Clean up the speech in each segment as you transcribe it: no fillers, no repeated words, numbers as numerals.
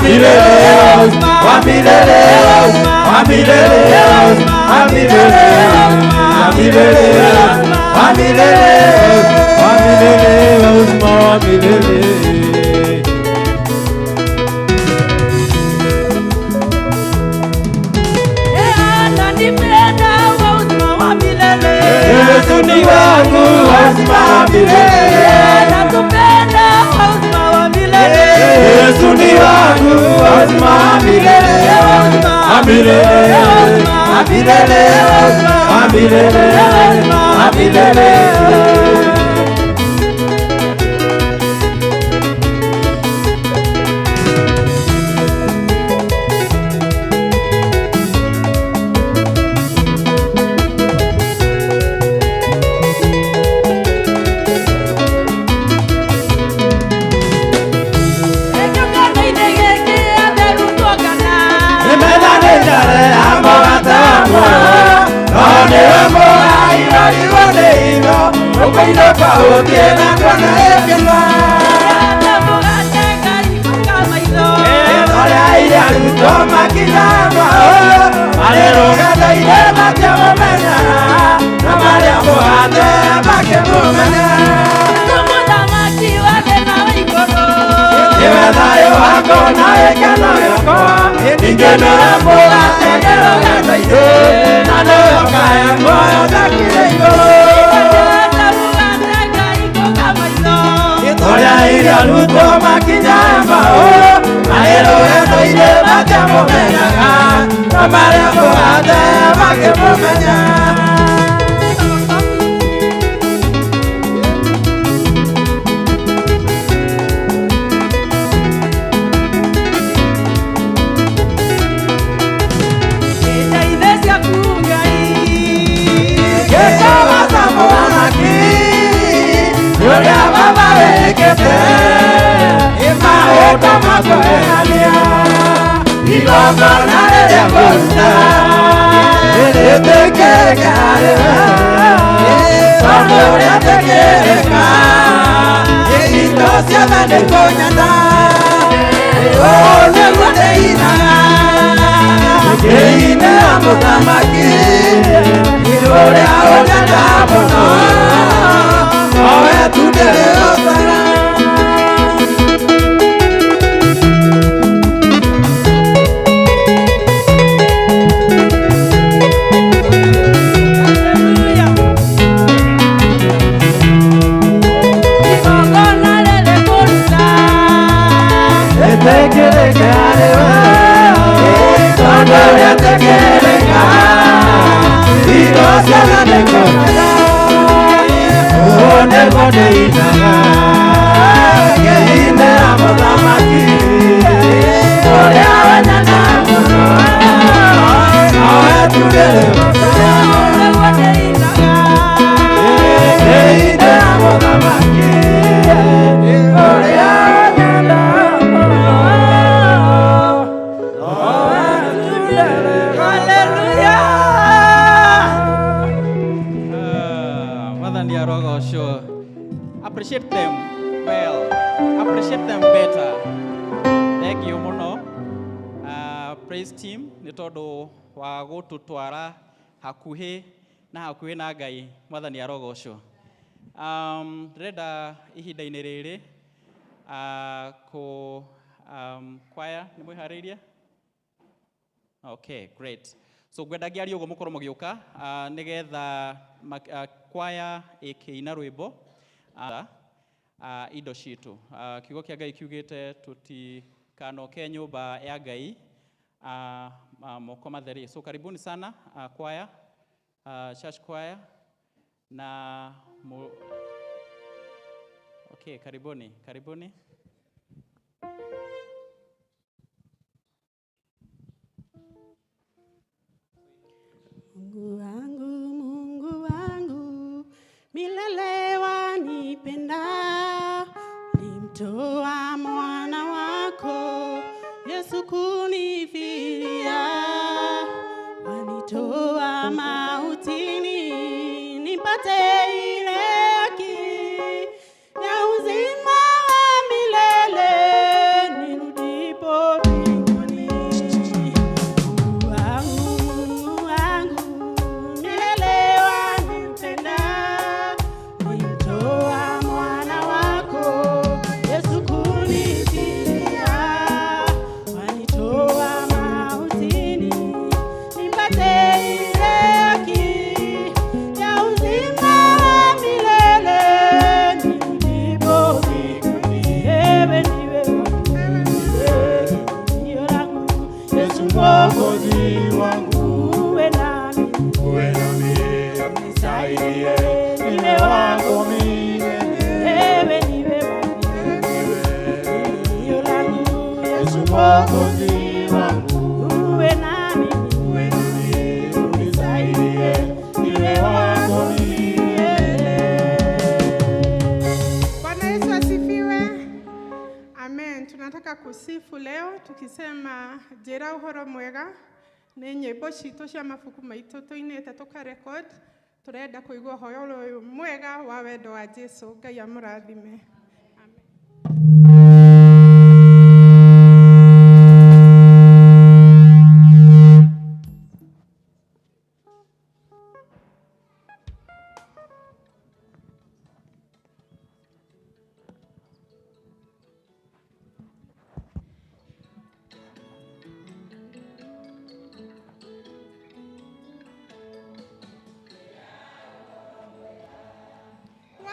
Milele, wa milele, wa milele, wa milele, wa milele, wa milele, wa milele, wa uzima wa milele. Yesu ni wangu wa uzima wa milele. Anatupenda wa uzima wa milele. Yesu ni wangu wa uzima wa milele. Wa milele, wa milele, wa milele, wa milele. Appreciate them well, appreciate them better. Thank you muno. Praise team nĩ tondũ wa gũtũtwara hakuhĩ na hakuhĩ na Ngai. Mwathani arogocwo. Ndĩrenda ihinda-inĩ rĩrĩ kũ choir nĩ mwĩharĩirie? Okay, great. So ngwenda ngĩaria ũguo mũkorwo mũgĩũka nĩgetha choir ĩkĩina rwĩmbo indo citũ. Kiugo kĩa Ngai kiugĩte tũtikanoke nyũmba ya Ngai moko matheri. So karibuni sana choir, church choir na okay, karibuni, karibuni. Mungu wangu, Mungu wangu, milele wanipenda, ulimtoa mwana wako Yesu kunifilia, wanitoa mautini nipate ile haki ya uzima wa milele nirudipo. Yesu Mwokozi wangu, uwe nami, uwe nami, unisaidie, niwe wako milele. Bwana Yesu asifiwe. Amen. Tunataka kusifu leo tukisema njira uhoro mwega nĩ nyĩmbo citũ cia mabuku maitũ tũinĩte tũkarekod. Tũrenda kũigua ũhoro ũyũ mwega wa wendo wa Jesu. Ngai amũrathime.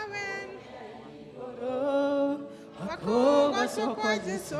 Amen. Wawen wakugocwo kwa Jesu.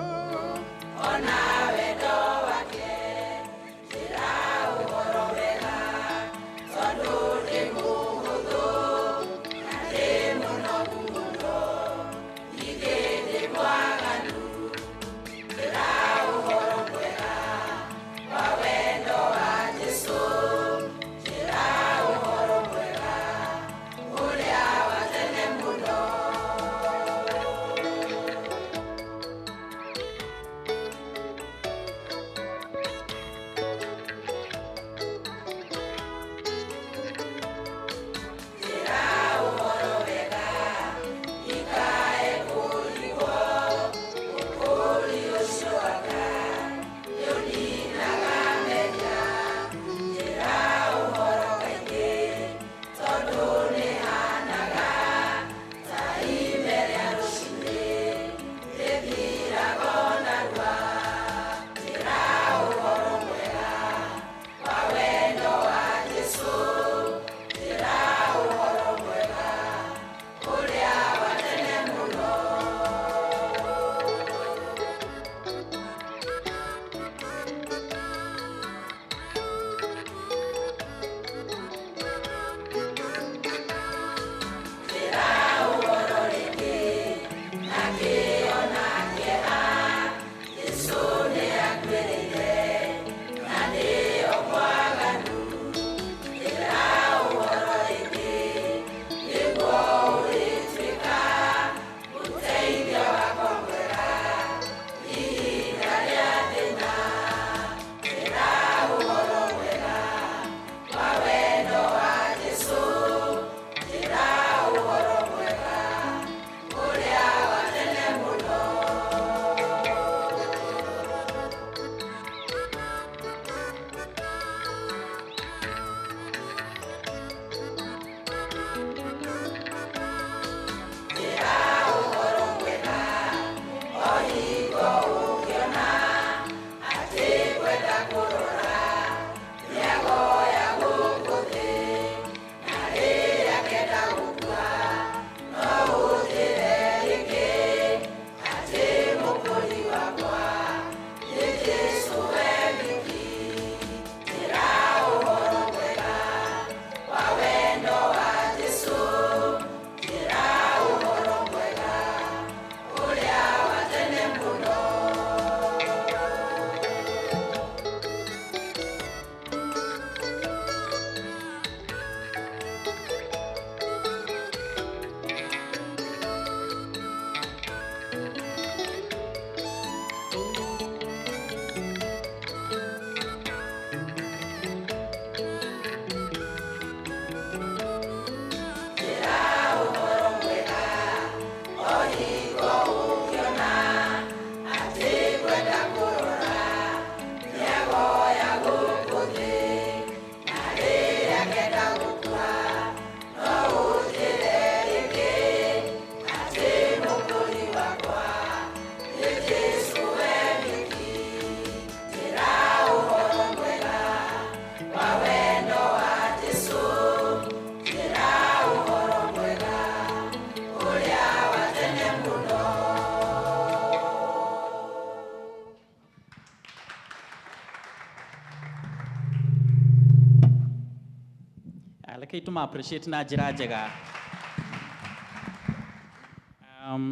Rekei tũma appreciate na njĩra njega.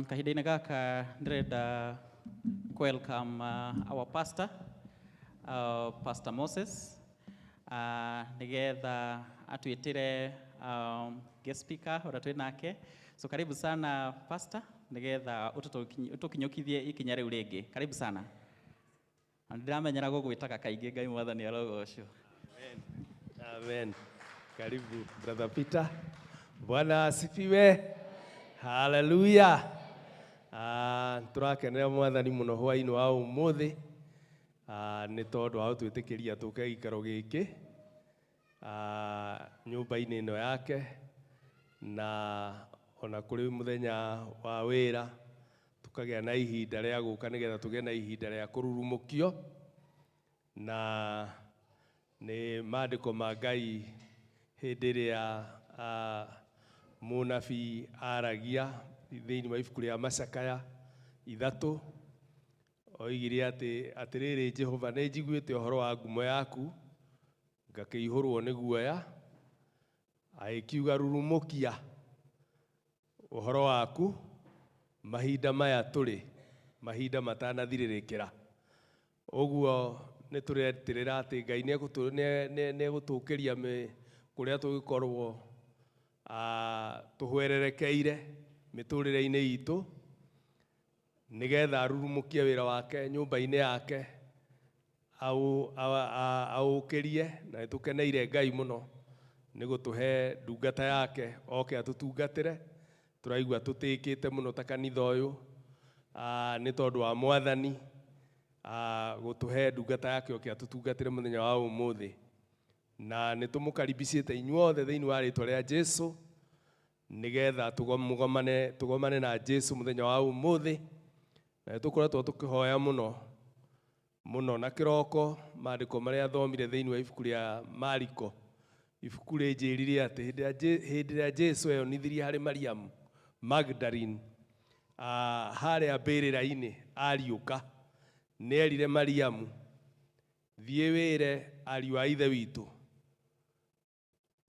Kahinda-inĩ gaka ndĩrenda Welcome our pastor, Pastor Moses, nigetha atwitire guest speaker ũrĩa twĩ nake. So karibu sana, pastor, nigetha ũtũkinyũkithie ikinya rĩu rĩngĩ. Karibu sana. Na ndĩramenyera gũgwĩtaga kaingĩ. Ngai Mwathani arogocwo. Amen. Karibu, Brother Peter. Bwana asifiwe. Haleluya. Ah, tũrakenera Mwathani mũno hwainĩ wa ũmũthĩ, ah, nĩ tondũ wa gũtwĩtĩkĩria tũke gĩikaro gĩkĩ, ah, nyũmba-inĩ ĩno yake, na ona kũrĩ mũthenya wa wĩra tũkagĩa na ihinda rĩa gũka nĩgetha tũgĩe na ihinda rĩa kũrurumũkio na nĩ maandĩko ma Ngai. Hĩndĩ ĩrĩa, ah, mũnabii aragia thĩinĩ wa ibuku rĩa Macakaya 3, oigire atĩ, "Atĩrĩrĩ Jehova, nĩ njiguĩte ũhoro wa ngumo yaku, ngakĩihũrwo nĩ guoya." Agĩkiuga, "Rurumũkia ũhoro waku mahinda maya tũrĩ, mahinda matanathirĩrĩkĩra." Ũguo nĩ tũretĩrĩra atĩ Ngai nĩ egũtũkĩria kũrĩa tũgĩkorwo, ah, tũhwererekeire mĩtũrĩre-inĩ itũ, nĩgetha arurumũkie wĩra wake nyũmba-inĩ yake, aũkĩrie. Na nĩ tũkeneire Ngai mũno nĩ gũtũhe ndungata yake oke atũtungatĩre. Tũraigua tũtĩkĩte mũno ta kanitha ũyũ, ah, nĩ tondũ wa Mwathani, ah, gũtũhe ndungata yake oke atũtungatĩre mũthenya wa ũmũthĩ. Na nĩ tũmũkaribicĩte inyuothe thĩinĩ wa rĩtwa rĩa Jesu, nĩgetha tũgomane na Jesu mũthenya wa ũmũthĩ. Na nĩ tũkoretwo tũkĩhoya mũno mũno na kĩroko maandĩko marĩa thomire thĩinĩ wa ibuku rĩa Mariko. Ibuku rĩnjĩrire atĩ hĩndĩ ĩrĩa Jesu eyonithirie harĩ Mariamu Magdalene, ah, harĩa mbĩrĩra-inĩ ariũka, nĩ erire Mariamu, "Thiĩ wĩre ariũ a ithe witũ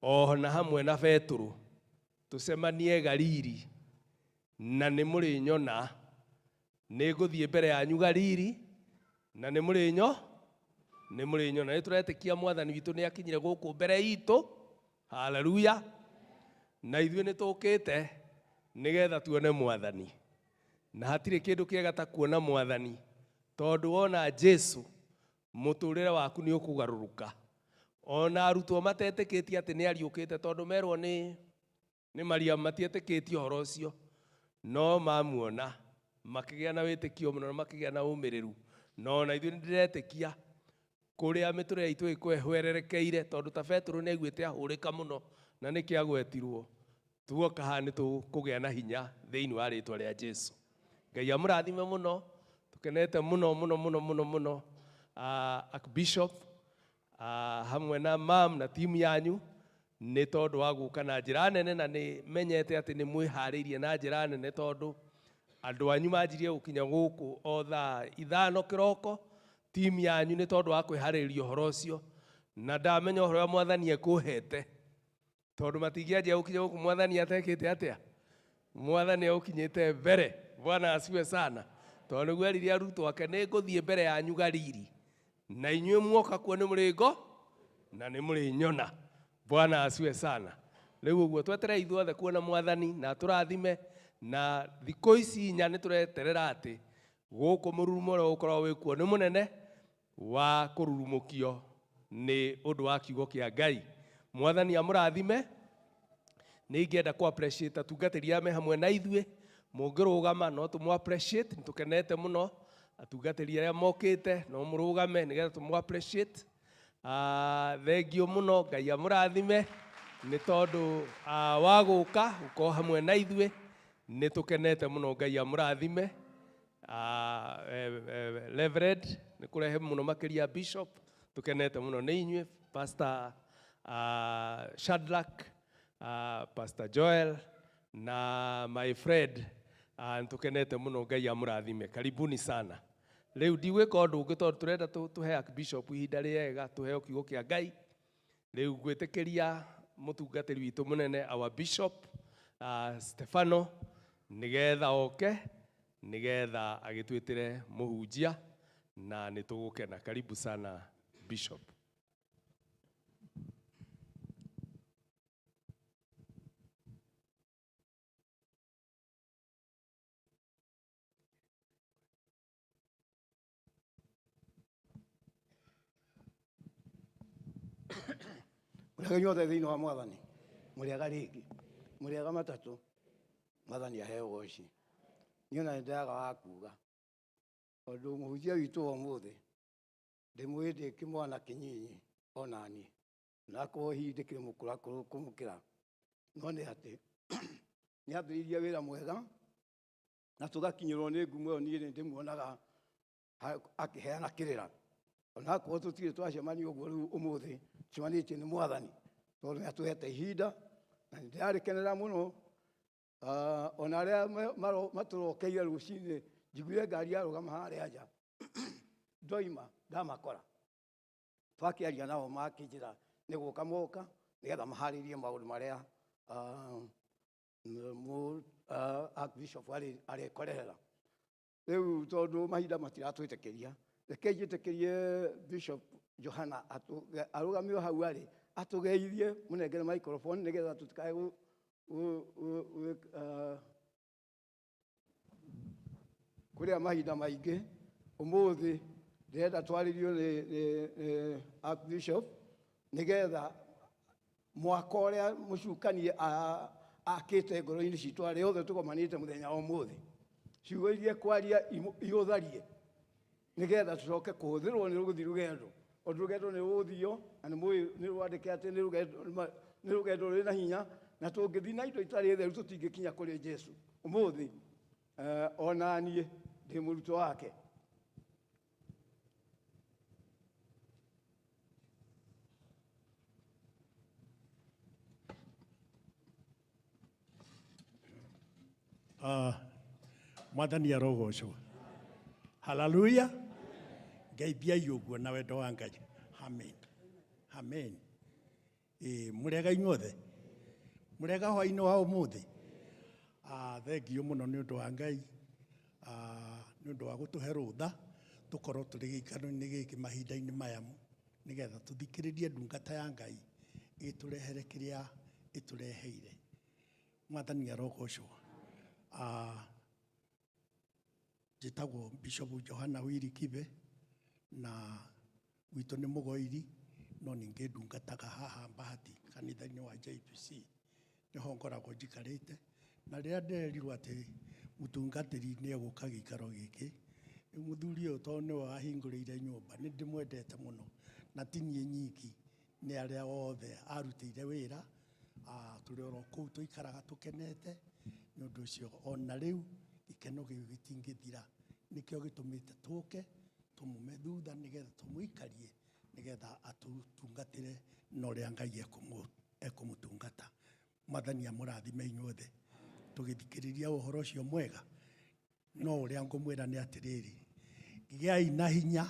o na hamwe na Betũrũ tũcemanie Galili, na nĩ mũrĩnyona. Nĩ ngũthiĩ mbere yanyu Galili, na nĩ mũrĩnyona." Nĩ tũretĩkia Mwathani witũ nĩ akinyire gũkũ mbere itũ. Haleluya. Na ithuĩ nĩ tũkĩte nĩgetha tuone Mwathani, na hatirĩ kĩndũ kĩega ta kuona Mwathani, tondũ wona Jesu mũtũrĩre waku nĩ ũkũgarũrũka. Ona arutwo matetĩkĩtie atĩ nĩ ariũkĩte, tondũ merwo nĩ Mariamu, matietĩkĩtie ũhoro ũcio, no mamuona makĩgĩa na wĩtĩkio mũno na makĩgĩa na ũmĩrĩru. No na ithuĩ nĩ ndĩretĩkia kũrĩa mĩtũrĩre itũ ĩhwererekeire, tondũ ta Betũrũ nĩ aiguĩte ahũrĩka mũno na nĩkĩo agwetirwo, tuoka haha nĩ tũkũgĩa na hinya thĩinĩ wa rĩtwa rĩa Jesu. Ngai amũrathime mũno. Tũkenete mũno mũno mũno mũno mũno, Archbishop, hamwe na mam na timu yanyu, nĩ tondũ wa gũka na njĩra nene, na nĩ menyete atĩ nĩ mwĩharĩirie na njĩra nene, tondũ andũ anyu manjirie gũkinya gũkũ o thaa 5 kĩroko, timu yanyu, nĩ tondũ wa kwĩharĩrĩria ũhoro ũcio. Na ndamenya ũhoro ũrĩa Mwathani ekũhete, tondũ matingĩanjia gũkinya gũkũ Mwathani atekĩte atĩa. Mwathani agũkinyĩte mbere. Bwana asifiwe sana. Tondũ nĩguo erire arutwo ake, "Nĩ ngũthiĩ mbere yanyu Galili, na inyuĩ muoka kuo nĩ mũrĩngo na nĩ mũrĩnyona." Bwana asifiwe sana. Rĩu ũguo tweterei ithuothe kuona Mwathani na tũrathime. Na thikũ ici 4 nĩ tũreterera atĩ gũkũ mũrurumo ũrĩa ũgũkorwo wĩ kuo nĩ mũnene wa kũrurumũkio nĩ ũndũ wa kiugo kĩa Ngai. Mwathani amũrathime. Nĩ ingĩenda kũ appreciate atungatĩri arĩa me hamwe na ithuĩ. Mũngĩrũgama no tũmũ appreciate. Nĩ tũkenete mũno atungatĩri arĩa mokĩte, no mũrũgame nĩgetha tũmũ appreciate. Ah, thengio mũno. Ngai amũrathime nĩ tondũ, ah, wa gũka gũkorwo hamwe na ithuĩ. Nĩ tũkenete mũno. Ngai amũrathime. Ah, Reverend, nĩ kũrehe mũno makĩria Bishop, tũkenete mũno nĩ inyuĩ. Pastor, Shadrack, Pastor Joel na my friend, nĩ tũkenete mũno. Ngai amũrathime. Karibuni sana. Rĩu ndigwĩka ũndũ ũngĩ, tondũ tũrenda tũhe Archbishop ihinda rĩega tũheo kiugo kĩa Ngai. Rĩu ngwĩtĩkĩria mũtungatĩri witũ mũnene, our bishop, Stefano, nĩgetha oke. Nĩgetha agĩtwĩtĩre mũhunjia na nĩ tũgũkena. Karibu sana Bishop. Mũrĩega inyuothe thĩinĩ wa mwathani, mũrĩega rĩngĩ, mũrĩega matatũ, mwathani aheo ũgoci. Niĩ ona nĩndĩraga wa kuga tondũ mũhunjia witũ wa ũmũthĩ ndĩmũĩ ndĩ kĩmwana kĩnyinyi onaniĩ, na akorwo hihi ndĩkĩrĩ mũkũrakũrũ kũmũkĩra, no nĩ atĩ nĩ ambĩrĩirie wĩra mwega na tũgakinyĩrwo nĩ ngumo ĩyo. Niĩ nĩ ndĩmuonaga akĩheana kĩrĩra, onakorwo tũtirĩ twacemania ũguo rĩu ũmũthĩ tucemanĩtie nĩ mwathani tondũ nĩ atũhete ihinda na nĩ ndĩrarĩkenera mũno. Ona arĩa matũrokeire rũcinĩ njiguire ngari yarũgama harĩa nja ndoima ndamakora, twakĩaria nao makĩnjĩra nĩ gũka moka nĩgetha maharĩrie maũndũ marĩa Archbishop arĩkorerera. Rĩu tondũ mahinda matiratwĩtĩkĩria, reke njĩtĩkĩrie Bishop Johana arũgame o hau arĩ atũgeithie, mũnengere microphone nĩgetha tũtikae kũrĩa mahinda maingĩ. Ũmũthĩ ndĩrenda twarĩrio nĩ Archbishop nĩgetha mwaka ũrĩa mũcukanie akĩte ngoro-inĩ citũ arĩa othe tũgomanĩte mũthenya wa ũmũthĩ, ciugo iria kwaria igũtharie nĩgetha tũcoke kũhũthĩrwo nĩ rũgũthiĩ rũgendo, tondũ rũgendo nĩ rũgũthio na nĩ mũĩ nĩ rwandĩke atĩ nĩ rũgendo rwĩna hinya, na tũngĩthiĩ na indo itarĩ theru tũtingĩkinya kũrĩ Jesũ. Ũmũthĩ ona niĩ ndĩ mũrutwo wake. Mwathani arogocwo. Haleluya. Ngeithiai ũguo na wendo wa Ngai. Amen. Amen. Mũrĩega inyuothe? Mũrĩega hwaĩ-inĩ wa ũmũthĩ? Thengiũ mũno nĩ ũndũ wa Ngai, nĩ ũndũ wa gũtũhe rũtha tũkorwo tũrĩ gĩikaro-inĩ gĩkĩ mahinda-inĩ maya nĩgetha tũthikĩrĩrie ndungata ya Ngai ĩtũrehere kĩrĩa ĩtũreheire. Mwathani arogocwo. Njĩtagwo Bishop Johana Wili Kibe na gwitũ nĩ Mũgoiri, no ningĩ ndungataga haha Bahati kanitha-inĩ wa JPC, nĩho ngoragwo njikarĩte. Na rĩrĩa ndĩrerirwo atĩ mũtungatĩri nĩ egũka gĩikaro gĩkĩ, rĩu mũthuri ũyũ tondũ nĩwe wahingũrĩire nyũmba, nĩ ndĩmwendete mũno, na ti niĩ nyiki, nĩ arĩa othe arutĩire wĩra. Tũrĩ oro kũu tũikaraga tũkenete, nĩ ũndũ ũcio ona rĩu gĩkeno gĩu gĩtingĩthira. Nĩkĩo gĩtũmĩte tũke tũmume thutha nĩgetha tũmũikarie nĩgetha atũtungatĩre na ũrĩa Ngai ekũmũtungata. Mwathani amũrathime inyuothe tũgĩthikĩrĩria ũhoro ũcio mwega. No ũrĩa ngũmwĩra nĩ atĩrĩrĩ, gĩai na hinya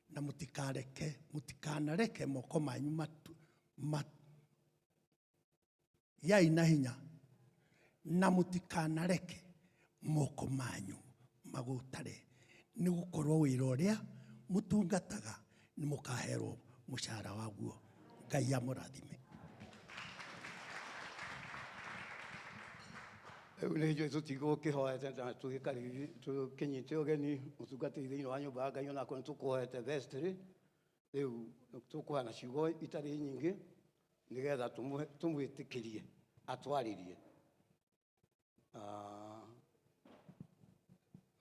na mũtikanareke moko manyu gĩai na hinya na mũtikanareke moko manyu magũtare, nĩ gũkorwo wĩra ũrĩa mũtungataga nĩ mũkaherwo mũcara waguo. Ngai amũrathime. Rĩu nĩ njũĩ tũtigũkĩhoete na tũkĩnyite ũgeni mũtungatĩri thĩinĩ wa nyũmba ya Ngai, onakorwo nĩ tũkũhoete vestry. Rĩu tũkũheana ciugo itarĩ nyingĩ nĩgetha tũmwĩtĩkĩrie atwarĩrie.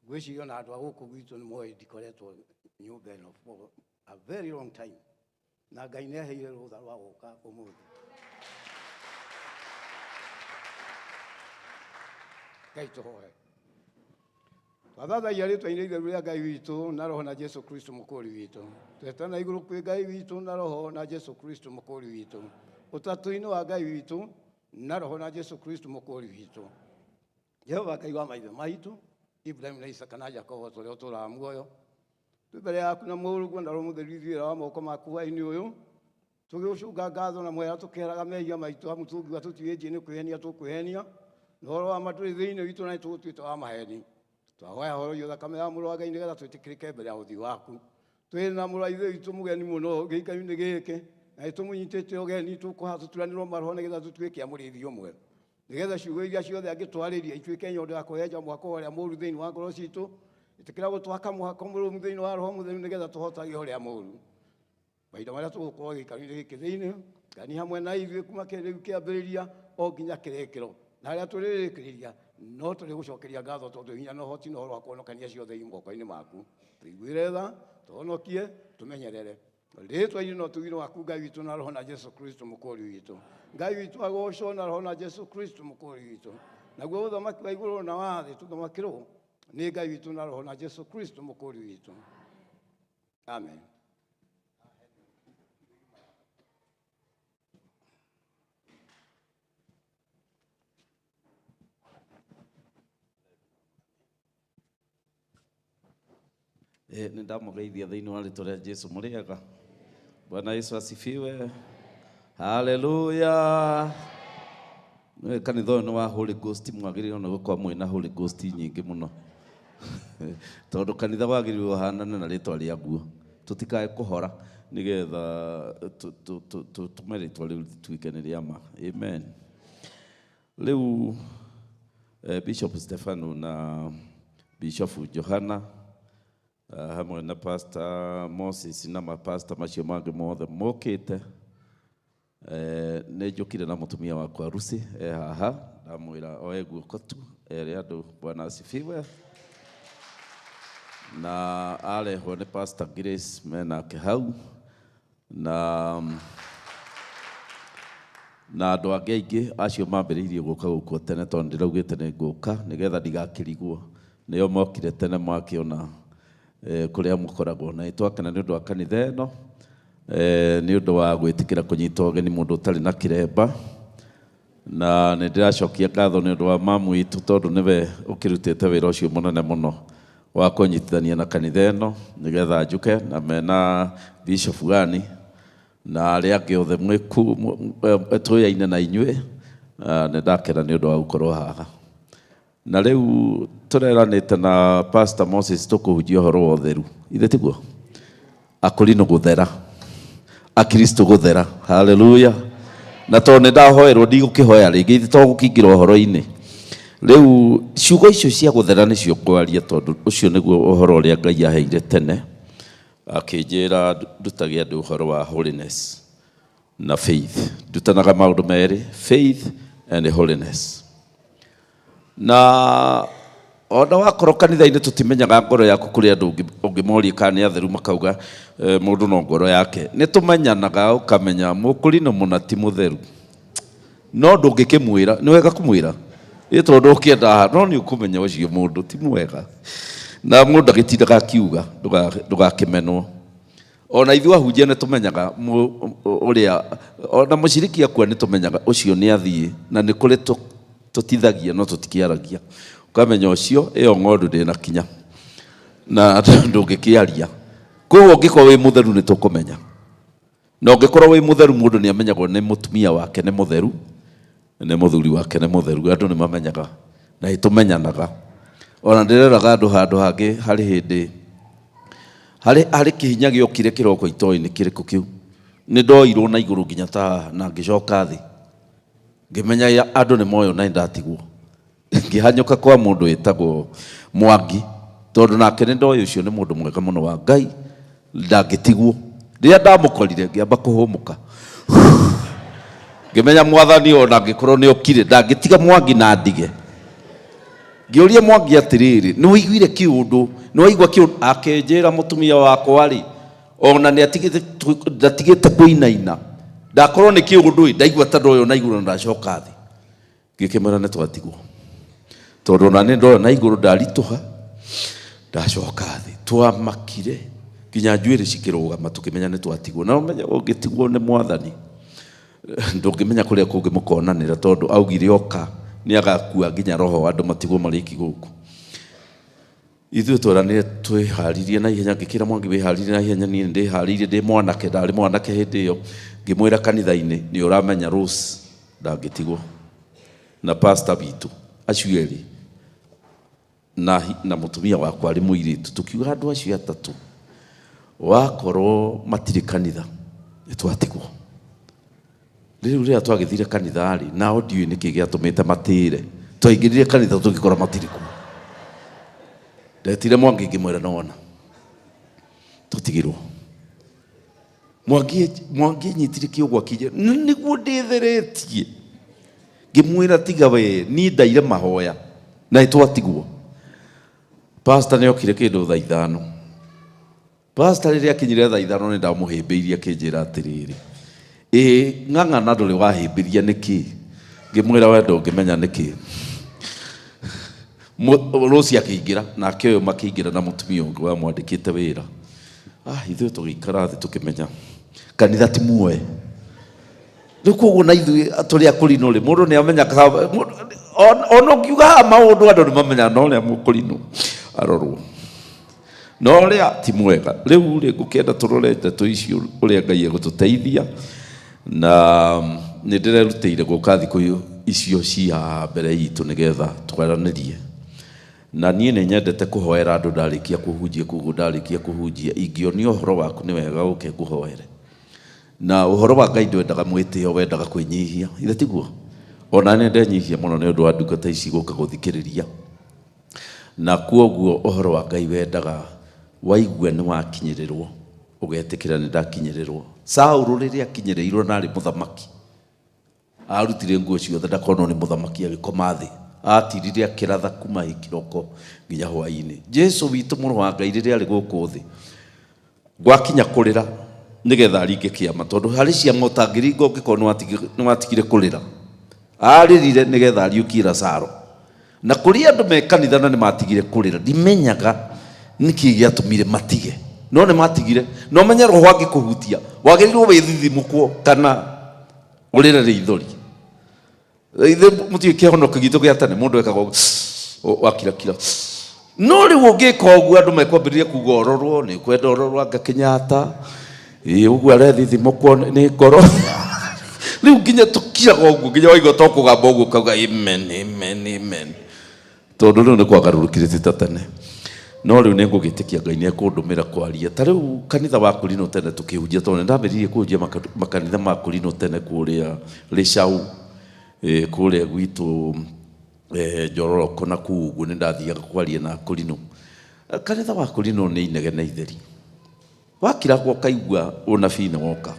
Ngwĩciria ona andũ a gũkũ gwitũ nĩ moĩ ndikoretwo nyũmba ĩno for a very long time, na Ngai nĩ aheire rũtha rwa gũka ũmũthĩ. Ngai tũhoe. Twathathaia rĩtwa-inĩ itheru rĩa Ngai witũ na Roho na Jesu Kristo mũkũũri witũ. Twetana igũrũ kwĩ Ngai witũ na Roho na Jesu Kristo mũkũũri witũ. Ũtatũ-inĩ wa Ngai witũ na Roho na Jesu Kristo mũkũũri witũ. Jehova Ngai wa maithe maitũ, Ibrahim na Isaka na Jakobo, tũrĩa ũtũũraga muoyo, twĩ mbere yaku na mũrũguo na Roho Mũtheru ithuĩ wĩra wa moko maku hwaĩ-inĩ ũyũ, tũgĩgũcũnga ngatho na mwera tũkĩheraga mehia maitũ, amu tũngiuga tũtiwĩtie nĩ kwĩhenia tũkwĩhenia, na ũhoro wa ma ndũrĩ thĩinĩ witũ na nĩtũgũtuĩte wa maheni. Twahoya horo thakame ya mũrũ wa Ngai nĩgetha twĩtĩkĩrĩke mbere ya ũthiũ waku. Twĩ na mũrũ wa Ithe witũ mũgeni mũno gĩikaro-inĩ gĩkĩ, na nĩtũmũnyitĩte ũgeni, tũkũhaha tũturanĩrwo maroho nĩgetha tũtuĩke a mũrĩithi ũmwe, nĩgetha ciugo iria ciothe angĩtwarĩria ituĩke nyondo ya kũhehenja mwako ũrĩa mũũru thĩinĩ wa ngoro citũ. Ĩtĩkĩra gũtwaka mwako mũrũmu thĩinĩ wa Roho Mũtheru nĩgetha tũhotage ũrĩa mũũru. Mahinda marĩa tũgũkorwo gĩikaro-inĩ gĩkĩ thĩinĩ, Ngai nĩ hamwe na ithuĩ kuma kĩrĩu kĩambĩrĩria o nginya kĩrĩkĩro, na harĩa tũrĩrĩkĩrĩria no tũrĩgũcokeria ngatho tondũ hinya na ũhoti na ũhoro wa kũhonokania ciothe i moko-inĩ maku. Tũiguĩre tha, tũhonokie, tũmenyerere. Rĩĩtwa-inĩ na ũtugi waku Ngai witũ na Roho na Jesu Kristo mũkũũri witũ. Ngai witũ agocwo na Roho na Jesu Kristo mũkũũri witũ. Naguo ũthamaki wa igũrũ na wa thĩ tũthamakĩrwo nĩ Ngai witũ na Roho na Jesu Kristo mũkũũri witũ. Amen. Nĩ ndamũgeithia thĩinĩ wa rĩtwa rĩa Jesu. Mũrĩega? Bwana Yesu asifiwe. Haleluya. Nĩ kanitha ũyũ nĩ wa Holy Ghost, mwagĩrĩirwo nĩ gũkorwo mwĩna Holy Ghost nyingĩ mũno, tondũ kanitha wagĩrĩirwo ũhanane na rĩtwa rĩaguo. Tũtikae kũhora nĩgetha tũme rĩtwa rĩu rĩtuĩke nĩ rĩa ma. Amen. Rĩu Bishop Stefano na Bishop Johana hamwe na Pastor Moses na mapasta macio mangĩ mothe mokĩte, nĩ njũkire na mũtumia wakwa Lucy e haha, ndamwĩra oe guoko tu ere andũ Bwana asifiwe, na arehwo nĩ Pastor Grace menake hau na andũ angĩ aingĩ acio mambĩrĩirie gũka gũkũ tene, tondũ ndĩraugĩte nĩ ngũka nĩgetha ndigakĩrigwo. Nĩo mokire tene makĩona kũrĩa mũkoragwo, na nĩtwakena nĩ ũndũ wa kanitha ĩno, nĩ ũndũ wa gwĩtĩkĩra kũnyita ũgeni mũndũ ũtarĩ na kĩremba, na nĩ ndĩracokia ngatho nĩ ũndũ wa mamu witũ, tondũ nĩwe ũkĩrutĩte wĩra ũcio mũnene mũno wa kũnyitithania na kanitha ĩno nĩgetha njũke na mena Bishop Gani na arĩa angĩ othe twĩyaine na inyuĩ. Nĩ ndakena nĩ ũndũ wa gũkorwo haha. Na rĩu tũreranĩte na Pastor Moses tũkũhunjia ũhoro wa ũtheru, ithe tiguo? Akorino gũthera, Akristo gũthera. Haleluya. Na tondũ nĩ ndahoerwo ndigũkĩhoya rĩngĩ, ithe to gũkĩingĩra ũhoro-inĩ. Rĩu ciugo icio cia gũthera nĩcio ngwaria, tondũ ũcio nĩguo ũhoro ũrĩa Ngai aheire tene, akĩnjĩra ndutage andũ ũhoro wa holiness na faith. Ndutanaga maũndũ merĩ, faith and holiness. Na ona wakorwo kanitha-inĩ tũtimenyaga ngoro yaku, kũrĩ andũ ũngĩmoria kana nĩ atheru makauga mũndũ no ngoro yake. Nĩ tũmenyanaga ũkamenya mũkũrinũ mũna ti mũtheru, no ndũngĩkĩmwĩra. Nĩ wega kũmwĩra ĩ tondũ ũkĩenda haha, no nĩ ũkũmenya ũcio mũndũ ti mwega, na mũndũ agĩtindaga akiuga ndũgakĩmenwo. Ona ithuĩ ahunjia nĩ tũmenyaga ũrĩa ona mũciriki akua nĩ tũmenyaga ũcio nĩ athiĩ, na nĩ kũrĩ tũtithagia no tũtikĩaragia, ũkamenya ũcio ĩyo ng'ondu ndĩnakinya na ndũngĩkĩaria. Koguo ũngĩkorwo wĩ mũtheru nĩ tũkũmenya, na ũngĩkorwo wĩ mũtheru mũndũ nĩ amenyagwo nĩ mũtumia wake nĩ mũtheru, nĩ mũthuri wake nĩ mũtheru, andũ nĩ mamenyaga na nĩ tũmenyanaga. Ona ndĩreraga andũ handũ hangĩ, harĩ hĩndĩ harĩ kĩhinya gĩokire kĩroko itoĩ nĩ kĩrĩkũ kĩu, nĩ ndoirwo na igũrũ nginya ta haha na ngĩcoka thĩ, ngĩmenya andũ nĩ moyo na nĩndatigwo. Ngĩhanyũka kwa mũndũ wĩtagwo Mwangi, tondũ nake nĩ ndoĩ ũcio nĩ mũndũ mwega mũno wa Ngai, ndangĩtigwo. Rĩrĩa ndamũkorire ngĩamba kũhũmũka, ngĩmenya mwathani ona angĩkorwo nĩ okire ndangĩtiga Mwangi na ndige. Ngĩũria Mwangi atĩrĩrĩ, nĩ waiguire kĩũndũ, nĩ waigua kĩũndũ? Akĩnjĩra mũtumia wakwa rĩ, ona nĩ ndatigĩte kũinaina, ndakorwo nĩ kĩũndũ ĩ, ndaigua ta ndoywo na igũrũ na ndacoka thĩ. Ngĩkĩmwĩra nĩ twatigwo, tondũ ona nĩ ndoywo na igũrũ ndaritũha ndacoka thĩ. Twamakire nginya njuĩrĩ cikĩrũgama, tũkĩmenya nĩ twatigwo. Na ũmenye ũngĩtigwo nĩ mwathani ndũngĩmenya kũrĩa kũngĩ mũkonanĩra, tondũ augire oka nĩ agakua nginya roho andũ matigwo marĩki gũkũ. Ithuĩ tweranire twĩharĩrie na ihenya, ngĩkĩra Mwangi wĩharĩrie na ihenya, niĩ ndĩharĩirie ndĩ mwanake, ndarĩ mwanake hĩndĩ ĩyo. Ngĩmwĩra kanitha-inĩ nĩ ũramenya Rose ndangĩtigwo na pastor witũ acio erĩ. na mũtumia wakwa arĩ mũirĩtu, tũkiuga andũ acio atatũ wakorwo matirĩ kanitha nĩ twatigwo. Rĩu rĩrĩa twagĩthire kanitha rĩ, nao ndiũĩ nĩkĩ gĩatũmĩte matĩre, twaingĩrire kanitha tũgĩkora matirĩ kuo. Ndetire Mwangi ngĩmwĩra nĩwona tũtigirwo. Mwangi anyitire kĩũgũ akĩnjĩra nĩguo ndĩtheretie. Ngĩmwĩra tiga we, niĩ ndaire mahoya na nĩtwatigwo. Pastor nĩ okire kĩndũ thaa 5. Pastor rĩrĩa akinyire thaa 5 nĩ ndamũhĩmbĩirie akĩnjĩra atĩrĩrĩ, ĩ ng'ang'ana ndũrĩ wahĩmbĩria nĩkĩ? Ngĩmwĩra we ndũngĩmenya nĩkĩ. Rũci akĩingĩra nake ũyũ makĩingĩra na mũtumia ũngĩ wamwandĩkĩte wĩra. Ithuĩ tũgĩikara thĩ tũkĩmenya kanitha ti muoe. Rĩu koguo na ithuĩ tũrĩ akũrinũ rĩ, mũndũ nĩ amenya ona ũngiuga haha maũndũ andũ nĩ mamenya no ũrĩa mũkũrinũ arorwo, no ũrĩa ti mwega. Rĩu rĩ, ngũkĩenda tũrore ndeto icio ũrĩa Ngai egũtũteithia, na nĩ ndĩrerutĩire gũka thikũ icio cia mbere itũ nĩgetha twaranĩrie. Na niĩ nĩ nyendete kũhoera andũ ndarĩkia kũhunjia, koguo ndarĩkia kũhunjia ingĩonia ũhoro waku nĩ wega ũke ngũhoere. Na ũhoro wa Ngai ndwendaga mwĩtĩo, wendaga kwĩnyihia, ithe tiguo? Ona nĩ ndenyihia mũno nĩ ũndũ wa ndungata ici gũka gũthikĩrĩria. Na kuoguo ũhoro wa Ngai wendaga waigua nĩ wakinyĩrĩrwo, ũgetĩkĩra nĩ ndakinyĩrĩrwo. Saũlũ rĩrĩa akinyĩrĩirwo na arĩ mũthamaki, arutire nguo ciothe ndakonwo nĩ mũthamaki agĩkoma thĩ, atirire akĩratha kuma kĩroko nginya hwaĩ-inĩ. Jesu witũ mũrũ wa Ngai rĩrĩa arĩ gũkũ thĩ, gwakinya kũrĩra nĩgetha aringe kĩama, tondũ harĩ ciama ũtangĩringa ũngĩkorwo nĩwatigire kũrĩra. Arĩrire nĩgetha ariũkie Lazaro. Na kũrĩ andũ me kanitha na nĩmatigire kũrĩra, ndimenyaga nĩkĩ gĩatũmire matige, no nĩmatigire. Na ũmenye roho angĩkũhutia wagĩrĩirwo wĩthithimũkwo kana ũrĩre rĩithori. Ithe mũtiũĩ kĩhonokio gitũ gĩa tene, mũndũ ekaga ũguo, wakirakira. No rĩu ũngĩka ũguo andũ mekwambĩrĩria kuga ũrorwo, nĩ ũkwenda ũrorwo anga Kenyatta, ĩ ũguo arethithimũkwo nĩ ngoro. Rĩu nginya tũkiraga ũguo, nginya waigua to kũgamba ũguo ũkauga amen, amen, amen. Tondũ rĩu nĩ kwagarũrũkire ti ta tene. No rĩu nĩ ngũgĩtĩkia Ngai nĩ ekũndũmĩra kwaria. Ta rĩu kanitha wa Kũrinũ tene tũkĩhunjia, tondũ nĩ ndambĩrĩirie kũhunjia makanitha ma Kũrinũ tene kũrĩa Rĩcau, kũrĩa gwitũ Njororoko na kũu ũguo nĩ ndathiaga kwaria na Kũrinũ. Kanitha wa Kũrinũ nĩ inegene itheri. Wakiragwo ũkaigua ũnabii nĩ woka.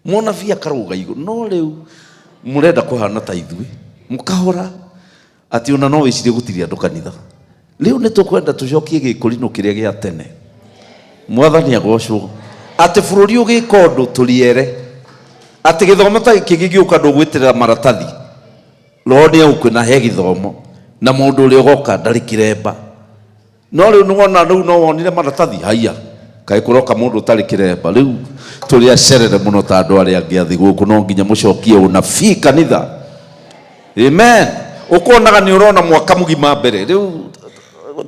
Mũnabii akarũga igũrũ. No rĩu mũrenda kũhana ta ithuĩ, mũkahora atĩ ona no wĩcirie gũtirĩ andũ kanitha. Rĩu nĩ tũkwenda tũcokie gĩkũrinũ kĩrĩa gĩa tene. Mwathani agocwo. Atĩ bũrũri ũgĩka ũndũ tũrĩere. Atĩ gĩthomo ta gĩkĩ gĩgĩũka ndũgwĩtĩrĩra maratathi. Roho nĩ egũkwĩna he gĩthomo. Na mũndũ ũrĩa ũgoka ndarĩ kĩremba. No rĩu nĩwona rĩu no wonire maratathi, haiya, kaĩ kũroka mũndũ ũtarĩ kĩremba. Rĩu tũrĩ acerere mũno ta andũ arĩa angĩ athĩ gũkũ, no nginya mũcokie ũnabii kanitha. Amen. Ũkonaga nĩ ũrona mwaka mũgima mbere. Rĩu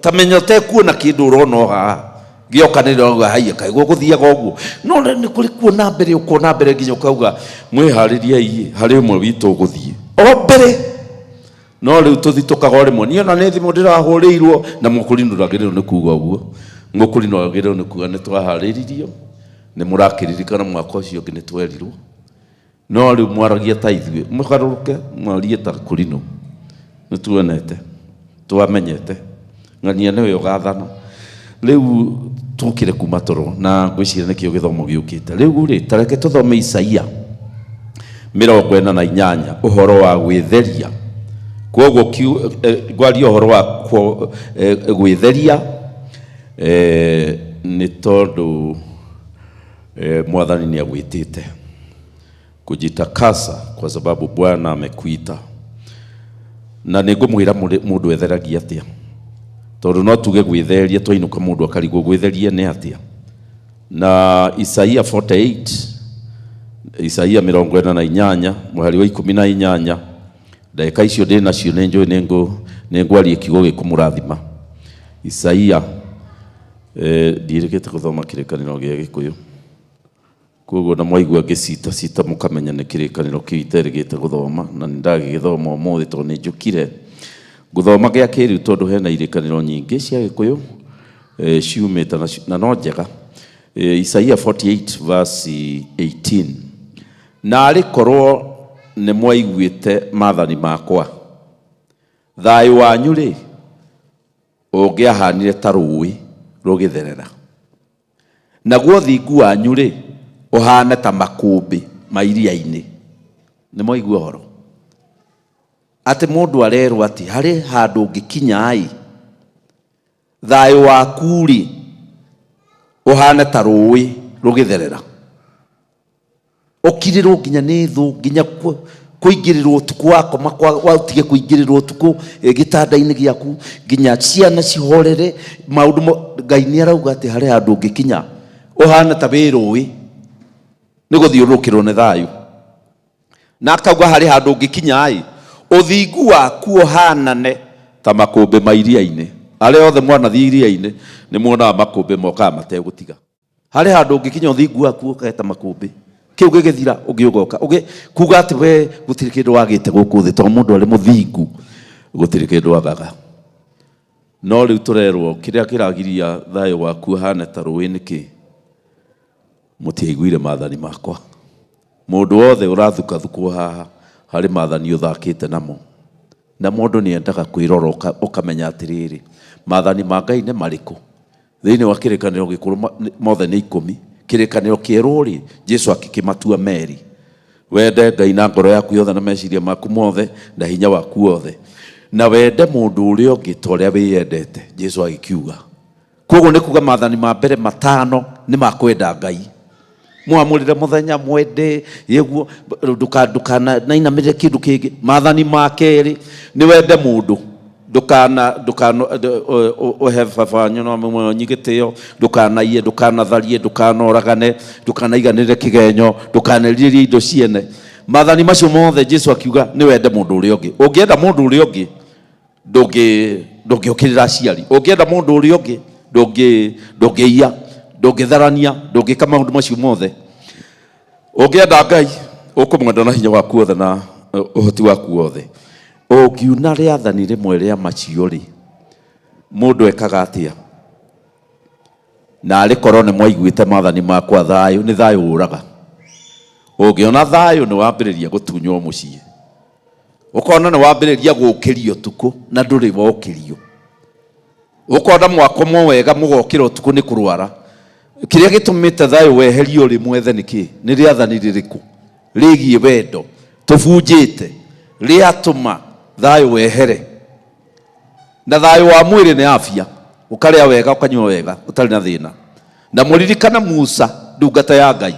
ta menya ũtekuona kĩndũ ũrona o haha. Gĩoka nĩ ũrauga haiya, kaĩ gũgũthiaga ũguo. No rĩu nĩ kũrĩ kuona mbere, ũkona mbere nginya ũkauga mwĩharĩriei harĩ ũmwe witũ ũgũthiĩ o mbere. No rĩu tũthitũkaga o rĩmwe. Niĩ ona nĩ thimũ ndĩrahũrĩirwo, na mũkũrinũ ndagĩrĩirwo nĩ kuga ũguo. Mũkũrinũ agĩrĩirwo nĩ kuga nĩ twaharĩririo, nĩ mũrakĩririkana mwaka ũcio ũngĩ nĩ twerirwo. No rĩu mwaragia ta ithuĩ, mũgarũrũke mwarie ta Kũrinũ. Nĩ tuonete, twamenyete, ng'ania nĩwe ũgathana. Rĩu tũkĩre kuma toro na ngwĩciria nĩkĩo gĩthomo gĩũkĩte. Rĩu rĩ, ta reke tũthome Isaia 48 ũhoro wa gwĩtheria. Kwoguo ngwaria ũhoro wa gwĩtheria, nĩ tondũ Mwathani nĩ agwĩtĩte kujitakasa kwa sababu Bwana amekuita. Na nĩ ngũmwĩra mũndũ etheragia atĩa, tondũ no tuge gwĩtheria twainũka mũndũ akarigwo gwĩtheria nĩ atĩa. Na Isaia 48, Isaia 48 mũhari wa 18, ndagĩka icio ndĩ nacio nĩ njũĩ nĩ ngwaria kiugo gĩkũmũrathima. Isaia, ndiĩrĩgĩte gũthoma kĩrĩkanĩro gĩa Gĩkũyũ, koguo na mwaigua ngĩcita cita mũkamenya nĩ kĩrĩkanĩro kĩu iterĩgĩte gũthoma, na nĩ ndagĩgĩthoma ũmũthĩ tondũ nĩ njũkire. Ngũthoma gĩa kĩrĩu tondũ hena irĩkanĩro nyingĩ cia Gĩkũyũ ciumĩte na no njega. Isaia 48 verse 18, na arĩ korwo nĩ mwaiguĩte maathani makwa, thayũ wanyu rĩ ũngĩahanire ta rũĩ rũgĩtherera, naguo thingu wanyu rĩ ũhane ta makũmbĩ ma iria-inĩ. Nĩ mwaigua ũhoro atĩ mũndũ arerwo atĩ harĩ handũ ũngĩkinya-ĩ, thayũ waku rĩ ũhane ta rũĩ rũgĩtherera, ũkirĩrwo nginya nĩ thũ, nginya kũingĩrĩrwo ũtukũ wakoma, ũtige kũingĩrĩrwo ũtukũ gĩtanda-inĩ gĩaku, nginya ciana cihorere maũndũ. Ngai nĩ arauga atĩ harĩ handũ ũngĩkinya ũhane ta wĩ rũĩ nĩ gũthiũrũrũkĩrwo nĩ thayũ, na akauga harĩ handũ ũngĩkinya-ĩ, ũthingu waku ũhanane ta makũmbĩ ma iria-inĩ. Arĩa othe mwanathiĩ iria-inĩ nĩ muonaga makũmbĩ mokaga mategũtiga. Harĩ handũ ũngĩkinya ũthingu waku ũkae ta makũmbĩ, kĩu gĩgĩthira ũngĩ ũgoka ũgĩ kuga atĩ we gũtirĩ kĩndũ wagĩte gũkũ thĩ, tondũ mũndũ arĩ mũthingu gũtirĩ kĩndũ agaga. No rĩu tũrerwo kĩrĩa kĩragiria thayũ waku ũhane ta rũĩ nĩkĩ? Mũtiaiguire maathani makwa. Mũndũ wothe ũrathukathukwo haha harĩ maathani ũthakĩte namo, na mũndũ nĩ endaga kwĩrora ũkamenya atĩrĩrĩ, maathani ma Ngai nĩ marĩkũ thĩinĩ wa kĩrĩkanĩro gĩkũrũ? Mothe nĩ 10. Kĩrĩkanĩro kĩerũ rĩ, Jesu akĩkĩmatua meri: wende Ngai na ngoro yaku yothe na meciria maku mothe na hinya waku wothe, na wende mũndũ ũrĩa ũngĩ ta ũrĩa wĩyendete, Jesu agĩkiuga. Koguo nĩ kuga maathani ma mbere 5 nĩ ma kwenda Ngai, mwamũrĩre mũthenya, mwende yeguo, ndũkanainamĩrĩre kĩndũ kĩngĩ. Maathani ma kerĩ nĩ wende mũndũ, ndũkana ndũkana ũhe baba wanyu na mami wanyu gĩtĩo, ndũkanaiye, ndũkanatharie, ndũkanoragane, ndũkanaiganĩre kĩgenyo, ndũkanerirĩrie indo ciene. Maathani macio mothe Jesu akiuga nĩ wende mũndũ ũrĩa ũngĩ. Ũngĩenda mũndũ ũrĩa ũngĩ ndũngĩũkĩrĩra aciari, ũngĩenda mũndũ ũrĩa ũngĩ ndũngĩiya, ndũngĩtharania, ndũngĩka maũndũ macio mothe. Ũngĩenda Ngai ũkũmwenda na hinya waku wothe na ũhoti waku wothe. Ũngiuna rĩathani rĩmwe rĩa macio rĩ, mũndũ ekaga atĩa? Na arĩ korwo nĩ mwaiguĩte maathani makwa, thayũ nĩ thayũ ũraga. Ũngĩona thayũ nĩ wambĩrĩria gũtunywo mũciĩ, ũkona nĩ wambĩrĩria gũũkĩrio ũtukũ na ndũrĩ wokĩrio, ũkona mwakomwo wega mũgokĩra ũtukũ nĩ kũrwara. Kĩrĩa gĩtũmĩte thayũ weherio rĩ mwethe nĩ kĩ? Nĩ rĩathani rĩrĩkũ rĩgiĩ wendo tũbunjĩte rĩatũma thayũ wehere? Na thayũ wa mwĩrĩ nĩ afya, ũkarĩa wega, ũkanyua wega, ũtarĩ na thĩna. Na mũririkana Musa ndungata ya Ngai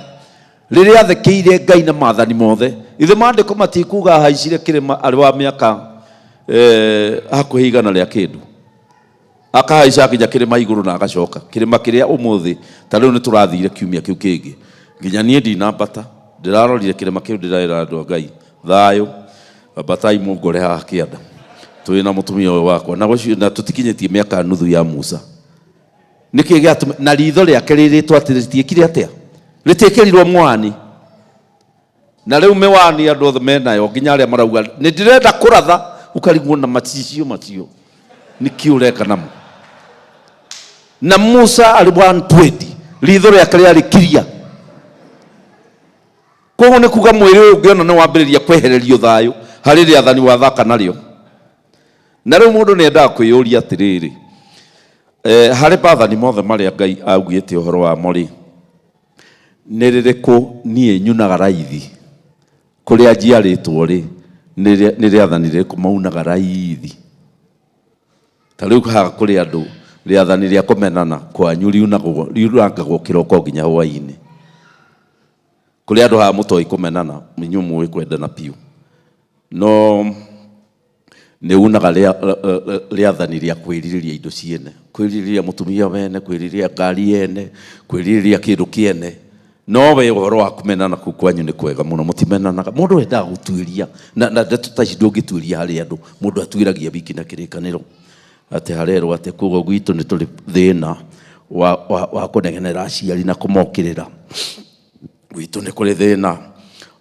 rĩrĩa athekeire Ngai na maathani mothe. Ithe maandĩko matikuga ahaicire kĩrĩma arĩ wa mĩaka hakuhĩ 100 rĩa kĩndũ, akahaica nginya kĩrĩma igũrũ na agacoka kĩrĩma kĩrĩa ũmũthĩ ta rĩu nĩ tũrathire kiumia kĩu kĩngĩ. Nginya niĩ ndinambata, ndĩrarorire kĩrĩma kĩu, ndĩraĩra andũ a Ngai thayũ, ambatai mũngore haha kĩanda twĩ na mũtumia ũyũ wakwa na gũcio, na tũtikinyĩtie mĩaka nuthu ya Musa. Nĩkĩ gĩatũma na ritho rĩake rĩrĩtwo atĩ rĩtiĩkire atĩa? Rĩtiĩkĩrirwo mwani. Na rĩu mĩwani andũ othe menayo, nginya arĩa marauga nĩ ndĩrenda kũratha, ũkarigwo na macicio macio nĩkĩ ũreka namo. Na Musa arĩ 120, ritho rĩake rĩarĩ kiria. Koguo nĩ kuga mwĩrĩ ũyũ ũngĩona nĩ wambĩrĩria kwehererio thayũ, harĩ rĩathani wathaka narĩo. Na rĩu mũndũ nĩ endaga kwĩyũria atĩrĩrĩ, harĩ maathani mothe marĩa Ngai augĩte ũhoro wamo rĩ, nĩ rĩrĩkũ niĩ nyunaga raithi? Kũrĩa njiarĩtwo rĩ, nĩ rĩathani rĩrĩkũ maunaga raithi? Ta rĩu haha kũrĩ andũ rĩathani rĩa kũmenana kwanyu riunagwo, riunangagwo kĩroko nginya hwaĩ-inĩ. Kũrĩ andũ haha mũtoĩ kũmenana, inyuĩ mũĩ kwendana biũ, no nĩ unaga rĩathani rĩa kwĩrirĩria indo ciene, kwĩrirĩria mũtumia wene, kwĩrirĩria ngari yene, kwĩrirĩria kĩndũ kĩene. No we ũhoro wa kũmenana kũu kwanyu nĩ kwega mũno, mũtimenanaga. Mũndũ endaga gũtuĩria na ndeto ta ici ndũngĩtuĩria harĩ andũ, mũndũ atuĩragia wiki na kĩrĩkanĩro atĩ harerwo atĩ koguo gwitũ nĩ tũrĩ thĩna wa kũnegenera aciari na kũmokĩrĩra. Gwitũ nĩ kũrĩ thĩna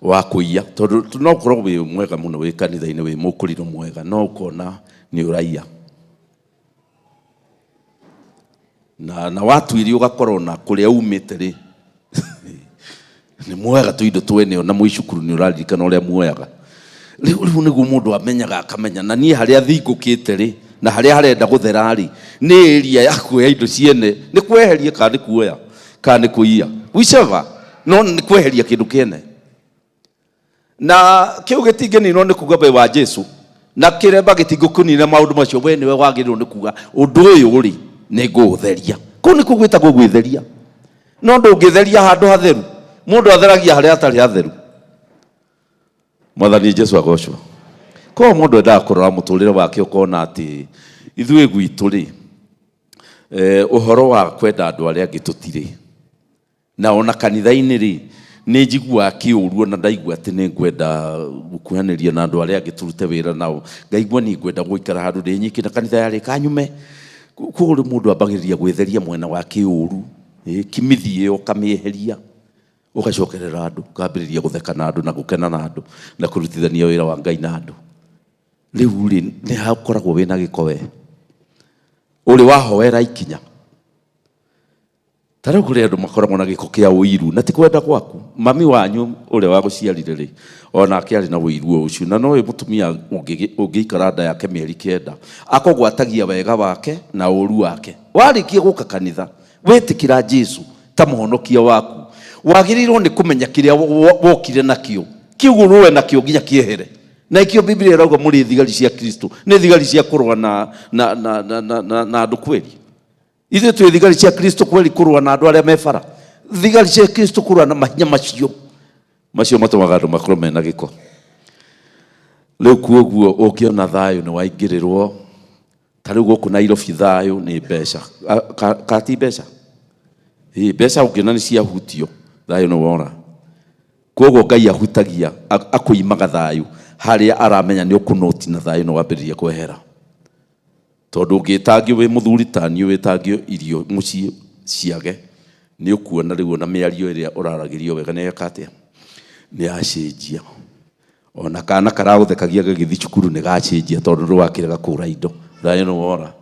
wa kũiya, tondũ no ũkorwo wĩ mwega mũno wĩ kanitha-inĩ, wĩ mũkũrinũ mwega, no ũkona Nĩ ũraiya. Na watuirie ũgakorwo na kũrĩa umĩte rĩ nĩ muoyaga tũindo twene ona mwĩ cukuru nĩ ũraririkana ũrĩa muoyaga. Rĩu nĩguo mũndũ amenyaga akamenya na niĩ harĩa thingũkĩte rĩ na harĩa harenda gũthera rĩ nĩ area ya kuoya indo ciene, nĩ kweheria kana nĩ kuoya kana nĩ kũiya, whichever, no nĩ kweheria kĩndũ kĩene. Na kĩu gĩtingĩninwo nĩ kuga we wa Jesu, na kĩremba gĩtingĩkũnina maũndũ macio, we nĩwe wagĩrĩirwo nĩ kuga ũndũ ũyũ rĩ nĩ ngũũtheria. Kũu nĩkuo gwĩtagwo gwĩtheria. No ndũngĩtheria handũ hatheru, mũndũ atheragia harĩa hatarĩ hatheru. Mwathani Jesu agocwo. Koguo mũndũ endaga kũrora mũtũrĩre wake ũkona atĩ ithuĩ gwitũ rĩ ũhoro wa kwenda andũ arĩa angĩ tũtirĩ. Na ona kanitha-inĩ rĩ nĩ njiguaga kĩũru ona ndaigua atĩ nĩ ngwenda gũkuhanĩria na andũ arĩa angĩ tũrute wĩra nao, ngaigua niĩ ngwenda gũikara handũ ndĩ nyiki na kanitha yarĩka nyume. Koguo rĩu mũndũ ambagĩrĩria gwĩtheria mwena wa kĩũru, kimithi ĩyo ũkamĩeheria, ũgacokerera andũ, ũkambĩrĩria gũtheka na andũ na gũkena na andũ na kũrutithania wĩra wa Ngai na andũ. Rĩu rĩ nĩ hakoragwo wĩna gĩko we ũrĩ wahoera ikinya. Ta rĩu kũrĩ andũ makoragwo na gĩko kĩa ũiru na ti kwenda gwaku. Mami wanyu ũrĩa wagũciarire rĩ onake arĩ na ũiru o ũcio, na no ũyũ mũtumia ũngĩikara nda yake mĩeri 9 akũgwatagia wega wake na ũru wake. Warĩkia gũka kanitha wĩtĩkĩra Jesu ta mũhonokia waku, wagĩrĩirwo nĩ kũmenya kĩrĩa wokire nakĩo, kĩu ũrũe nakĩo nginya kĩehere. Na ikĩo Biblia ĩrauga mũrĩ thigari cia Kristo, nĩ thigari cia kũrũa na andũ kweli. Ithuĩ twĩ thigari cia Kristo kweli kũrũa na andũ arĩa me bara, thigari cia Kristo kũrũa na mahinya macio macio matũmaga andũ makorwo mena gĩko. Rĩu kuoguo ũngĩona thayũ nĩ waingĩrĩrwo, ta rĩu gũkũ Nairobi thayũ nĩ mbeca. Ka ti mbeca? Ĩ, mbeca ũngĩona nĩ ciahutio, thayũ nĩ wora. Koguo Ngai ahutagia, akũimaga thayũ harĩa aramenya nĩ ũkũnoti na thayũ nĩ wambĩrĩria kwehera. Tondũ ũngĩtangio wĩ mũthuri ta niĩ wĩtangio irio mũciĩ ciage, nĩ ũkuona rĩu ona mĩario ĩrĩa ũraragĩrio wega nĩ yeka atĩa? Nĩ yacenjia. Ona kana karagũthekagia gagĩthiĩ cukuru nĩ gacenjia tondũ ndũgakĩrega kũgũra indo. Thayũ nĩ wora.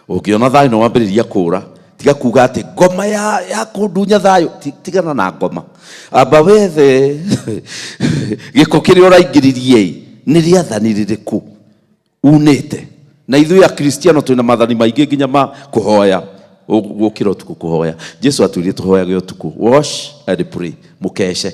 Ũngĩona thayũ nĩ wambĩrĩria kũra, tiga kuga atĩ ngoma ya kũndunya thayũ, tigana na ngoma. Amba wethe gĩko kĩrĩa ũraingĩririe nĩ rĩathani rĩrĩkũ unĩte. Na ithuĩ Akristiano twĩna maathani maingĩ nginya ma kũhoya, gũkĩra ũtukũ kũhoya. Jesu atwĩrire tũhoyage ũtukũ, wash and pray, mũkece.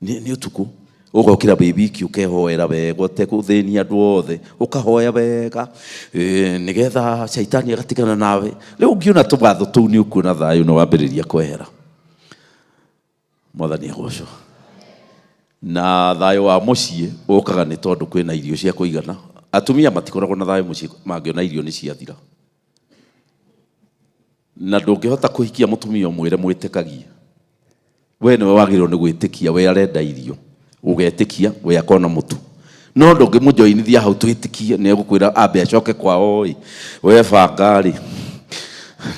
Nĩ ũtukũ. Ũgokĩra wĩ wiki ũkehoera wega ũtegũthĩnia andũ othe, ũkahoya wega nĩgetha caitani agatigana nawe. Rĩu ũngĩona tũwatho tũu nĩ ũkuona thayũ nĩ wambĩrĩria kwehera. Mwathani agocwo. Na thayũ wa mũciĩ ũkaga nĩ tondũ kwĩna irio cia kũigana. Atumia matikoragwo na thayũ mũciĩ mangĩona irio nĩ ciathira. Na ndũngĩhota kũhikia mũtumia ũmwĩre mwĩtĩkagie. We nĩwe wagĩrĩirwo nĩ gwĩtĩkia, we arenda irio, ũgetĩkia we akona mũtu. No ndũngĩmũjoinithia hau twĩtĩkie, nĩ egũkwĩra ambe acoke kwao ĩ, we banga rĩ,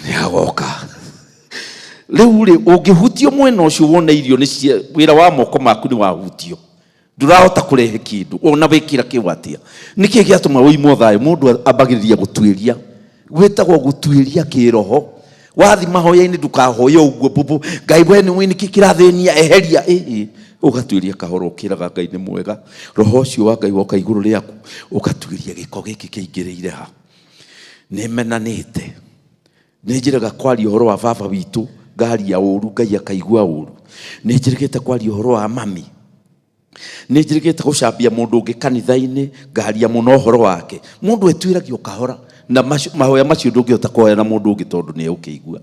nĩ agoka. Rĩu rĩ, ũngĩhutio mwena ũcio wone irio nĩ cia, wĩra wa moko maku nĩ wahutio. Ndũrahota kũrehe kĩndũ, ona wĩkĩra kĩu atĩa. Nĩkĩ gĩatũma ũimwo thayũ? Mũndũ ambagĩrĩria gũtuĩria. Gwĩtagwo gũtuĩria kĩroho. Wathi mahoya-inĩ ndũkahoye ũguo mbũmbũ, Ngai we nĩ nĩkĩ kĩrathĩnia, eheria. Ĩĩ, ũgatuĩria kahora ũkĩraga Ngai nĩ mwega. Roho ũcio wa Ngai woka igũrũ rĩaku, ũgatuĩria gĩko gĩkĩ kĩingĩrĩire ha. Nĩ menanĩte. Nĩ njĩrega kwaria ũhoro wa baba witũ, ngaria ũru, Ngai akaigua ũru. Nĩ njĩrĩgĩte kwaria ũhoro wa mami. Nĩ njĩrĩgĩte gũcambia mũndũ ũngĩ kanitha-inĩ, ngaria mũno ũhoro wake. Mũndũ etuĩragia o kahora, na mahoya macio ndũngĩhota kũhoya na mũndũ ũngĩ tondũ nĩ egũkĩigua.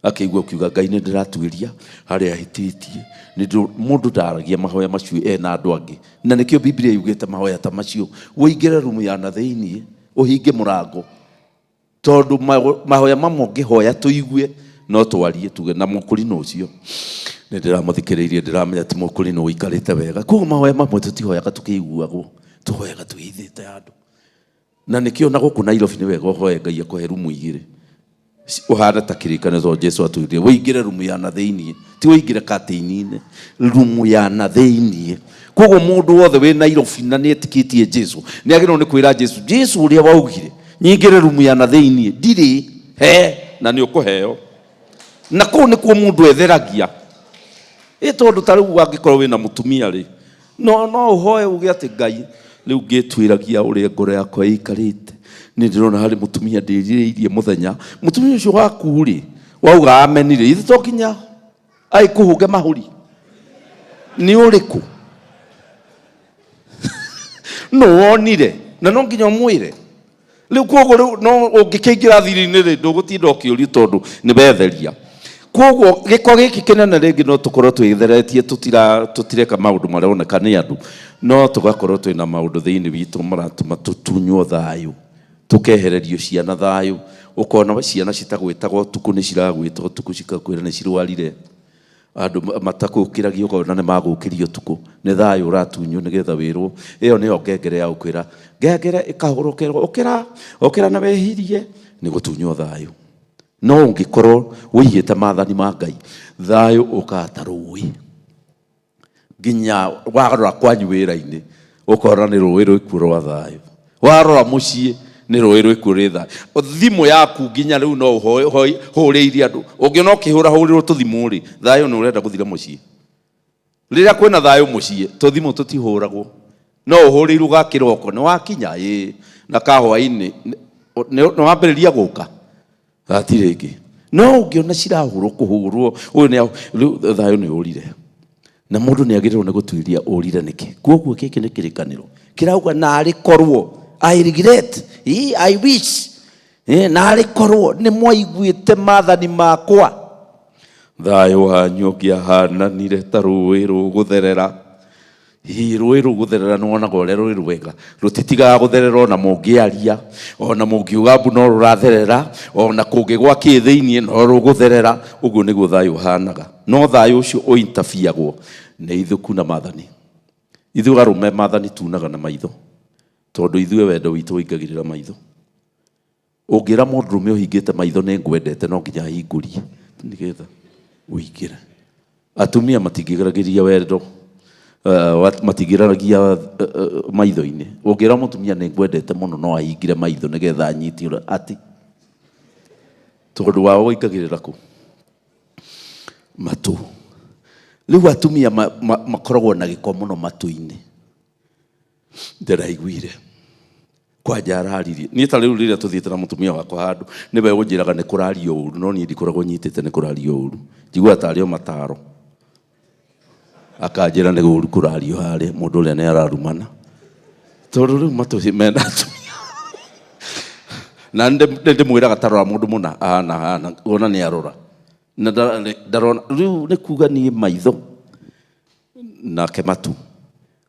Akĩigua ũkiuga Ngai nĩ ndĩratuĩria harĩa hĩtĩtie. Mũndũ ndaragia mahoya macio ena andũ angĩ. Na nĩkĩo Biblia yugĩte mahoya ta macio, ũingĩre rumu ya na thĩiniĩ, ũhinge mũrango. Tondũ mahoya mamwe ũngĩhoya tũigue, no twarie tuge na mũkũrinũ ũcio. Nĩ ndĩramũthikĩrĩirie, ndĩramenya ti mũkũrinũ ũikarĩte wega. Koguo mahoya mamwe tũtihoyaga tũkĩiguagwo, tũhoyaga twĩhithĩte handũ. Na nĩkĩo na gũkũ Nairobi nĩ wega ũhoe Ngai akũhe rumu igĩrĩ. Ũhane ta kĩrĩkanĩro tondũ Jesu atwĩrire ũingĩre rumu ya na thĩiniĩ, ti ũingĩre katĩini-inĩ, rumu ya na thĩiniĩ. Koguo mũndũ wothe wĩ Nairobi na nĩ etĩkĩtie Jesu nĩ agĩrĩirwo nĩ kwĩra Jesu, Jesu ũrĩa waugire nyingĩre rumu ya na thĩiniĩ ndirĩ he, na nĩ ũkũheo. Na kũu nĩkuo mũndũ etheragia. Ĩ tondũ ta rĩu angĩkorwo wĩna mũtumia rĩ, no ũhoe uge atĩ Ngai rĩu ngĩtuĩragia ũrĩa ngoro yakwa ĩikarĩte, nĩ ndĩrona harĩ mũtumia ndĩrirĩirie mũthenya. Mũtumia ũcio waku rĩ, wauga ameni rĩ, ithe to nginya agĩkũhũnge mahũri. Nĩ ũrĩkũ? Nũ wonire? Na no nginya ũmwĩre. Rĩu koguo rĩu no ũngĩkĩingĩra thiri-inĩ rĩ, ndũgũtinda ũkĩũrio tondũ nĩ wetheria. Koguo gĩko gĩkĩ kĩnene rĩngĩ no tũkorwo twĩtheretie, tũtireka maũndũ maroneka nĩ andũ, no tũgakorwo twĩna maũndũ thĩinĩ witũ maratũma tũtunywo thayũ, tũkehererio ciana thayũ. Ũkona ciana citagwĩtaga ũtukũ nĩ ciragwĩta ũtukũ cikakwĩra nĩ cirwarire. Andũ matakũkĩragia ũkona nĩ magũkĩria ũtukũ, nĩ thayũ ũratunywo nĩgetha wĩrwo. Ĩyo nĩyo ngengere ya gũkwĩra, ngengere ĩkahũrwo ũkerwo ũkĩra, ũkĩra na wehirie, nĩ gũtunywo thayũ. No ũngĩkorwo ũigĩte maathani ma Ngai, thayũ ũkaga ta rũĩ. Nginya warora kwanyu wĩra-inĩ, ũkona nĩ rũĩ rwĩkuo rwa thayũ. Warora mũciĩ, nĩ rũĩ rwĩkuo rwĩ thayũ. Thimũ yaku nginya rĩu no ũhũrĩire andũ. Ũngĩona ũkĩhũra hũrĩrwo tũthimũ rĩ, thayũ nĩ ũrenda gũthira mũciĩ. Rĩrĩa kwĩna thayũ mũciĩ, tũthimũ tũtihũragwo. No ũhũrĩirwo ga kĩroko, nĩ wakinya, ĩĩ, na ka hwaĩ-inĩ, nĩ wambĩrĩria gũka. Hatirĩ ĩngĩ. No ũngĩona cirahũrwo kũhũrwo, ũyũ nĩ rĩu thayũ nĩ ũrire. Na mũndũ nĩ agĩrĩirwo nĩ gũtuĩria ũrire nĩkĩ. Koguo gĩkĩ nĩ kĩrĩkanĩro. Kĩrauga narĩ korwo, I regret, I wish, narĩ korwo nĩ mwaiguĩte maathani makwa. Thayũ wanyu ũngĩahananire ta rũĩ rũgũtherera. Hihi rũĩ rũgũtherera nĩ wonaga ũrĩa rũĩ rwega, rũtitigaga gũtherera ona mũngĩaria, ona mũngiuga mbu no rũratherera, ona kũngĩgwa kĩ thĩiniĩ no rũgũtherera. Ũguo nĩguo thayũ ũhanaga. No thayũ ũcio ũintabiagwo nĩ ithuĩ kuna maathani. Ithuĩ arũme maathani tunaga na maitho, tondũ ithuĩ wendo witũ ũingagĩrĩra maitho. Ũngĩra mũndũrũme ũhingĩte maitho nĩ ngwendete, no nginya ahingũrie nĩgetha ũingĩre. Atumia matingĩgerageria wendo, matingĩgeragia maitho-inĩ. Ũngĩra mũtumia nĩ ngwendete mũno, no ahingire maitho nĩgetha anyitie ũrĩa atĩ tondũ wao ũingagĩrĩra kũ? Matũ. Rĩu atumia makoragwo na gĩko mũno matũ-inĩ. Ndĩraiguire kwanja araririe. Niĩ ta rĩu rĩrĩa tũthiĩte na mũtumia wakwa handũ, nĩwe ũnjĩraga nĩ kũrario ũru, no niĩ ndikoragwo nyitĩte nĩ kũrario ũru. Njiguaga tarĩ o mataro. Akanjĩra nĩ ũru kũrario harĩa, mũndũ ũrĩa nĩ ararumana. Tondũ rĩu matũ mena atumia. Na nĩ ndĩmwĩraga ta rora mũndũ mũna, ahana, ahana, wona nĩ arora. Na ndarona, rĩu nĩ kuga niĩ maitho nake matu.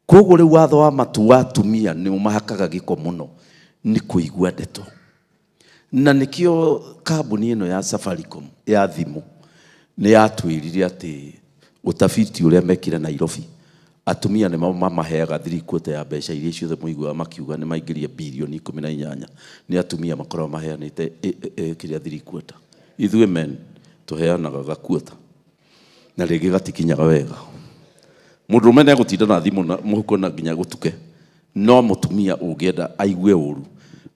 Koguo rĩu watho wa matu wa atumia nĩ ũmahakaga gĩko mũno nĩ kũigua ndeto. Na nĩkĩo kambuni ĩno ya Safaricom ya thimũ nĩ yatwĩrire atĩ ũtabiti ũrĩa mekire Nairobi, atumia nĩ mamaheaga 3/4 ya mbeca iria ciothe mũiguaga makiuga nĩ maingĩria birioni ikũmi na inyanya. Nĩ atumia makoragwo maheanĩte kĩrĩa 3/4. Ithuĩ men tũheanaga gakuota na rĩngĩ gatikinyaga wega. Mũndũrũme nĩ egũtinda na thimũ na mũhuko na nginya gũtuke, no mũtumia ũngĩenda aigue ũru,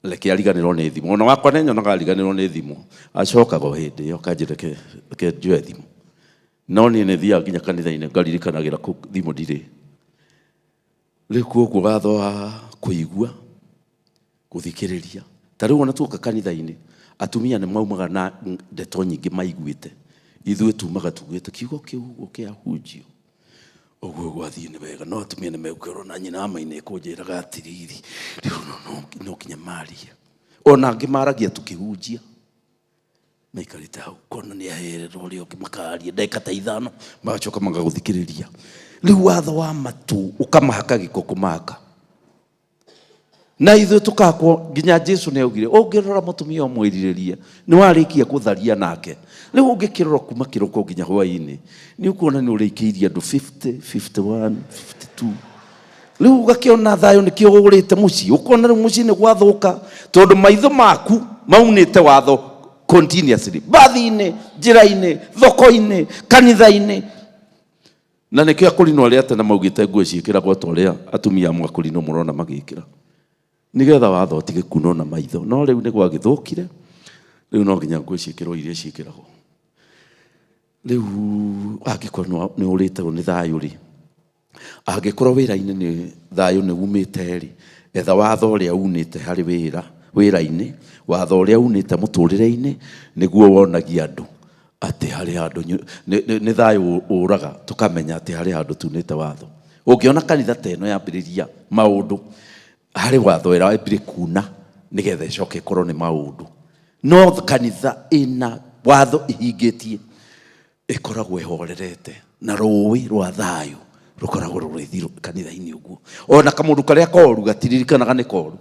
reke ariganĩrwo nĩ thimũ. Ona wakwa nĩ nyonaga ariganĩrwo nĩ thimũ, acokaga o hĩndĩ ĩyo akanjĩra reke njoe thimũ. No niĩ nĩ thiaga nginya kanitha-inĩ ngaririkanagĩra kũu thimũ ndirĩ. Rĩu koguo watho wa kũigua, gũthikĩrĩria. Ta rĩu ona tuoka kanitha-inĩ, atumia nĩ maumaga na ndeto nyingĩ maiguĩte. Ithuĩ tumaga tugĩte kiugo kĩu ũguo kĩahunjio, ũguo gwathiĩ nĩ wega. No atumia nĩ megũkorwo na nyina wa maina ĩkũnjĩraga atĩrĩrĩ, rĩu no nginya marie. Ona angĩ maragia tũkĩhunjia. Maikarĩte hau, kona nĩ ahererwo ũrĩa ũngĩ, makaria ndagĩka ta ithano, magacoka magagũthikĩrĩria. Rĩu watho wa matũ ũkamahaka gĩko kũmahaka. Na ithuĩ tũkakwo nginya Jesu nĩ augire, ũngĩrora mũtumia ũmwĩrirĩrie, nĩ warĩkia gũtharia nake. Rĩu ũngĩkĩrora kuma kĩroko nginya hwaĩ-inĩ, nĩ ũkuona nĩ ũrĩkĩirie andũ 50, 51, 52. Rĩu ũgakĩona thayũ nĩkĩo ũgũrĩte mũciĩ, ũkona rĩu mũciĩ nĩ gwathũka, tondũ maitho maku maunĩte watho Continuously bathi-inĩ, njĩra-inĩ, thoko-inĩ, kanitha-inĩ. Na nĩkĩo akũrinũ arĩa tene maugĩte nguo ciĩkĩragwo ta ũrĩa atumia amwe akũrinũ mũrona magĩkĩra, nĩgetha watho ũtige kunwo na maitho. No rĩu nĩ gwagĩthũkire, rĩu no nginya nguo ciĩkĩrwo iria ciĩkĩragwo rĩu. Angĩkorwo nĩ ũrĩte nĩ thayũ rĩ, angĩkorwo wĩra-inĩ nĩ thayũ nĩ umĩte rĩ, etha watho ũrĩa unĩte harĩ wĩra, wĩra-inĩ, watho ũrĩa unĩte mũtũrĩre-inĩ, nĩguo wonagia andũ atĩ harĩ handũ nĩ thayũ ũraga, tũkamenya atĩ harĩ handũ tunĩte watho. Ũngĩona kanitha ta ĩno yambĩrĩria maũndũ, harĩ watho ĩrambire kuna nĩgetha ĩcoke ĩkorwo nĩ maũndũ. No kanitha ĩna watho ihingĩtie ĩkoragwo ĩhorerete, na rũĩ rwa thayũ rũkoragwo rũgĩthiĩ kanitha-inĩ ũguo. Ona kamũndũ karĩa koru gatiririkanaga nĩ koru,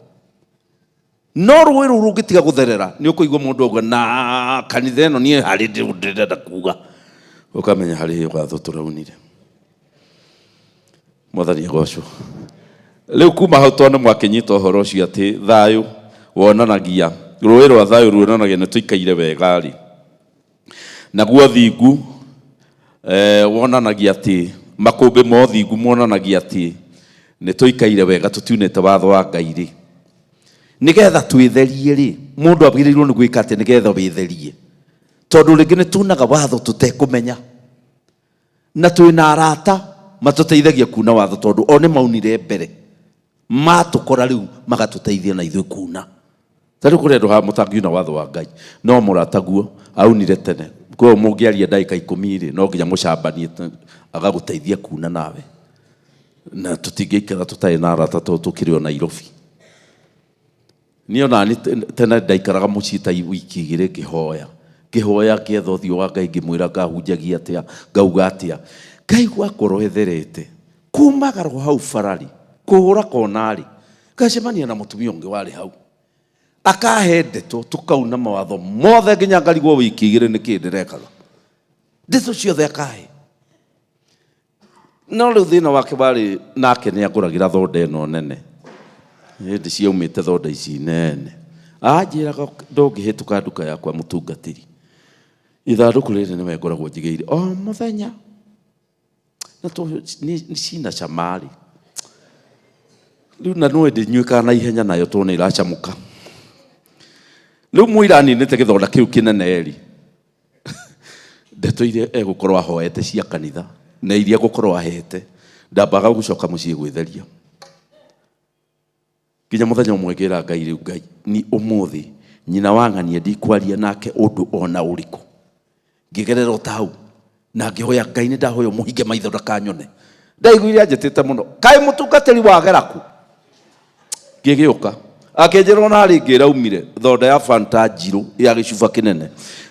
no rũĩ rũu rũngĩtiga gũtherera, nĩ ũkũigua mũndũ auga na kanitha ĩno niĩ harĩ ndĩrenda kuga, ũkamenya harĩ watho tũraunire. Mwathani agocwo. Rĩu kuma hau, tondũ mwakĩnyita ũhoro ũcio atĩ thayũ wonanagia, rũĩ rwa thayũ ruonanagia nĩ tũikaire wega rĩ, naguo thingu wonanagia atĩ, makũmbĩ ma ũthingu monanagia atĩ nĩ tũikaire wega, tũtiunĩte watho wa Ngai rĩ, nĩgetha twĩtherie rĩ, mũndũ agĩrĩirwo nĩ gwĩka atĩ nĩgetha wĩtherie? Tondũ rĩngĩ nĩ tunaga watho tũtekũmenya, na twĩna arata matũteithagia kuna watho, tondũ o nĩ maunire mbere, matũkora rĩu magatũteithia na ithuĩ kuna. Ta rĩu kũrĩ andũ haha mũtangiuna watho wa Ngai, no mũrataguo aunire tene. Koguo mũngĩaria ndagĩka 10 rĩ, no nginya mũcambanie, agagũteithia kuna nawe. Na tũtingĩikara tũtarĩ na arata, tondũ tũkĩrĩ o Nairobi. Niĩ ona nĩ tene ndaikaraga mũciĩ ta wiki 2 ngĩhoya, ngĩhoya, ngĩetha ũthiũ wa Ngai, ngĩmwĩra ngahunjagia atĩa, ngauga atĩa. Ngaigua ngoro ĩtherete kumagarwo hau barari kũhũra kona rĩ, ngacemania na mũtumia ũngĩ warĩ hau, akahe ndeto, tũkauna mawatho mothe, nginya ngarigwo wiki 2 nĩkĩ ndĩrekaga. Ndeto ciothe akahe. No rĩu thĩna wake warĩ nake nĩ angũragĩra thonda ĩno nene, hĩndĩ ciaumĩte thonda ici nene. Anjĩraga, "Ndũngĩhĩtũka nduka yakwa, mũtungatĩri, ithandũkũ rĩrĩ nĩwe ngoragwo njigĩire o mũthenya." Na nĩ cina cama rĩ, rĩu na no ndĩnyuĩkaga na ihenya nayo tondũ nĩ iracamũka. Rĩu mũira aninĩte gĩthonda kĩu kĩnene rĩ, ndeto iria egũkorwo ahoete cia kanitha na iria egũkorwo ahete, ndambaga gũcoka mũciĩ gwĩtheria. Nginya mũthenya ũmwe ngĩra Ngai, "Rĩu Ngai, ni ũmũthĩ nyina wa ng'ania ndikwaria nake ũndũ ona ũrĩkũ." Ngĩgerera o ta hau na ngĩhoya Ngai, nĩ ndahoya mũhinge maitho ndakanyone. Ndaiguire anjĩtĩte mũno, "Kaĩ mũtungatĩri wagera kũ?" Ngĩgĩũka, akĩnjĩra ona harĩ ngĩraumire thonda ya Fanta njirũ ya gĩcuba kĩnene,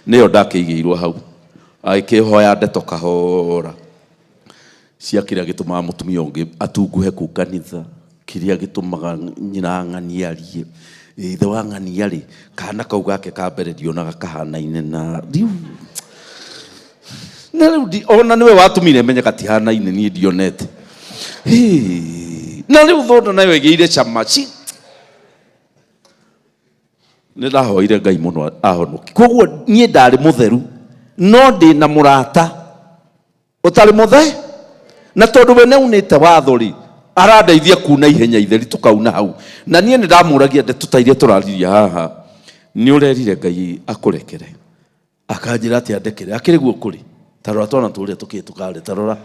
nĩyo ndakĩigĩirwo hau. Agĩkĩhoya ndeto kahora cia kĩrĩa gĩtũmaga mũtumia ũngĩ atunguhe kũu kanitha, kĩrĩa gĩtũmaga nyina ng'ania arie, ithe wa ng'ania rĩ, kana kau gake ka mbere ndionaga kahanaine na rĩu na rĩu ona nĩwe watũmire menye katihanaine, niĩ ndionete. Hĩ, na rĩu thonda nayo ĩgĩire cama ci. Nĩ ndahoire Ngai mũno ahonoki. Koguo niĩ ndarĩ mũtheru, no ndĩ na mũrata ũtarĩ mũthe, na tondũ we nĩaunĩte watho rĩ, arandeithia kuna ihenya itheri, tũkauna hau. Na niĩ nĩ ndamũragia ndeto ta iria tũraririe haha, "Nĩ ũrerire Ngai akũrekere?" Akanjĩra atĩ andekere akĩrĩ guo kũrĩ. Tarora twana tũrĩa tũkĩhĩtũka rĩ, tarora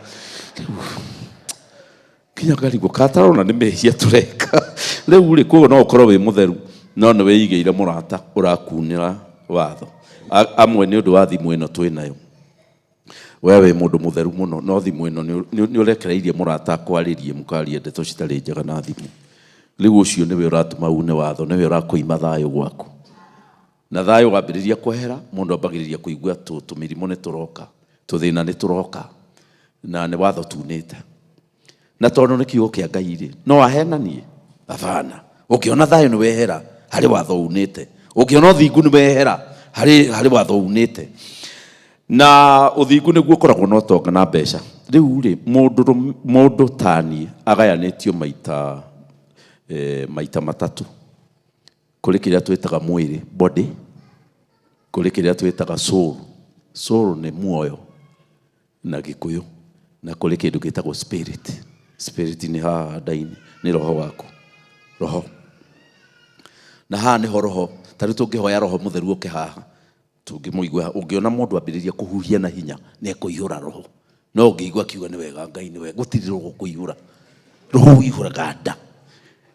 kinya ngarigwo katarona nĩ mehia tũreka rĩu rĩ. Koguo no ũkorwo wĩ mũtheru, no nĩ wĩigĩire mũrata ũrakunĩra watho. Amwe nĩ ũndũ wa thimũ ĩno twĩ nayo, we wĩ mũndũ mũtheru mũno, no thimũ ĩno nĩ ũrekereirie mũrata akwarĩrie, mũkaria ndeto citarĩ njega na thimũ. Rĩu ũcio nĩwe ũratũma une watho, nĩwe ũrakũima thayũ gwaku. Na thayũ wambĩrĩria kwehera, mũndũ ambagĩrĩria kũigua tũmĩrimũ nĩ tũroka, tũthĩna nĩ tũroka, na nĩ watho tunĩte. Na tondũ nĩ kiugo kĩa Ngai rĩ, no ahenanie? Abana. Ũngĩona thayũ nĩ wehera, harĩ watho unĩte. Ũngĩona ũthingu nĩ wehera, harĩ watho unĩte. Na ũthingu nĩguo ũkoragwo na ũtonga na mbeca. Rĩu rĩ, mũndũ taniĩ agayanĩtio maita matatũ. Kũrĩ kĩrĩa twĩtaga mwĩrĩ, body. Kũrĩ kĩrĩa twĩtaga soul. Soul nĩ muoyo na Gĩkũyũ, na kũrĩ kĩndũ gĩtagwo spirit. Spirit nĩ haha nda-inĩ, nĩ roho waku, roho. Na haha nĩho roho, ta rĩu tũngĩhoya roho mũtheru ũke haha, tũngĩmũigua, ũngĩona mũndũ ambĩrĩria kũhuhia na hinya, nĩ ekũihũra roho. No ũngĩigua akiuga nĩ wega Ngai nĩ wega, gũtirĩ roho kũihũra. Roho ũihũraga nda.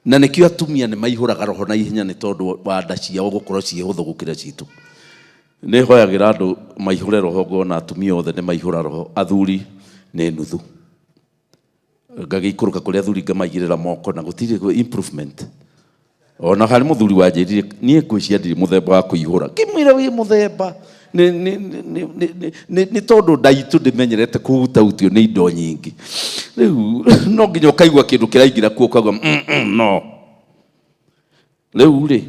Na nĩkĩo atumia nĩ maihũraga roho na ihenya nĩ tondũ wa nda ciao gũkorwo ciĩ hũthũ gũkĩra citũ. Nĩ hoyagĩra andũ maihũre roho, ngona atumia othe nĩ maihũra roho, athuri nĩ nuthu. Ngagĩikũrũka kũrĩ athuri ngamaigĩrĩra moko na gũtirĩ improvement. Ona harĩ mũthuri wanjĩrire niĩ ngwĩciria ndirĩ mũthemba wa kũihũra. Ngĩmwĩra wĩ mũthemba. Nĩ tondũ nda itũ ndĩmenyerete kũhutahutio nĩ indo nyingĩ. Rĩu no nginya ũkaigua kĩndũ kĩraingĩra kuo ũkauga no. Rĩu rĩ,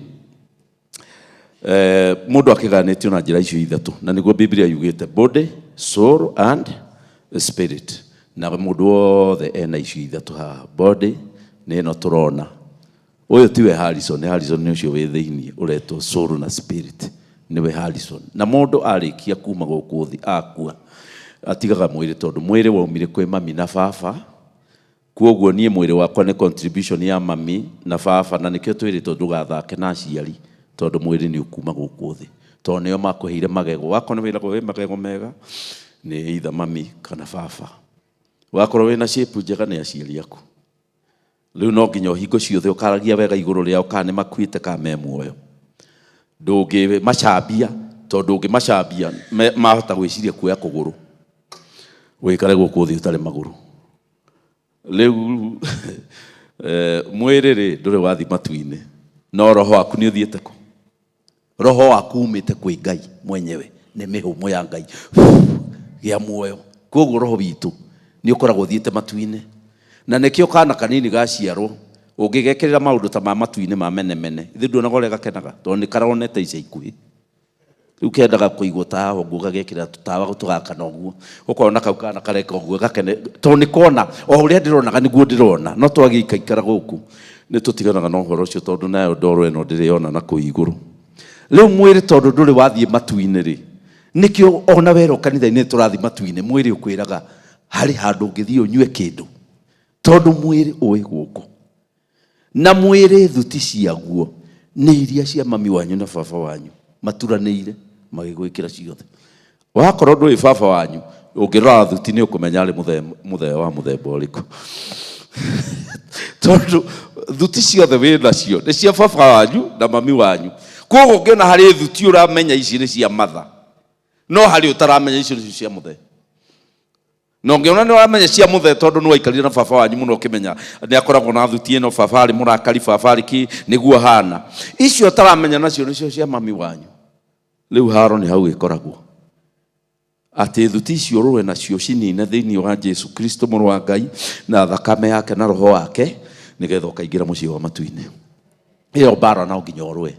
mũndũ akĩganĩtio na njĩra icio ithatũ, na nĩguo Biblia yugĩte body, soul and spirit. Na mũndũ wothe ena icio ithatũ haha. Body nĩ ĩno tũrona. Ũyũ tiwe Harrison, Harrison nĩ ũcio wĩ thĩiniĩ ũretwo soul na spirit, nĩwe Harrison. Na mũndũ arĩkia kuma gũkũ thĩ akua, atigaga mwĩrĩ tondũ mwĩrĩ waumire kwĩ mami na baba. Kwoguo niĩ mwĩrĩ wakwa nĩ contribution ya mami na baba, na nĩkĩo twĩrĩtwo ndũgathake na aciari tondũ mwĩrĩ nĩ ũkuma gũkũ thĩ, tondũ nĩo makũheire magego. Wakorwo nĩ wĩragwo wĩ magego mega nĩ either mami kana baba, wakorwo wĩna shape njega nĩ aciari aku. Rĩu no nginya ũhingo ciothe ũkaragia wega igũrũ rĩao, kana nĩ makuĩte kana me muoyo. Ndũngĩmacambia, tondũ ũngĩmacambia mahota gwĩciria kuoya kũgũrũ wĩkare gũkũ thĩ ũtarĩ magũrũ. Rĩu mwĩrĩ rĩ ndũrĩ wathiĩ matu-inĩ, no roho waku nĩ ũthiĩte kũ? Roho waku umĩte kwĩ Ngai mwenyewe, nĩ mĩhũmũ ya Ngai gĩa muoyo. Koguo roho witũ nĩ ũkoragwo ũthiĩte matu-inĩ, na nĩkĩo kana kanini gaciarwo ũngĩgekĩrĩra maũndũ ta ma matu-inĩ ma menemene, ithuĩ nduonaga ũrĩa gakenaga tondũ nĩ karonete ica ikuhĩ. Rĩu kendaga kũigwo tawa ũguo, gagekĩra tũtawa tũgakana ũguo, ũkona kau kana kareka ũguo gakene, tondũ nĩ kona o ũrĩa ndĩronaga nĩguo ndĩrona. No twagĩikaikara gũkũ nĩ tũtiganaga na ũhoro ũcio, tondũ nayo ndoro ĩno ndĩrĩona na kũu igũrũ. Rĩu mwĩrĩ tondũ ndũrĩ wathiĩ matu-inĩ rĩ, nĩkĩo ona werwo kanitha-inĩ tũrathiĩ matu-inĩ, mwĩrĩ ũkwĩraga harĩ handũ ũngĩthiĩ ũnyue kĩndũ, tondũ mwĩrĩ ũĩ gũkũ. Na mwĩrĩ thuti ciaguo nĩ iria cia mami wanyu na baba wanyu maturanĩire magĩgwĩkĩra ciothe. Wakorwo ndũĩ baba wanyu, ũngĩrora thuti nĩ ũkũmenya arĩ mũthee wa mũthemba ũrĩkũ, tondũ thuti ciothe wĩ nacio nĩ cia baba wanyu na mami wanyu. Koguo ũngĩona harĩ thuti ũramenya ici nĩ cia matha, no harĩ ũtaramenya icio nĩcio cia mũthee. Na ũngĩona nĩ ũramenya cia mũthee tondũ nĩ waikarire na baba wanyu mũno, ũkĩmenya nĩ akoragwo na thuti ĩno, baba arĩ mũrakari, baba arĩ kĩ, nĩguo ahana. Icio ũtaramenya nacio nĩcio cia mami wanyu. Rĩu haro nĩ hau ĩkoragwo, atĩ thuti icio ũrũe nacio cinine thĩinĩ wa Jesu Kristo mũrũ wa Ngai na thakame yake na roho wake, nĩgetha ũkaingĩra mũciĩ wa matu-inĩ. Ĩyo mbara no nginya ũrũe,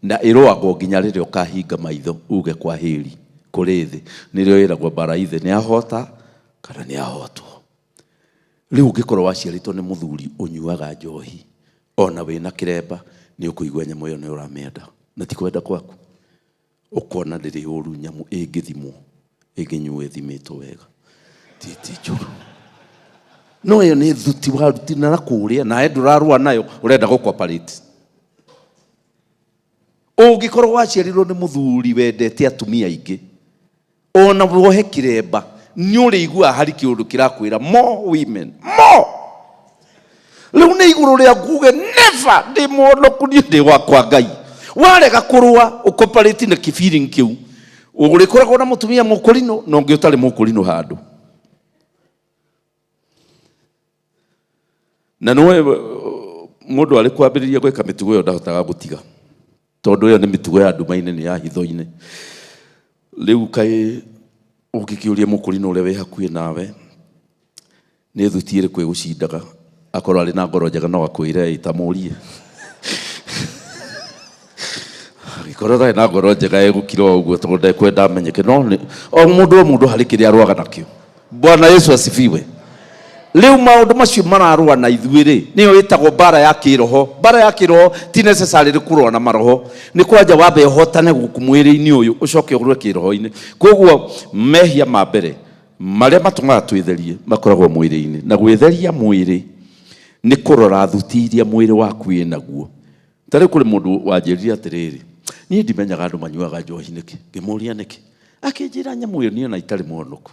na ĩrũagwo nginya rĩrĩa ũkahinga maitho uge kwa heri kũrĩ thĩ. Nĩrĩo ĩragwo mbara ithe nĩ ahota kana nĩ ahotwo. Rĩu ũngĩkorwo waciarĩtwo nĩ mũthuri ũnyuaga njohi ona wĩna kĩremba, nĩ ũkũigua nyamũ ĩyo nĩ ũramĩenda, na ti kwenda kwaku. Ũkona ndĩrĩ ũru nyamũ ĩngĩthimwo, ĩngĩnyuo ĩthimĩtwo wega, ti njũru. No ĩyo nĩ thuti waruti na kũrĩa, nawe ndũrarũa nayo, ũrenda gũ-cooperate. Ũngĩkorwo waciarirwo nĩ mũthuri wendete atumia aingĩ, ona wohe kĩremba, nĩ ũrĩiguaga harĩ kĩũndũ kĩrakwĩra more women, more. Rĩu nĩ igũrũ rĩa nguge never, ndĩ mũhonoku niĩ ndĩ wakwa Ngai. Warega kũrũa ũcooperate na kĩ-feeling kĩu, ũrĩkoragwo na mũtumia mũkũrinũ na ũngĩ ũtarĩ mũkũrinũ handũ. Na nĩwe mũndũ arĩ kwambĩrĩria gwĩka mĩtugo ĩyo ndahotaga gũtiga, tondũ ĩyo nĩ mĩtugo ya nduma-inĩ, nĩ ya hitho-inĩ. Rĩu kaĩ ũngĩkĩũria mũkũrinũ ũrĩa wĩ hakuhĩ nawe nĩ thuti ĩrĩkũ ĩgũcindaga, akorwo arĩ na ngoro njega no akwĩre ĩtamũrie. Angĩkorwo ndarĩ na ngoro njega egũkira o ũguo tondũ ndekwenda amenyeke. No nĩ o mũndũ o mũndũ harĩ kĩrĩa arũaga nakĩo. Bwana Yesu asifiwe. Rĩu maũndũ macio mararũa na ithuĩ rĩ, nĩyo ĩtagwo mbara ya kĩroho. Mbara ya kĩroho ti necessarily kũrũa na maroho, nĩ kwanja wambe ũhotane gũkũ mwĩrĩ-inĩ ũyũ ũcoke ũrũe kĩroho-inĩ. Koguo mehia ma mbere marĩa matũmaga twĩtherie makoragwo mwĩrĩ-inĩ, na gwĩtheria mwĩrĩ nĩ kũrora thuti iria mwĩrĩ waku wĩ naguo. Ta rĩu kũrĩ mũndũ wanjĩrire atĩrĩrĩ, niĩ ndimenyaga andũ manyuaga njohi nĩkĩ. Ngĩmũria nĩkĩ, akĩnjĩra nyamũ ĩyo niĩ ona itarĩ mũhonoku,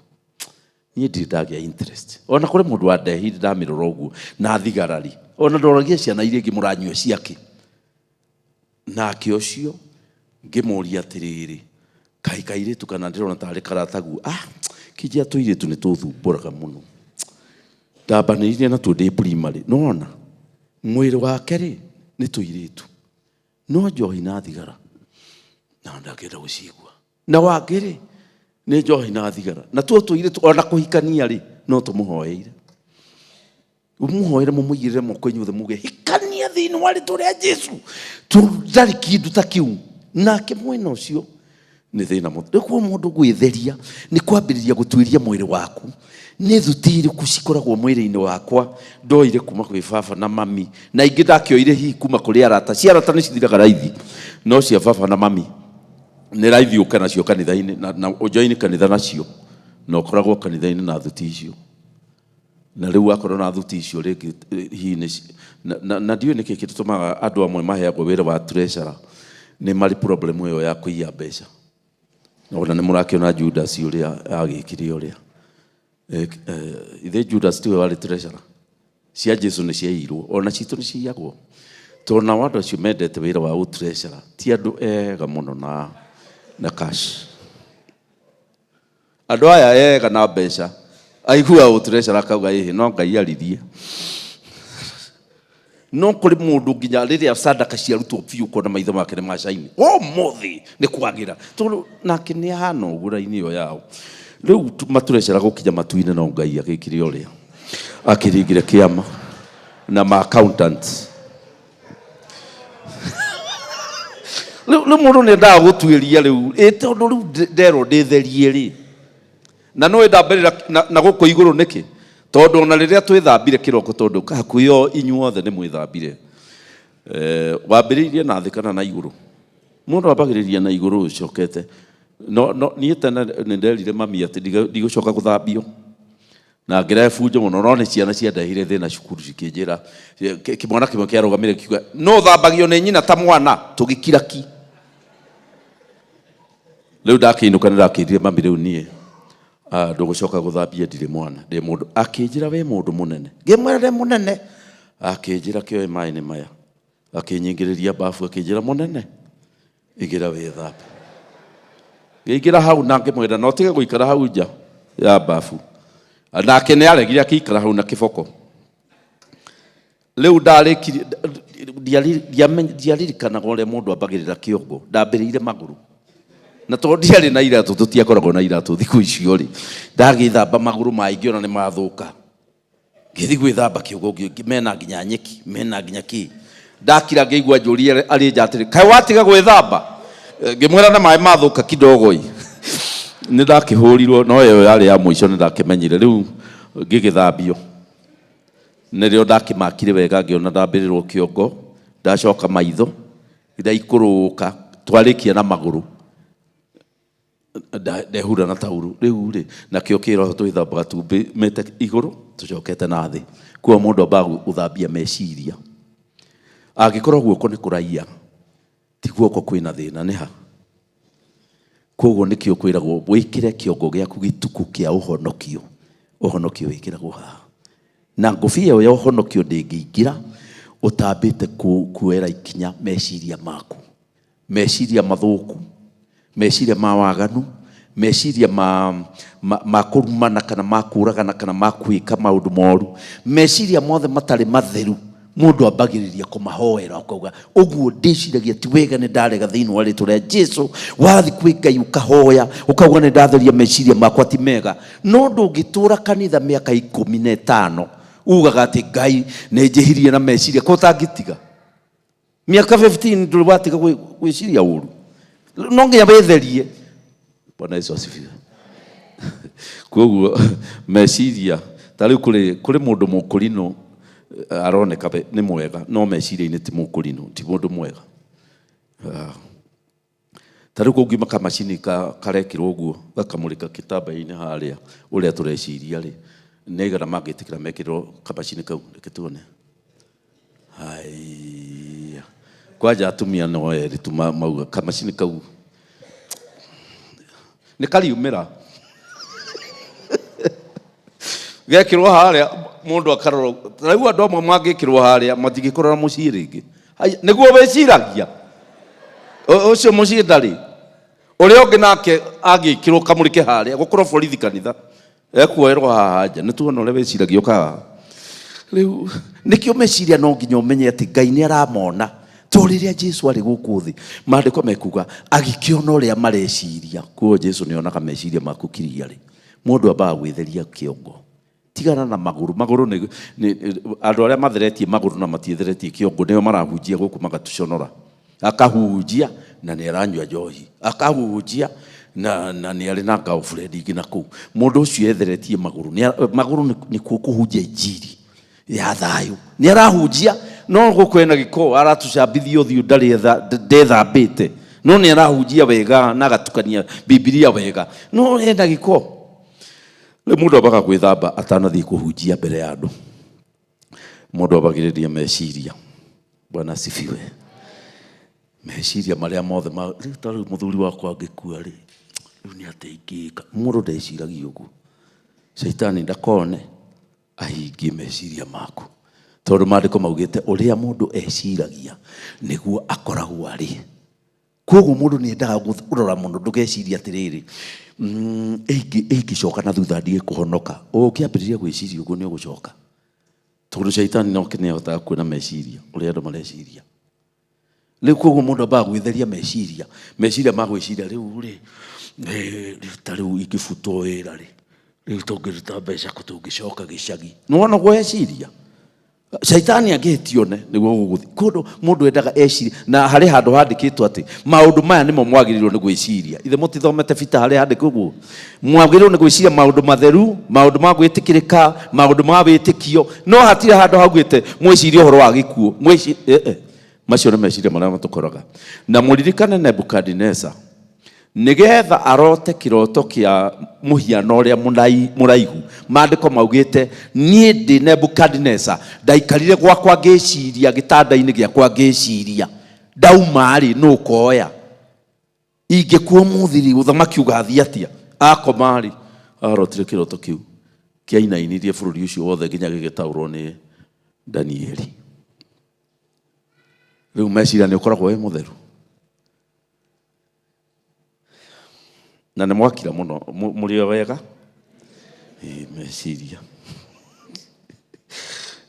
niĩ ndirĩ ndagĩa interest. Ona kũrĩ mũndũ wandehire ndamĩrora ũguo na thigarari, ona ndoragia ciana iria ingĩ mũranyua ciake. Nake ũcio ngĩmũria atĩrĩrĩ, kaĩ kairĩtu kana ndĩrona tarĩ karataguo, kĩnjia tũirĩtu nĩ tũthumbũraga mũno, ndambanĩrire natuo ndĩ primary. Nĩwona mwĩrĩ wake rĩ nĩ tũirĩtu, no njohi na thigara na ndangĩenda gũcigua, na wangĩ rĩ nĩ njohi na thigara, na tuo tũirĩtu ona kũhikania rĩ no tũmũhoeire, ũmũhoere mũmũigĩrĩre moko inyuothe muge hikania thĩinĩ wa rĩtwa rĩa Jesu, tondũ ndarĩ kĩndũ ta kĩu. Nake mwena ũcio nĩ thĩna mũno. Rĩu kwa mũndũ gwĩtheria nĩ kwambĩrĩria gũtuĩria mwĩrĩ waku, nĩ thuti irĩkũ cikoragwo mwĩrĩ-inĩ wakwa ndoire kuma kwĩ baba na mami, na ingĩ ndakĩoire hihi kuma kũrĩ arata. Cia arata nĩ cithiraga raithi, no cia baba na mami nĩ raithi ũke nacio kanitha-inĩ, na ũjoini kanitha nacio, na ũkoragwo kanitha-inĩ na thuti icio. Na rĩu wakorwo na thuti icio rĩngĩ hihi nĩ na ndiũĩ nĩkĩ gĩtũmaga andũ amwe maheagwo wĩra wa treasurer, nĩ marĩ problem ĩyo ya kũiya mbeca. Ona nĩ mũrakĩona Judas ũrĩa agĩkire ũrĩa. Ithe Judas tiwe warĩ treasurer. Cia Jesu nĩ ciaiyirwo, ona citũ nĩ ciiyagwo. Tondũ nao andũ acio mendete wĩra wa ũtreasurer ti andũ ega mũno na cash. Andũ aya ega na mbeca, aigua ũtreasurer akauga ĩhĩ no Ngai aririe. No kũrĩ mũndũ nginya rĩrĩa sadaka ciarutwo biũ ũkona maitho make nĩ macaini, ũmũthĩ nĩ kwagĩra, tondũ nake nĩ ahana ũguo raini ĩyo yao. Rĩu matũrecera gũkinya matu-inĩ, no Ngai agĩkire ũrĩa akĩringire kĩama na ma accountants. Rĩu mũndũ nĩ endaga gũtuĩria rĩu, ĩ tondũ rĩu nderwo ndĩtherie rĩ, na nĩũĩ ndambĩrĩra na gũkũ igũrũ nĩkĩ? Tondũ ona rĩrĩa twĩthambire kĩroko, tondũ hakuhĩ o inyuothe nĩ mwĩthambire, wambĩrĩirie na thĩ kana na igũrũ? Mũndũ ambagĩrĩria na igũrũ ũcokete. No, no, niĩ tene nĩ nderire mami atĩ ndigũcoka gũthambio, na ngĩrehe bunjo mũno, no nĩ ciana ciandehire thĩna cukuru cikĩnjĩra, kĩmwana kĩmwe kĩarũgamire kiuga no thambagio nĩ nyina ta mwana, tũgĩkira ki. Rĩu ndakĩinũka nĩ ndakĩrire mami, rĩu niĩ ndũgũcoka gũthambia, ndirĩ mwana, ndĩ mũndũ. Akĩnjĩra wĩ mũndũ mũnene, ngĩmwĩra ndĩ mũnene. Akĩnjĩra kĩoe maĩ nĩ maya, akĩnyingĩrĩria bafu, akĩnjĩra mũnene igĩra wĩthambe. Ngĩingĩra hau na ngĩmwĩra no tige gũikara hau nja ya bafu, nake nĩ aregire akĩikara hau na kĩboko. Rĩu ndarĩkirie, ndiaririkanaga ũrĩa mũndũ ambagĩrĩra kĩongo, ndambĩrĩire magũrũ, na tondũ ndiarĩ na iratũ, tũtiakoragwo na iratũ thikũ icio rĩ, ndagĩthamba magũrũ maĩ ngĩona nĩ mathũka, ngĩthiĩ gwĩthamba kĩongo, mena nginya nyeki, mena nginya kĩ. Ndakira ngĩigua njũria arĩ nja atĩrĩ, kaĩ watiga gwĩthamba? Ngĩmwĩra na maĩ mathũka kidogo ĩ. Nĩ ndakĩhũrirwo, no ĩyo yarĩ ya mũico, nĩ ndakĩmenyire. Rĩu ngĩgĩthambio, nĩrĩo ndakĩmakire wega, ngĩona ndambĩrĩrwo kĩongo, ndacoka maitho, ndaikũrũka, twarĩkia na magũrũ, ndehura na taurũ. Rĩu rĩ, nakĩo kĩroho twĩthambaga tumbĩte igũrũ, tũcokete na thĩ. Koguo mũndũ ambaga gũthambia meciria. Angĩkorwo guoko nĩ kũraiya, ti guoko kwĩna thĩna, nĩ ha? Koguo nĩkĩo kwĩragwo wĩkĩre kĩongo gĩaku gĩtuku kĩa ũhonokio. Ũhonokio wĩkĩragwo haha. Na ngũbia ĩyo ya ũhonokio ndĩngĩingĩra ũtambĩte kuoera ikinya meciria maku. Meciria mathũku, meciria ma waganu, meciria ma kũrumana kana ma kũragana kana ma kwĩka maũndũ moru, meciria mothe matarĩ matheru, mũndũ ambagĩrĩria kũmahoera ũkauga ũguo ndĩciragia ti wega, nĩ ndarega thĩinĩ wa rĩtwa rĩa Jesu. Wathiĩ kwĩ Ngai ũkahoya ũkauga nĩ ndatheria meciria makwa ti mega. No ndũngĩtũra kanitha mĩaka 15 ugaga atĩ Ngai nĩ njĩhirie na meciria, ko ũtangĩtiga mĩaka 15 ndũrĩ watiga gwĩciria ũru, no nginya wĩtherie. Bwana Yesu asifiwe. Koguo meciria Ta rĩu kũrĩ mũndũ mũkũrinũ aroneka nĩ mwega, no meciria-inĩ ti mũkũrinũ, ti mũndũ mwega. Ta rĩu kũngiuma kamacini karekĩrwo ũguo gakamũrĩka kĩtambaya-inĩ harĩa ũrĩa tũreciria rĩ, nĩ aigana mangĩtĩkĩra mekĩrwo kamacini kau? Reke tuone. Haiya, kwanja atumia no erĩ tu mauga kamacini kau nĩ kariumĩra gekĩrwo harĩa mũndũ akarora. Ta rĩu andũ amwe mangĩkĩrwo harĩa matingĩkũrora mũciĩ rĩngĩ. Nĩguo wĩciragia ũcio mũciĩ ndarĩ. Ũrĩa ũngĩ nake angĩkĩrwo kamũrĩke harĩa gũkorwo borithi kanitha ekuoerwo haha nja, nĩ tuona ũrĩa wĩciragia ũkaga. Rĩu nĩkĩo meciria no nginya ũmenye atĩ Ngai nĩ aramona. To rĩrĩa Jesu arĩ gũkũ thĩ, maandĩko mekuga agĩkĩona ũrĩa mareciria. Koguo Jesu nĩ onaga meciria maku kiria rĩ. Mũndũ ambaga gwĩtheria kĩongo. Tigana na magũrũ. Magũrũ nĩ andũ arĩa matheretie magũrũ na matiĩtheretie kĩongo nĩo marahunjia gũkũ magatuconora. Akahunjia na nĩ aranyua njohi, akahunjia na nĩ arĩ na girlfriend ingĩ na kũu. Mũndũ ũcio etheretie magũrũ, magũrũ nĩkuo kũhunjia injiri ya thayũ. Nĩ arahunjia no gũkũ ena gĩko, aratũcambithia ũthiũ, ndarĩ ndethambĩte, no nĩ arahunjia wega na agatukania Bibilia wega, no ena gĩko. Rĩu mũndũ ambaga gwĩthamba atanathiĩ kũhunjia mbere ya andũ. Mũndũ ambagĩrĩria meciria. Bwana asifiwe. Meciria marĩa mothe rĩu ta rĩu mũthuri wakwa angĩkua rĩ, rĩu nĩ atĩa ingĩka? Mũndũ ndeciragia ũguo. Caitani ndakone ahingie meciria maku, tondũ maandĩko maugĩte ũrĩa mũndũ eciragia nĩguo akoragwo arĩ. Koguo mũndũ nĩ endaga kũrora mũno, ndũgecirie atĩrĩrĩ, ingĩcoka na thutha ndige kũhonoka. Ũngĩambĩrĩria gwĩciria ũguo nĩ ũgũcoka, tondũ caitani no nĩahotaga kuona meciria ũrĩa andũ mareciria. Rĩu koguo mũndũ ambaga gwĩtheria meciria, meciria ma gwĩciria rĩu rĩ, ta rĩu ingĩbutwo wĩra rĩ, rĩu tũngĩruta mbeca kũ tũngĩcoka gĩcagi. Nĩ wona ũguo eciria? Caitani angĩhĩtione nĩguo gũgũthiĩ. Kũndũ mũndũ endaga ecirie, na harĩ handũ handĩkĩtwo atĩ maũndũ maya nĩmo mwagĩrĩirwo nĩ gwĩciria. Ithe mũtithomete bita harĩa handĩkwo ũguo? Mwagĩrĩirwo nĩ gwĩciria maũndũ matheru, maũndũ ma gwĩtĩkĩrĩka, maũndũ ma wĩtĩkio, no hatirĩ handũ haugĩte mwĩcirie ũhoro wa gĩkuũ. Macio nĩ meciria marĩa matũkoraga. Na mũririkane Nebukadineza, nĩgetha arote kĩroto kĩa mũhiano ũrĩa mũraihu, maandĩko maugĩte niĩ ndĩ Nebukadineza, ndaikarire gwakwa ngĩciria, gĩtanda-inĩ gĩakwa ngĩciria, ndauma rĩ nũ ũkoya? Ingĩkua ũmũthĩ rĩ, ũthamaki ũgathiĩ atĩa? Akoma rĩ, arotire kĩroto kĩu kĩainainirie bũrũri ũcio wothe nginya gĩgĩtaũrwo nĩ Danieli. Rĩu meciria nĩ ũkoragwo wĩ mũtheru. Na nĩ mwakira mũno, mũrĩ o wega? Meciria.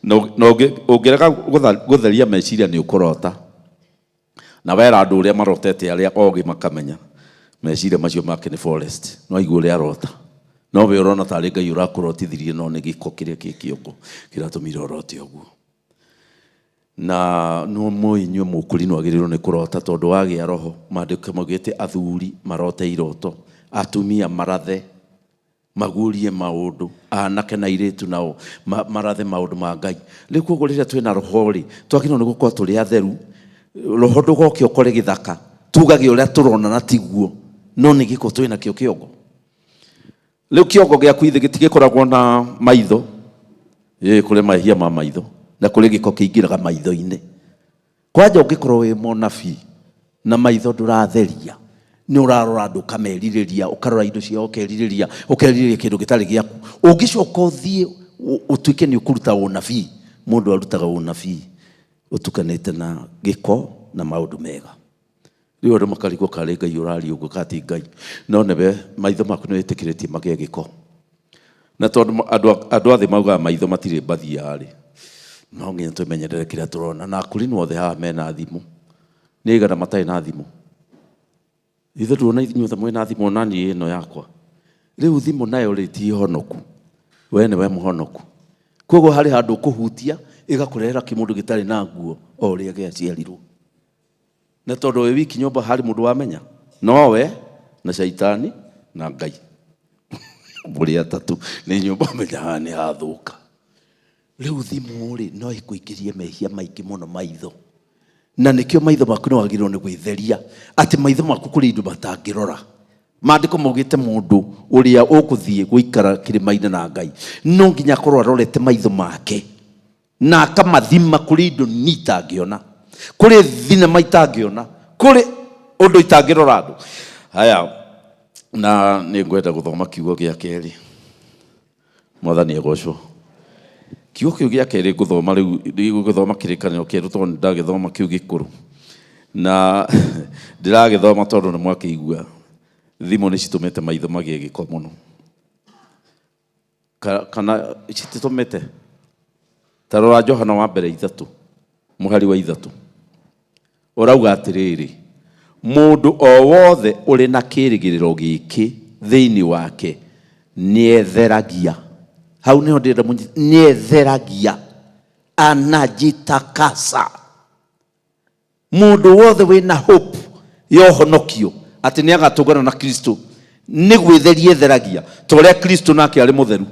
Na ũngĩrega gũtheria meciria nĩ ũkũrota. Na wera andũ ũrĩa marotete arĩa ogĩ makamenya meciria macio make nĩ forest. No aigue ũrĩa arota. No we ũrona tarĩ Ngai ũrakũrotithirie, no nĩ gĩko kĩrĩa kĩ kĩongo kĩratũmire ũrote ũguo. Na no mũĩ inyuĩ mũkũri no agĩrĩirwo nĩ kũrota, tondũ wagĩa roho. Maandĩko maugĩte athuri marote iroto, atumia marathe maguũrie maũndũ, anake na airĩtu nao marathe maũndũ ma Ngai. Rĩu koguo rĩrĩa twĩna roho rĩ, twagĩrĩirwo nĩ gũkorwo tũrĩ atheru. Roho ndũgoke ũkore gĩthaka, tugage ũrĩa tũrona na tiguo, no nĩ gĩko twĩna kĩo kĩongo. Rĩu kĩongo gĩaku ithe gĩtigĩkoragwo na maitho, kũrĩ mahia ma maitho, na kũrĩ gĩko kĩingĩraga maitho-inĩ. Kwanja ũngĩkorwo wĩ mũnabii na maitho ndũratheria, nĩ ũrarora andũ ũkamerirĩria, ũkarora indo ciao ũkerirĩria, ũkerirĩria kĩndũ gĩtarĩ gĩaku. Ũngĩcoka ũthiĩ ũtuĩke nĩ ũkũruta ũnabii, mũndũ arutaga ũnabii ũtukanĩte na gĩko na maũndũ mega. Rĩu andũ makarigwo karĩ Ngai ũraria ũguo kana ti Ngai, no nĩwe maitho maku nĩ wĩtĩkĩrĩtie magĩe gĩko. Na tondũ andũ a thĩ maugaga maitho matirĩ mbathia-rĩ, no nginya twĩmenyerere kĩrĩa tũrona. Na akũrinũ othe haha mena thimũ, nĩ aigana matarĩ na thimũ? Ithe nduona inyuothe mwĩna thimũ, ona niĩ ĩno yakwa. Rĩu thimũ nayo rĩ ti honoku, we nĩwe mũhonoku. Koguo harĩ handũ ũkũhutia ĩgakũrehera kĩmũndũ gĩtarĩ na nguo o ũrĩa gĩaciarirwo. Na tondũ wĩ wiki nyũmba harĩ mũndũ wamenya, nowe na caitani na Ngai. Mũrĩ atatũ nĩ nyũmba menyaga nĩ hathũka. Rĩu thimũ rĩ no ĩkũingĩrie mehia maingĩ mũno maitho. Na nĩkĩo maitho maku nĩ wagĩrĩirwo nĩ gwĩtheria atĩ maitho maku kũrĩ indo matangĩrora. Maandĩko maugĩte mũndũ ũrĩa ũgũthiĩ gũikara kĩrĩma-inĩ na Ngai no nginya akorwo arorete maitho make na akamathima kũrĩ indo ni itangĩona, kũrĩ thinema itangĩona, kũrĩ ũndũ itangĩrora andũ. Haya, na nĩ ngwenda gũthoma kiugo gĩa kerĩ. Mwathani agocwo. Kiugo kĩu gĩa kerĩ ngũthoma rĩu, gũthoma kĩrĩkanĩro kĩerũ tondũ nĩ ndagĩthoma kĩu gĩkũrũ. Na ndĩragĩthoma tondũ nĩ mwakĩigua thimũ nĩ citũmĩte maitho magĩe gĩko mũno. Kana cititũmĩte? Ta rora Johana wa mbere 3, mũhari wa 3. Ũrauga atĩrĩrĩ, mũndũ o wothe ũrĩ na kĩĩrĩgĩrĩro gĩkĩ thĩinĩ wake nĩetheragia. Hau nĩho ndĩrenda mũnyite, nĩetheragia, anajitakasa. Mũndũ wothe wĩna hope ya ũhonokio atĩ nĩagatũngana na Kristo nĩ gwĩtheria etheragia ta ũrĩa Kristo nake arĩ mũtheru.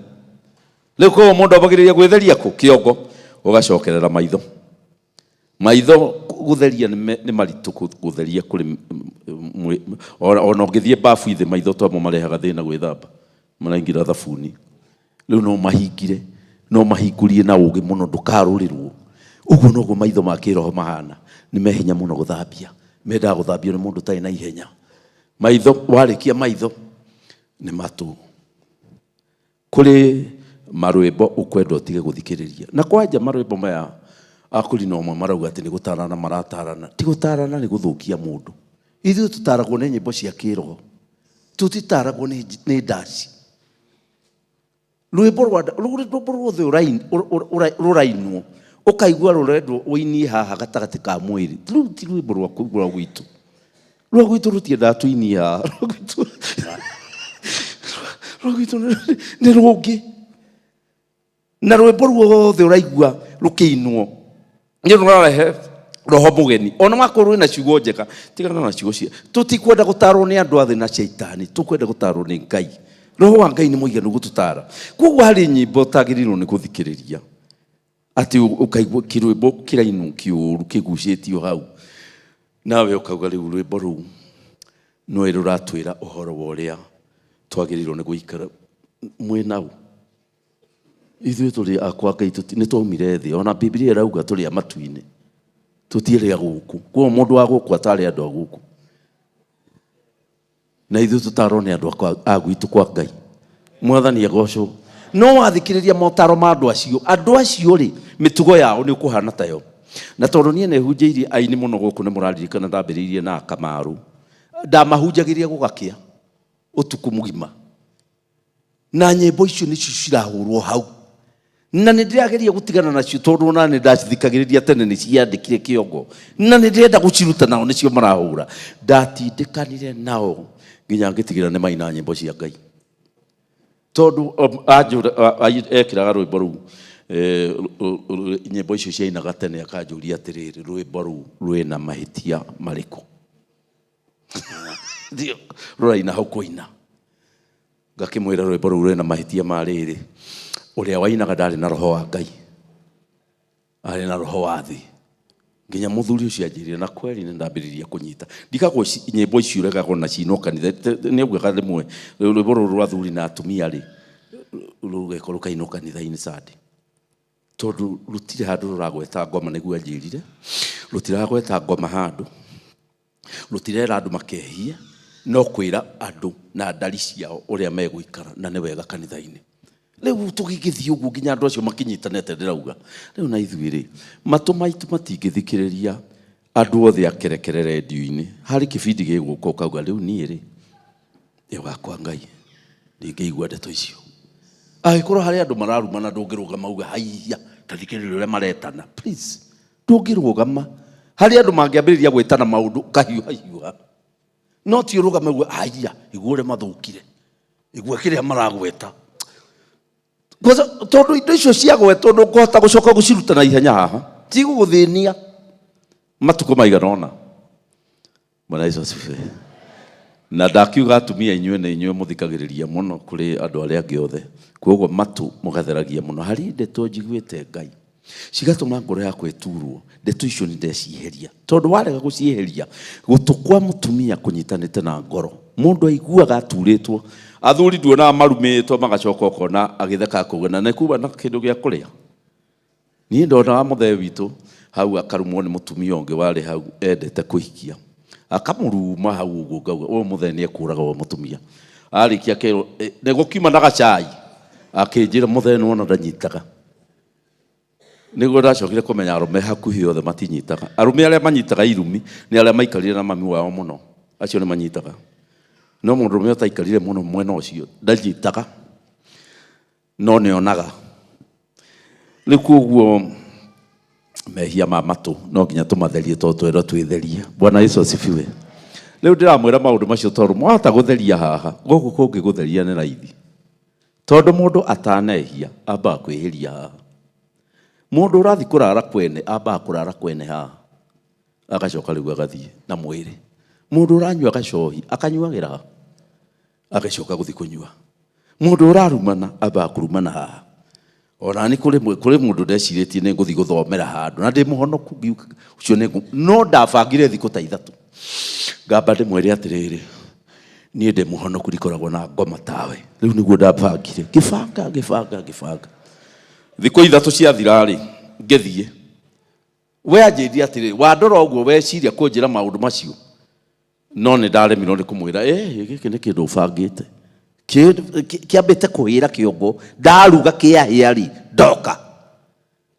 Rĩu koguo mũndũ ambagĩrĩria gwĩtheria kũ? Kĩongo, ũgacokerera maitho. Maitho gũtheria nĩ maritũ gũtheria kũrĩ ona ũngĩthiĩ bafu ithĩ maitho twamo marehaga thĩna gwĩthamba, maraingĩra thabuni. Rĩu no mahingire, no mahingũrie na ũgĩ mũno ndũkarũrĩrwo. Ũguo noguo maitho ma kĩroho mahana, nĩ mehinya mũno gũthambia. Mendaga gũthambio nĩ mũndũ ũtarĩ na ihenya. Maitho, warĩkia maitho nĩ matũ. Kũrĩ marwĩmbo ũkwenda ũtige gũthikĩrĩria. Na kwanja marwĩmbo maya akũrina ũmwe marauga atĩ nĩ gũtarana maratarana. Ti gũtarana, nĩ gũthũkia mũndũ. Ithuĩ tũtaragwo nĩ nyĩmbo cia kĩroho. Tũtitaragwo nĩ ndaci. Rwĩmbo rwa rwĩmbo ruothe rũrainwo ũkaigua rũrendwo ũinie haha gatagatĩ ka mwĩrĩ. Rũu ti rwĩmbo rwa gwitũ. Rwa gwitũ rũtiendaga tũinie haha. Rwa gwitũ nĩ rũngĩ. Na rwĩmbo ruothe ũraigua rũkĩinwo nĩ rũrarehe roho mũgeni. Ona wakorwo wĩna ciugo njega, tigana na ciugo cia. Tũtikwenda gũtarwo nĩ andũ a thĩ na caitani, tũkwenda gũtarwo nĩ Ngai. Roho wa Ngai nĩ mũiganu gũtũtara. Koguo harĩ nyĩmbo ũtagĩrĩirwo nĩ gũthikĩrĩria atĩ ũkaigua kĩrwĩmbo kĩrainwo kĩũru kĩgucĩtio hau, nawe ũkauga rĩu rwĩmbo rũu no rũratwĩra ũhoro wa ũrĩa twagĩrĩirwo nĩ gũikara. Mwĩ nau? Ithuĩ tũrĩ a kwa Ngai, nĩ twaumire thĩ. Ona Biblia ĩrauga tũrĩ a matu-inĩ, tũtirĩ a gũkũ. Koguo mũndũ wa gũkũ atarĩ andũ a gũkũ, na ithuĩ tũtarwo nĩ andũ a gwitũ kwa Ngai. Mwathani agocwo. No wathikĩrĩria motaro ma andũ acio, andũ acio rĩ, mĩtugo yao nĩ ũkũhana tayo. Na tondũ niĩ nĩ hunjĩirie aini mũno gũkũ, nĩ mũraririkana ndambĩrĩirie na Kamaru, ndamahunjagĩria gũgakĩa ũtukũ mũgima, na nyĩmbo icio nĩcio cirahũrwo hau. Na nĩ ndĩrageria gũtigana nacio tondũ ona nĩ ndacithikagĩrĩria tene, nĩ ciandĩkire kĩongo, na nĩ ndĩrenda gũciruta, nao nĩcio marahũra. Ndatindĩkanire nao nginya ngĩtigĩra nĩ maina nyĩmbo cia Ngai, tondũ ekĩraga rwĩmbo rũu, nyĩmbo icio ciainaga tene, akanjũria atĩrĩrĩ, rwĩmbo rũu rwĩna mahĩtia marĩkũ? Rũraina hau kũina. Ngakĩmwĩra rwĩmbo rũu rwĩna mahĩtia ma rĩrĩ, ũrĩa wainaga ndarĩ na roho wa Ngai, arĩ na roho wa thĩ. Nginya mũthuri ũcio anjĩrire, na kweli nĩ ndambĩrĩria kũnyita. Ndigagwo nyĩmbo icio ũregagwo na cinwo kanitha. Nĩ augaga rĩmwe rwĩmbo rũrũ rwa athuri na atumia rĩ, rũgekwo rũkainwo kanitha-inĩ Sunday, tondũ rũtirĩ handũ rũragweta ngoma. Nĩguo anjĩrire rũtiragweta ngoma handũ, rũtirera andũ makehie, no kwĩra andũ na ndari ciao ũrĩa megũikara, na nĩ wega kanitha-inĩ. Rĩu tũgĩgĩthiĩ ũguo nginya andũ acio makinyitanĩte. Ndĩrauga rĩu na ithuĩ rĩ, matũ maitũ matingĩthikĩrĩria andũ othe akerekere rendio-inĩ. Harĩ kĩbindi gĩgũka ũkauga rĩu niĩ rĩ, ĩ wakwa Ngai, ndingĩigua ndeto icio. Angĩkorwo harĩ andũ mararumana, ndũngĩrũgama uga haiya, ta thikĩrĩria ũrĩa maretana. Please, ndũngĩrũgama. Harĩ andũ mangĩambĩrĩria gwĩtana maũndũ ũkahiũha hiũha, no ti ũrũgame uge haiya, igua ũrĩa mathũkire, igua kĩrĩa maragweta. Tondũ indo icio ciagwetwo ndũkũhota gũcoka gũciruta na ihenya haha, tigũgũthĩnia matukũ maigana ũna. Bwana Yesu asifiwe. Na ndakiuga atumia inyuĩ nĩ inyuĩ mũthikagĩrĩria mũno kũrĩ andũ arĩa angĩ othe, koguo matũ mũgatheragia mũno. Harĩ ndeto njiguĩte Ngai cigatũma ngoro yakwa ĩturwo, ndeto icio nĩ ndecieheria, tondũ warega gũcieheria gũtũ kwa mũtumia kũnyitanĩte na ngoro. Mũndũ aiguaga aturĩtwo, athuri nduonaga marumĩtwo magacoka ũkona agĩtheka akauga na nĩ kuma na kĩndũ gĩa kũrĩa. Niĩ ndonaga mũthee witũ hau akarumwo nĩ mũtumia ũngĩ warĩ hau endete kũhikia, akamũruma hau ũguo, ngauga ũyũ mũthee nĩ ekũraga ũyũ mũtumia. Arĩkia kerwo nĩ gũkiuma na gacai, akĩnjĩra mũthee nĩwona ndanyitaga. Nĩguo ndacokire kũmenya arũme hakuhĩ othe matinyitaga. Arũme arĩa manyitaga irumi nĩ arĩa maikarire na mami wao mũno, acio nĩ manyitaga. No mũndũrũme ũtaikarire mũno mwena ũcio ndanyitaga, no nĩonaga. Rĩu koguo mehia ma matũ no nginya tũmatherie, tondũ twerwo twĩtherie. Bwana Yesu asifiwe. Rĩu ndĩramwĩra maũndũ macio tondũ mwahota gũtheria haha, gũkũ kũngĩ gũtheria nĩ raithi, tondũ mũndũ atanehia ambaga kwĩhĩria haha. Mũndũ ũrathiĩ kũrara kwene ambaga kũrara kwene haha, agacoka rĩu agathiĩ na mwĩrĩ. Mũndũ ũranyua gacohi akanyuagĩra haha, agacoka gũthiĩ kũnyua. Mũndũ ũrarumana ambaga kũrumana haha. Ona nĩ kũrĩ mũndũ ndecirĩtie nĩ ngũthiĩ gũthomera handũ na ndĩ mũhonoku, ngiuga ũcio nĩ no ndabangire thikũ ta ithatũ, ngamba ndĩmwĩre atĩrĩrĩ, niĩ ndĩ mũhonoku, ndikoragwo na ngoma tawe. Rĩu nĩguo ndabangire, ngĩbanga ngĩbanga ngĩbanga. Thikũ ithatũ ciathira-rĩ, ngĩthiĩ. We anjĩrire atĩrĩrĩ, wandora ũguo weciria kũnjĩra maũndũ macio, no nĩ ndaremirwo nĩ kũmwĩra gĩkĩ nĩ kĩndũ ũbangĩte, kĩambĩte kũhĩra kĩongo, ndaruga kĩahĩa rĩ, ndoka.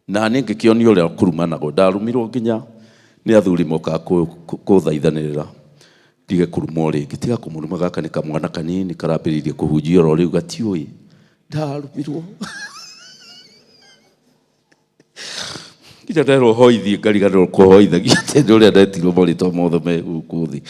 Na niĩ ngĩkĩonio ũrĩa kũrumanagwo, ndarumirwo nginya nĩ athuri mokaga kũthaithanĩrĩra ndige kũrumwo rĩngĩ, tiga kũmũruma, gaka nĩ kamwana kanini karambĩrĩirie kũhunjia oro rĩu gatiũĩ. Ndarumirwo nginya nderwo hoithie, ngariganĩrwo kũhoithagia atĩ nĩ ũrĩa ndetirwo marĩtwa mothe me gũkũ thĩ.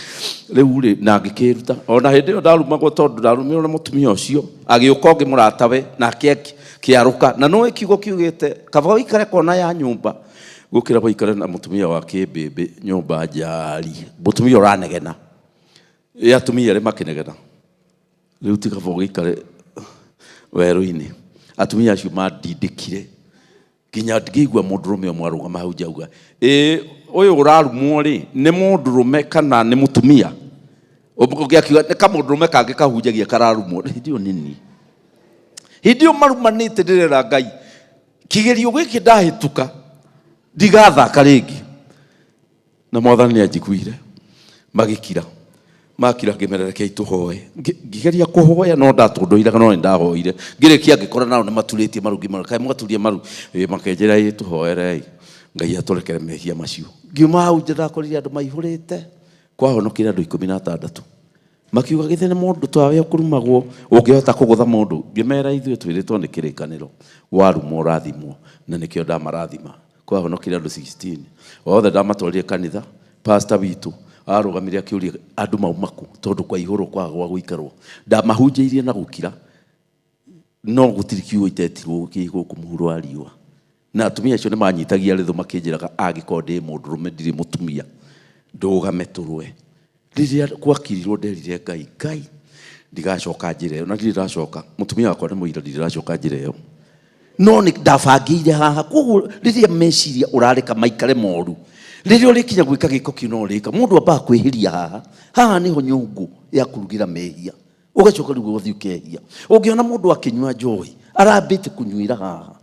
Rĩu rĩ, na ngĩkĩruta ona hĩndĩ ĩyo ndarumagwo, tondũ ndarumirwo na mũtumia ũcio, agĩũka ũngĩ mũratawe nake akĩarũka. Na nĩũĩ kiugo kiugĩte kaba ũikare kona ya nyũmba gũkĩra ũikare na mũtumia wa kĩmbĩmbĩ nyũmba njari, mũtumia ũranegena. Ĩ atumia arĩa makĩnegena, rĩu ti kaba ũgĩikare werũ-inĩ. Atumia acio mandindĩkire nginya ngĩigua mũndũrũme ũmwe arũgama hau nja auga, ĩ ũyũ ũrarumwo rĩ nĩ mũndũrũme kana nĩ mũtumia? Ũngĩ akiuga nĩ kamũndũrũme kangĩ kahunjagia kararumwo. Hĩndĩ ĩyo nĩ niĩ, hĩndĩ ĩyo marumanĩte, ndĩrera Ngai kĩgerio gĩkĩ ndahĩtũka ndigathaka rĩngĩ. Na mwathani nĩ anjiguire, magĩkira makira, ngĩmera rekei tũhoe. Ngĩgeria kũhoya no ndatũndũiraga, no nĩ ndahoire. Ngĩrĩkia ngĩkora nao nĩ maturĩtie maru, ngĩmera kaĩ mwaturia maru? Ĩ makĩnjĩra ĩ tũhoerei Ngai atũrekere mehia macio. Ngiuma hau nja ndakorire andũ maihũrĩte, kwahonokire andũ 16. Makiuga githĩ nĩ mũndũ tawe ũkũrumagwo ũngĩhota kũgũtha mũndũ? Ngĩmera ithuĩ twĩrĩtwo nĩ kĩrĩkanĩro, warumwo ũrathimwo, na nĩkĩo ndamarathima. Kwahonokire andũ 16 othe ndamatwarire kanitha. Pastor witũ arũgamire akĩũria andũ mauma kũ, tondũ kwaihũrwo kwaga gwa gũikarwo. Ndamahunjĩirie na gũkira, no gũtirĩ kiugo itetirwo gĩ gũkũ mũhuro wa riũa. Na atumia acio nĩ manyitagia rĩthũ makĩnjĩraga angĩkorwo ndĩ mũndũrũme ndirĩ mũtumia, ndũgame tũrũe. Rĩrĩa gwakirirwo nderire Ngai, Ngai ndigacoka njĩra ĩyo, na ndirĩ ndacoka. Mũtumia wakwa nĩ mũira, ndirĩ ndacoka njĩra ĩyo, no nĩ ndabangĩire haha. Koguo rĩrĩa meciria ũrareka maikare moru, rĩrĩa ũrĩkinya gwĩka gĩko kĩu no ũrĩka. Mũndũ ambaga kwĩhĩria haha, haha nĩho nyũngũ ya kũrugĩra mehia, ũgacoka rĩu ũgathiĩ ũkehia. Ũngĩona mũndũ akĩnyua njohi, arambĩte kũnyuĩra haha.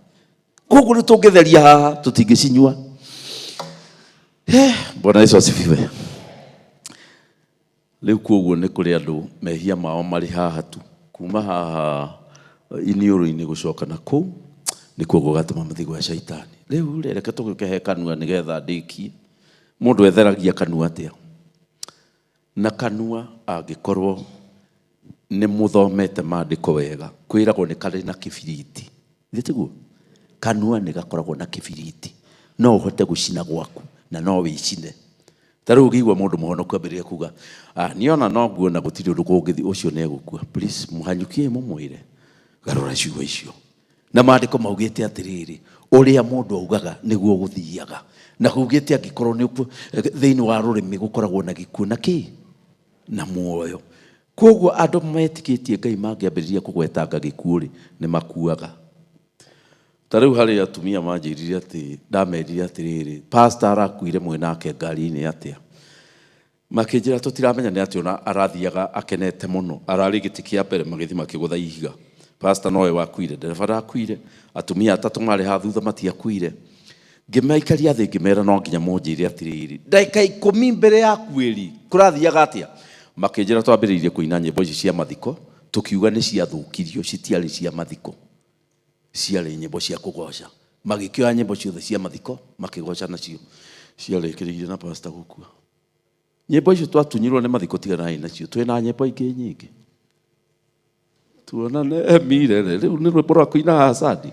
Koguo rĩu tũngĩtheria haha tũtingĩcinyua. Bwana Yesu asifiwe. Rĩu koguo nĩ kũrĩ andũ mehia mao marĩ haha tu, kuma haha iniũrũ-inĩ gũcoka na kũu nĩkuo gũgatũma mathiĩ gwa caitani. Rĩu rĩ, reke tũgĩũke he kanua nĩgetha ndĩkie. Mũndũ etheragia kanua atĩa? Na kanua angĩkorwo nĩ mũthomete maandĩko wega, kwĩragwo nĩ karĩ na kĩbiriti. Githĩ tiguo? Kanua nĩ gakoragwo na kĩbiriti, no ũhote gũcina gwaku na no wĩcine. Ta rĩu ũngĩigua mũndũ mũhonoku ambĩrĩrie kuga, niĩ ona no nguona gũtirĩ ũndũ kũngĩthiĩ, ũcio nĩ egũkua. Please mũhanyũkie mũmwĩre garũra ciugo icio. Na maandĩko maugĩte atĩrĩrĩ, ũrĩa mũndũ augaga nĩguo gũthiaga. Na kuugĩte angĩkorwo nĩ thĩinĩ wa rũrĩmĩ gũkoragwo na gĩkuũ na kĩ? Na muoyo. Koguo andũ metĩkĩtie Ngai mangĩambĩrĩria kũgwetanga gĩkuũ rĩ, nĩ makuaga. Ta rĩu harĩ atumia manjĩrire atĩ ndamerire atĩrĩrĩ, pastor arakuire mwĩ nake ngari-inĩ atĩa? Makĩnjĩra tũtiramenya nĩ atĩ ona arathiaga akenete mũno, ararĩ gĩtĩ kĩa mbere magĩthiĩ makĩgũtha ihiga. Pastor nowe wakuire, ndereba ndakuire, atumia atatũ marĩ haha thutha matiakuire. Ngĩmaikaria thĩ ngĩmera no nginya mũnjĩre atĩrĩrĩ, ndagĩka 10 mbere ya kwĩri kũrathiaga atĩa? Makĩnjĩra twambĩrĩirie kũina nyĩmbo ici cia mathiko, tũkiuga nĩ ciathũkirio, citiarĩ cia mathiko, ciarĩ nyĩmbo cia kũgoca. Magĩkĩoya nyĩmbo ciothe cia mathiko makĩgoca nacio, ciarĩkĩrĩirie na pastor gũkua. Nyĩmbo icio twatunyirwo nĩ mathiko, tiganai nacio, twĩna nyĩmbo ingĩ nyingĩ. Tuonane mirere, rĩu nĩ rwĩmbo rwa kũina hasadi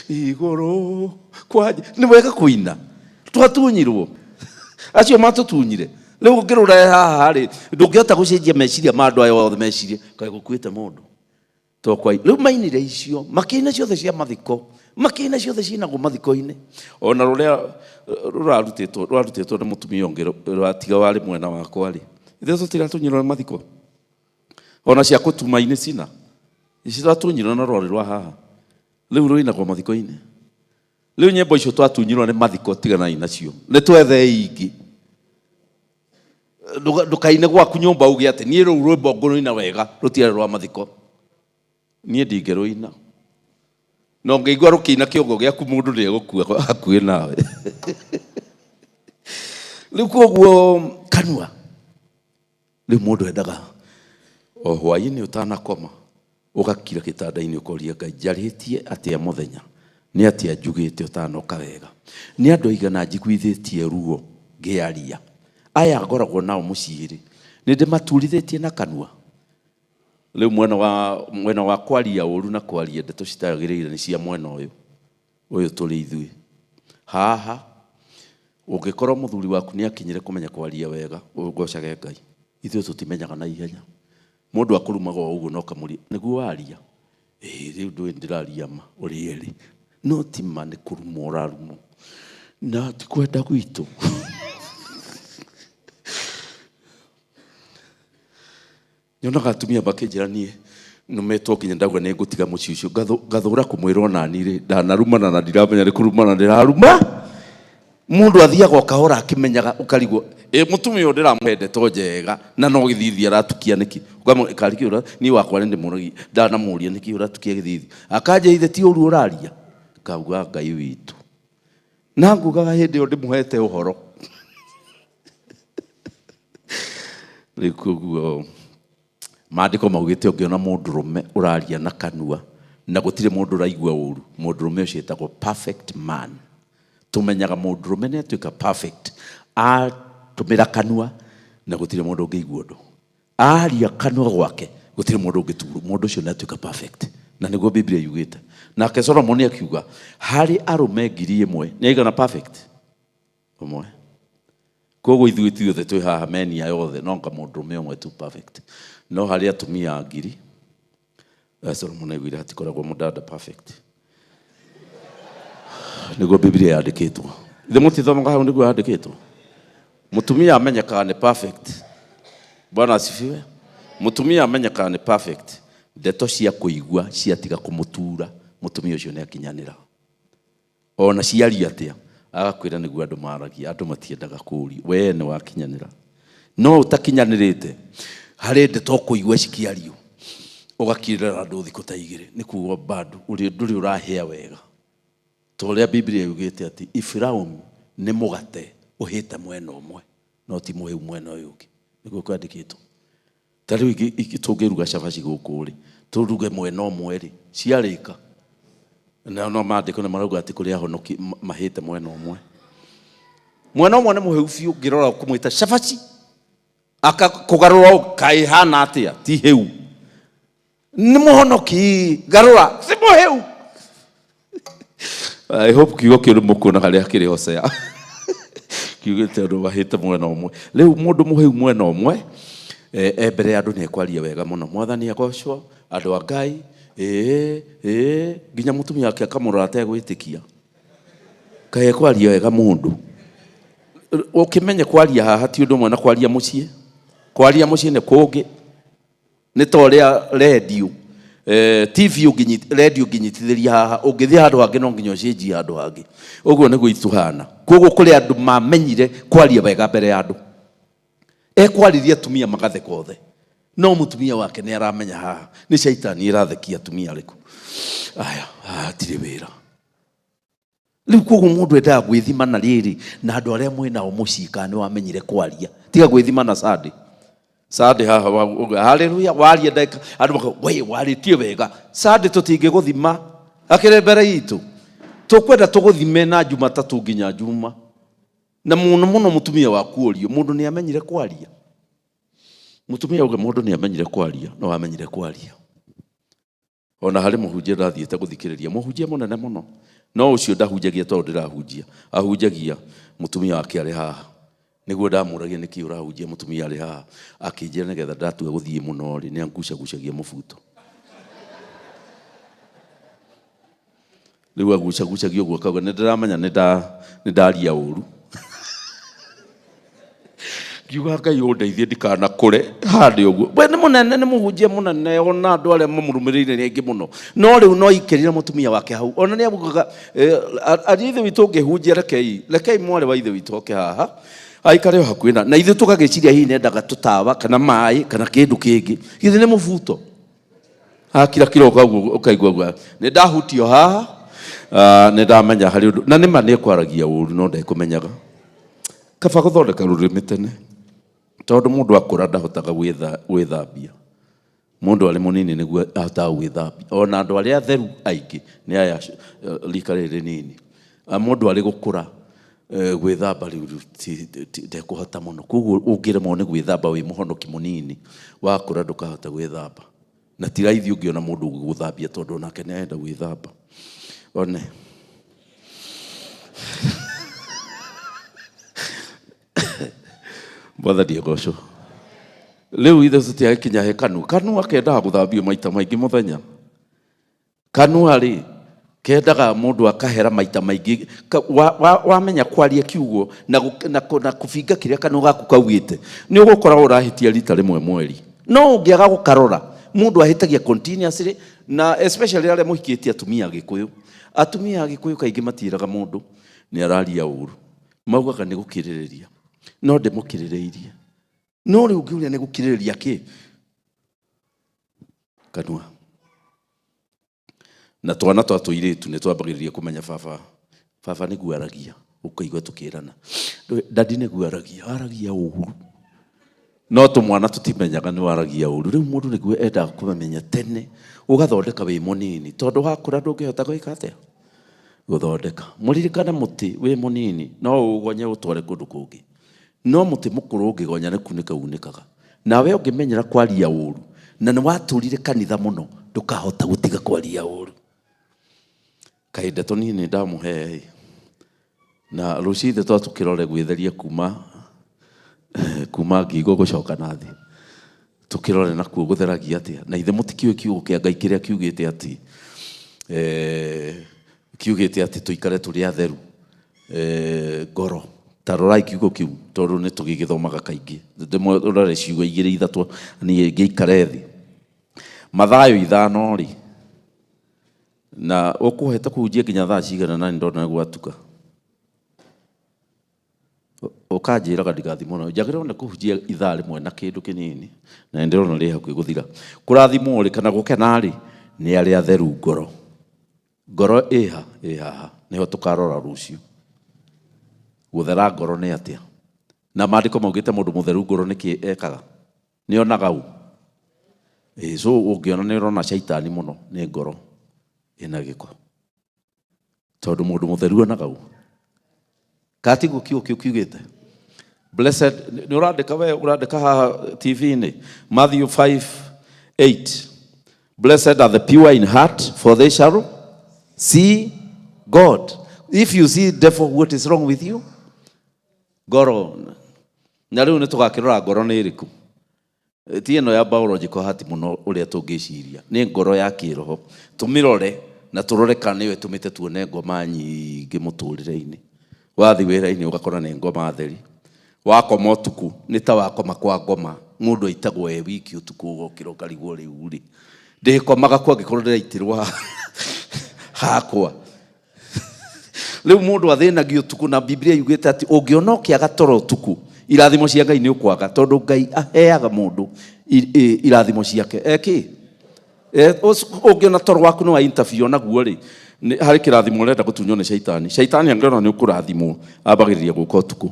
igũrũ kwa nĩ wega kũina. Twatunyirwo, acio matũtunyire. Rĩu ũngĩrora haha rĩ, ndũngĩhota gũcenjia meciria ma andũ aya othe mecirie kaĩ gũkuĩte mũndũ. To kwa rĩu mainire icio, makĩina ciothe cia mathiko, makĩina ciothe cinagwo mathiko-inĩ. Ona rũrĩa rũrarutĩtwo, rwarutĩtwo nĩ mũtumia ũngĩ rwatiga warĩ mwena wakwa rĩ, ithuĩ tũtiratunyirwo nĩ mathiko. Ona cia kũtuma-inĩ cina citatunyirwo na rwarĩ rwa haha, rĩu rũinagwo mathiko-inĩ. Rĩu nyĩmbo icio twatunyirwo nĩ mathiko, tiganai nacio, nĩ twethe ingĩ. Ndũkaine gwaku nyũmba uge atĩ niĩ rũu rwĩmbo ngũrũina wega rũtiarĩ rwa mathiko. Niĩ ndingĩrũina, no ngĩigua rũkĩina kĩongo gĩaku mũndũ nĩegũkua hakuhĩ nawe. Rĩu koguo kanua, rĩu mũndũ endaga o hwaĩ-inĩ ũtanakoma ũgakira gĩtanda-inĩ ũkoria Ngai, njarĩtie atĩa mũthenya, nĩ atĩa njugĩte ũtanoka wega, nĩ andũ aigana njiguithĩtie ruo ngĩaria, aya ngoragwo nao mũciĩ rĩ, nĩ ndĩmaturithĩtie na kanua. Rĩu mwena wa kwaria ũru na kwaria ndeto citagĩrĩire nĩ cia mwena ũyũ, ũyũ tũrĩ ithuĩ haha. Ũngĩkorwo mũthuri waku nĩ akinyire kũmenya kwaria wega, ũgocage Ngai. Ithuĩ tũtimenyaga na ihenya. Mũndũ akũrumaga o ũguo no kamũria nĩguo waria, ĩĩ rĩu ndũĩ ndĩraria ma ũrĩ erĩ, no ti ma nĩ kũrumwo ũrarumwo na ti kwenda gwitũ. Nyonaga atumia makĩnjĩra niĩ nũmetwo nginya ndauga nĩ ngũtiga mũciĩ ũcio, ngathũra kũmwĩra onani rĩ, ndanarumana na ndiramenya nĩ kũrumana ndĩraruma. Mũndũ athiaga o kahora akĩmenyaga, ũkarigwo ĩ mũtumia ũyũ ndĩramũhe ndeto njega na no gĩthithi aratukia nĩkĩ? Ũkamũ-, karĩ kĩ ũra-, niĩ wakwa nĩ ndĩmũragia, ndanamũria nĩkĩ ũratukia gĩthithi, akanjĩra ithe ti ũru ũraria, ngauga Ngai witũ. Na ngugaga hĩndĩ ĩyo ndĩmũhete ũhoro. Rĩu koguo maandĩko maugĩte ũngĩona mũndũrũme ũraria na kanua na gũtirĩ mũndũ ũraigua ũru, mũndũrũme ũcio etagwo perfect man. Tũmenyaga mũndũrũme nĩ atuĩka perfect atũmĩra kanua na gũtirĩ mũndũ ũngĩigua ũndũ. Aria kanua gwake gũtirĩ mũndũ ũngĩturwo, mũndũ ũcio nĩ atuĩka perfect. Na nĩguo Biblia yugĩte. Nake Solomoni akiuga harĩ arũme 1000 nĩ aigana perfect ũmwe. Koguo ithuĩ ithuothe twĩ haha menia yothe no anga mũndũrũme ũmwe tu perfect. No harĩ atumia 1000, Solomon aiguire hatikoragwo mũdada perfect. Nĩguo Biblia yandĩkĩtwo. Ithe mũtithomaga hau nĩguo yandĩkĩtwo. Mũtumia amenyekaga nĩ perfect. Bwana asifiwe. Mũtumia amenyekaga nĩ perfect. Ndeto cia kũigua ciatiga kũmũtura, mũtumia ũcio nĩ akinyanĩra. Ona ciaria atĩa, agakwĩra nĩguo andũ maragia, andũ matiendaga kũũrio. We nĩ wakinyanĩra. No ũtakinyanĩrĩte, harĩ ndeto ũkũigua cikĩario, ũgakirĩra andũ thikũ ta igĩrĩ, nĩ kuga bado ndũrĩ ũrahĩa wega. Ta ũrĩa Biblia yugĩte atĩ Efiraimu nĩ mũgate ũhĩte mwena ũmwe, no ti mũhĩu mwena ũyũ ũngĩ. Nĩguo kwandĩkĩtwo. Ta rĩu tũngĩruga cabaci gũkũ rĩ, tũruge mwena ũmwe rĩ, ciarĩka. Na no maandĩko nĩ marauga atĩ kũrĩ ahonoki mahĩte mwena ũmwe. Mwena ũmwe nĩ mũhĩu biũ, ũngĩrora ũkũmwĩta cabaci, akakũgarũra ũũ, kaĩ ĩhana atĩa? Ti hĩu. Nĩ mũhonoki, garũra, ti mũhĩu. I hope kiugo kĩu nĩ mũkuona harĩa kĩrĩ Hosea. Kiugĩte andũ mahĩte mwena ũmwe. Rĩu mũndũ mũhĩu mwena ũmwe, e mbere ya andũ nĩ ekwaria wega mũno. Mwathani agocwo, andũ a Ngai, ĩĩ, ĩĩ, nginya mũtumia wake akamũrora ategwĩtĩkia. Kaĩ ekwaria wega mũndũ. Ũkĩmenye kwaria haha ti ũndũ ũmwe na kwaria mũciĩ. Kwaria mũciĩ nĩ kũngĩ. Nĩ ta ũrĩa redio, TV redio ũngĩnyitithĩria haha, ũngĩthiĩ handũ hangĩ no nginya ũcenjie handũ hangĩ. Ũguo nĩguo itũhana. Koguo kũrĩ andũ mamenyire kwaria wega mbere ya andũ. Ekwarĩria atumia magatheka othe. No mũtumia wake nĩ aramenya haha nĩ caitani ĩrathekia atumia arĩkũ. Aya, haha hatirĩ wĩra. Rĩu koguo mũndũ endaga gwĩthima na rĩrĩ na andũ arĩa mwĩ nao mũciĩ kana nĩ wamenyire kwaria. Tiga gwĩthima na Sunday. Sunday haha haleluya, waria ndagĩka andũ makauga we warĩtie wega. Sunday tũtingĩgũthima akĩrĩ mbere itũ. Tũkwenda tũgũthime na Jumatatũ nginya Juma. Na mũno mũno mũtumia waku ũrio, mũndũ nĩ amenyire kwaria. Mũtumia auga mũndũ nĩ amenyire kwaria, no amenyire kwaria. Ona harĩ mũhunjia ndathiĩte gũthikĩrĩria, mũhunjia mũnene mũno. No ũcio ndahunjagia tondũ ndĩrahunjia. Ahunjagia mũtumia wake arĩ haha. Nĩguo ndamũragia nĩkĩ ũrahunjia mũtumia arĩ haha. Akĩnjĩra nĩgetha ndatua gũthiĩ mũno rĩ, nĩ angucagucagia mũbuto. Rĩu agucagucagia ũguo akauga nĩ ndĩramenya nĩ ndaria ũru. Ngiuga Ngai ũndeithie ndikanakũre handĩ ũguo. We nĩ mũnene, nĩ mũhunjia mũnene, ona andũ arĩa mamũrũmĩrĩire nĩ aingĩ mũno. No rĩu no aikĩrire mũtumia wake hau. Ona nĩ augaga, ariũ a ithe witũ ũngĩhunjia rekei, rekei mwarĩ wa ithe witũ oke haha, aikare o hakuhĩ na ithuĩ tũgagĩciria hihi nĩendaga tũtawa kana maĩ kana kĩndũ kĩngĩ. Githĩ nĩ mũbuto? Akira kĩroko ũguo ũkaigua ũguo, nĩ ndahutio haha, nĩ ndamenya harĩ ũndũ. Na nĩma nĩ ekwaragia ũru no ndekũmenyaga. Kaba gũthondeka rũrĩmĩ tene, tondũ mũndũ akũra ndahotaga gwĩthambia. Mũndũ arĩ mũnini nĩguo ahotaga gwĩthambia. Ona andũ arĩa atheru aingĩ nĩ aya rika rĩrĩ rĩnini. Mũndũ arĩ gũkũra, gwĩthamba rĩu ndekũhota mũno. Koguo ũngĩremwo nĩ gwĩthamba wĩ mũhonoki mũnini, wakũra ndũkahota gwĩthamba. Na ti raithi ũngĩona mũndũ ũgũgũthambia tondũ onake nĩ arenda gwĩthamba. One. Mwathani agocwo. Rĩu ithe tũtiagĩkinya he kanua. Kanua kendaga gũthambio maita maingĩ mũthenya. Kanua rĩ, kendaga mũndũ akahera maita maingĩ. Wamenya kwaria kiugo na kũbinga kĩrĩa kanua gaku kaugĩte, nĩ ũgũkora ũrahĩtia rita rĩmwe mweri. No ũngĩaga gũkarora, mũndũ ahĩtagia continuously, na especially arĩa mũhikĩtie atumia Agĩkũyũ. Atumia Agĩkũyũ kaingĩ matiĩraga mũndũ nĩ araria ũru. Maugaga nĩ gũkirĩrĩria. No ndĩmũkirĩrĩirie. No rĩu ũngĩũria nĩ gũkirĩrĩria kĩ? Kanua. Na twana twa tũirĩtu nĩ twambagĩrĩria kũmenya baba, baba nĩguo aragia, ũkaigua tũkĩrana. Dadi nĩguo aragia, aragia ũru. No tũmwana tũtimenyaga nĩ waragia ũru. Rĩu mũndũ nĩguo endaga kũmenya tene, ũgathondeka wĩ mũnini, tondũ wakũra ndũngĩhota gwĩka atĩa? Gũthondeka. Mũririkane mũtĩ wĩ mũnini, no ũũgonye ũtware kũndũ kũngĩ. No mũtĩ mũkũrũ ũngĩgonya nĩ kunĩka unĩkaga. Nawe ũngĩmenyera kwaria ũru, na nĩ watũrire kanitha mũno, ndũkahota gũtiga kwaria ũru. Kahinda tũnini ndamũhe ĩ. Na rũciũ ithe twatũkĩrore gwĩtheria kuma ngingo gũcoka na thĩ. Tũkĩrore nakuo gũtheragia atĩa. Na ithe mũtikĩũĩ kiugo kĩa Ngai kĩrĩa kiugĩte atĩ, kiugĩte atĩ tũikare tũrĩ atheru, ngoro. Ta rorai kiugo kĩu tondũ nĩ tũgĩgĩthomaga kaingĩ. Ndĩmũrore ciugo igĩrĩ ithatũ niĩ ngĩikare thĩ. Mathayo 5 rĩ, na ũkũhete kũhunjia nginya thaa cigana na nĩ ndona gwatuka. Ũkanjĩraga ndigathiĩ mũno. Njagĩrĩirwo nĩ kũhunjia ithaa rĩmwe na kĩndũ kĩnini, na nĩ ndĩrona rĩ hakuhĩ gũthira. Kũrathimwo rĩ, kana gũkena rĩ, nĩ arĩa atheru ngoro. Ngoro ĩha, ĩ haha, nĩho tũkarora rũciũ. Gũthera ngoro nĩ atĩa? Na maandĩko maugĩte mũndũ mũtheru ngoro nĩkĩ ekaga? Nĩ onaga ũ? So ũngĩona nĩ ũrona caitani mũno nĩ ngoro ĩna gĩko. Tondũ mũndũ mũtheru onaga ũ? Katiguo kiugo kĩu kiugĩte? Blessed, nĩ ũrandĩka we, ũrandĩka haha T V-inĩ. Matthew 5:8. Blessed are the pure in heart, for they shall see God. If you see devil, what is wrong with you? Ngoro. Na rĩu nĩ tũgakĩrora ngoro nĩ ĩrĩkũ. Ti ĩno ya biological heart mũno ũrĩa tũngĩciria. Nĩ ngoro ya kĩroho. Tũmĩrore na tũrore kana nĩyo ĩtũmĩte tuone ngoma nyingĩ mũtũrĩre-inĩ. Wathiĩ wĩra-inĩ ũgakora nĩ ngoma theri. Wakoma ũtukũ nĩ ta wakoma kwa ngoma. Mũndũ aitagwo e wiki ũtukũ ũgokĩra ũkarigwo rĩu rĩ ndĩkomaga kwa angĩkorwo ndĩraitirwo hakwa. Rĩu mũndũ athĩnagio ũtukũ na Biblia yugĩte atĩ ũngĩona ũkĩaga toro ũtukũ irathimo cia Ngai nĩ ũkwaga tondũ Ngai aheaga mũndũ irathimo ciake eki ũngĩona toro waku nĩ wa interview naguo rĩ harĩ kĩrathimo ũrenda gũtunywo nĩ caitani. Caitani angĩona nĩ ũkũrathimwo ambagĩrĩria gũka ũtukũ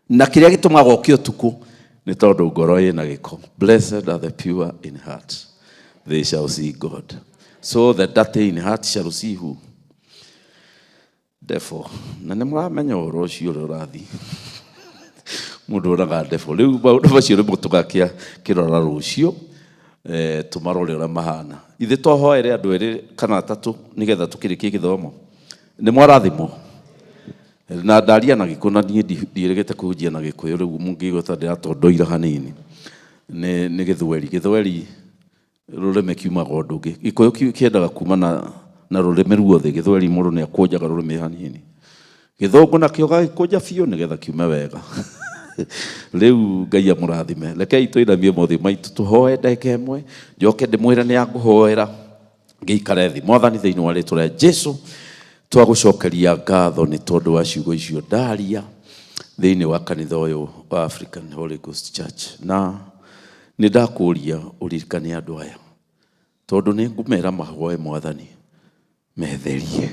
na kĩrĩa gĩtũmaga ũke ũtukũ nĩ tondũ ngoro ĩna gĩko. Blessed are the pure in heart, they shall see God. So the dirty in heart shall see who? Devil. Na nĩ mũramenya ũhoro ũcio ũrĩa ũrathiĩ. Mũndũ onaga devil. Rĩu maũndũ macio nĩmo tũgakĩrora rũciũ tũmarore ũrĩa mahana. Ithe twahoere andũ erĩ kana atatũ nĩgetha tũkĩrĩkie gĩthomo. Nĩ mwarathimwo. Na ndaria na Gĩkũyũ na niĩ ndiĩrĩgĩte kũhunjia na Gĩkũyũ rĩu mũngĩigua ta ndĩratondoira hanini. Nĩ Gĩthweri. Gĩthweri rũrĩmĩ kiumaga ũndũ ũngĩ. Gĩkũyũ kĩendaga kuma na rũrĩmĩ ruothe. Gĩthweri mũndũ nĩ akũnjaga rũrĩmĩ hanini. Gĩthũngũ nakĩo gagĩkũnja biũ nĩgetha kiume wega. Rĩu Ngai amũrathime. Rekei tũinamie mothiũ maitũ tũhoe ndagĩka ĩmwe njoke ndĩmwĩre nĩ akũhoera ngĩikare thĩ. Mwathani thĩinĩ wa rĩtwa rĩa Jesu twagũcokeria ngatho nĩ tondũ wa ciugo icio ndaria thĩinĩ wa kanitha ũyũ wa African Holy Ghost Church. Na nĩ ndakũria ũririkane andũ aya tondũ nĩ ngũmera mahoe Mwathani metherie.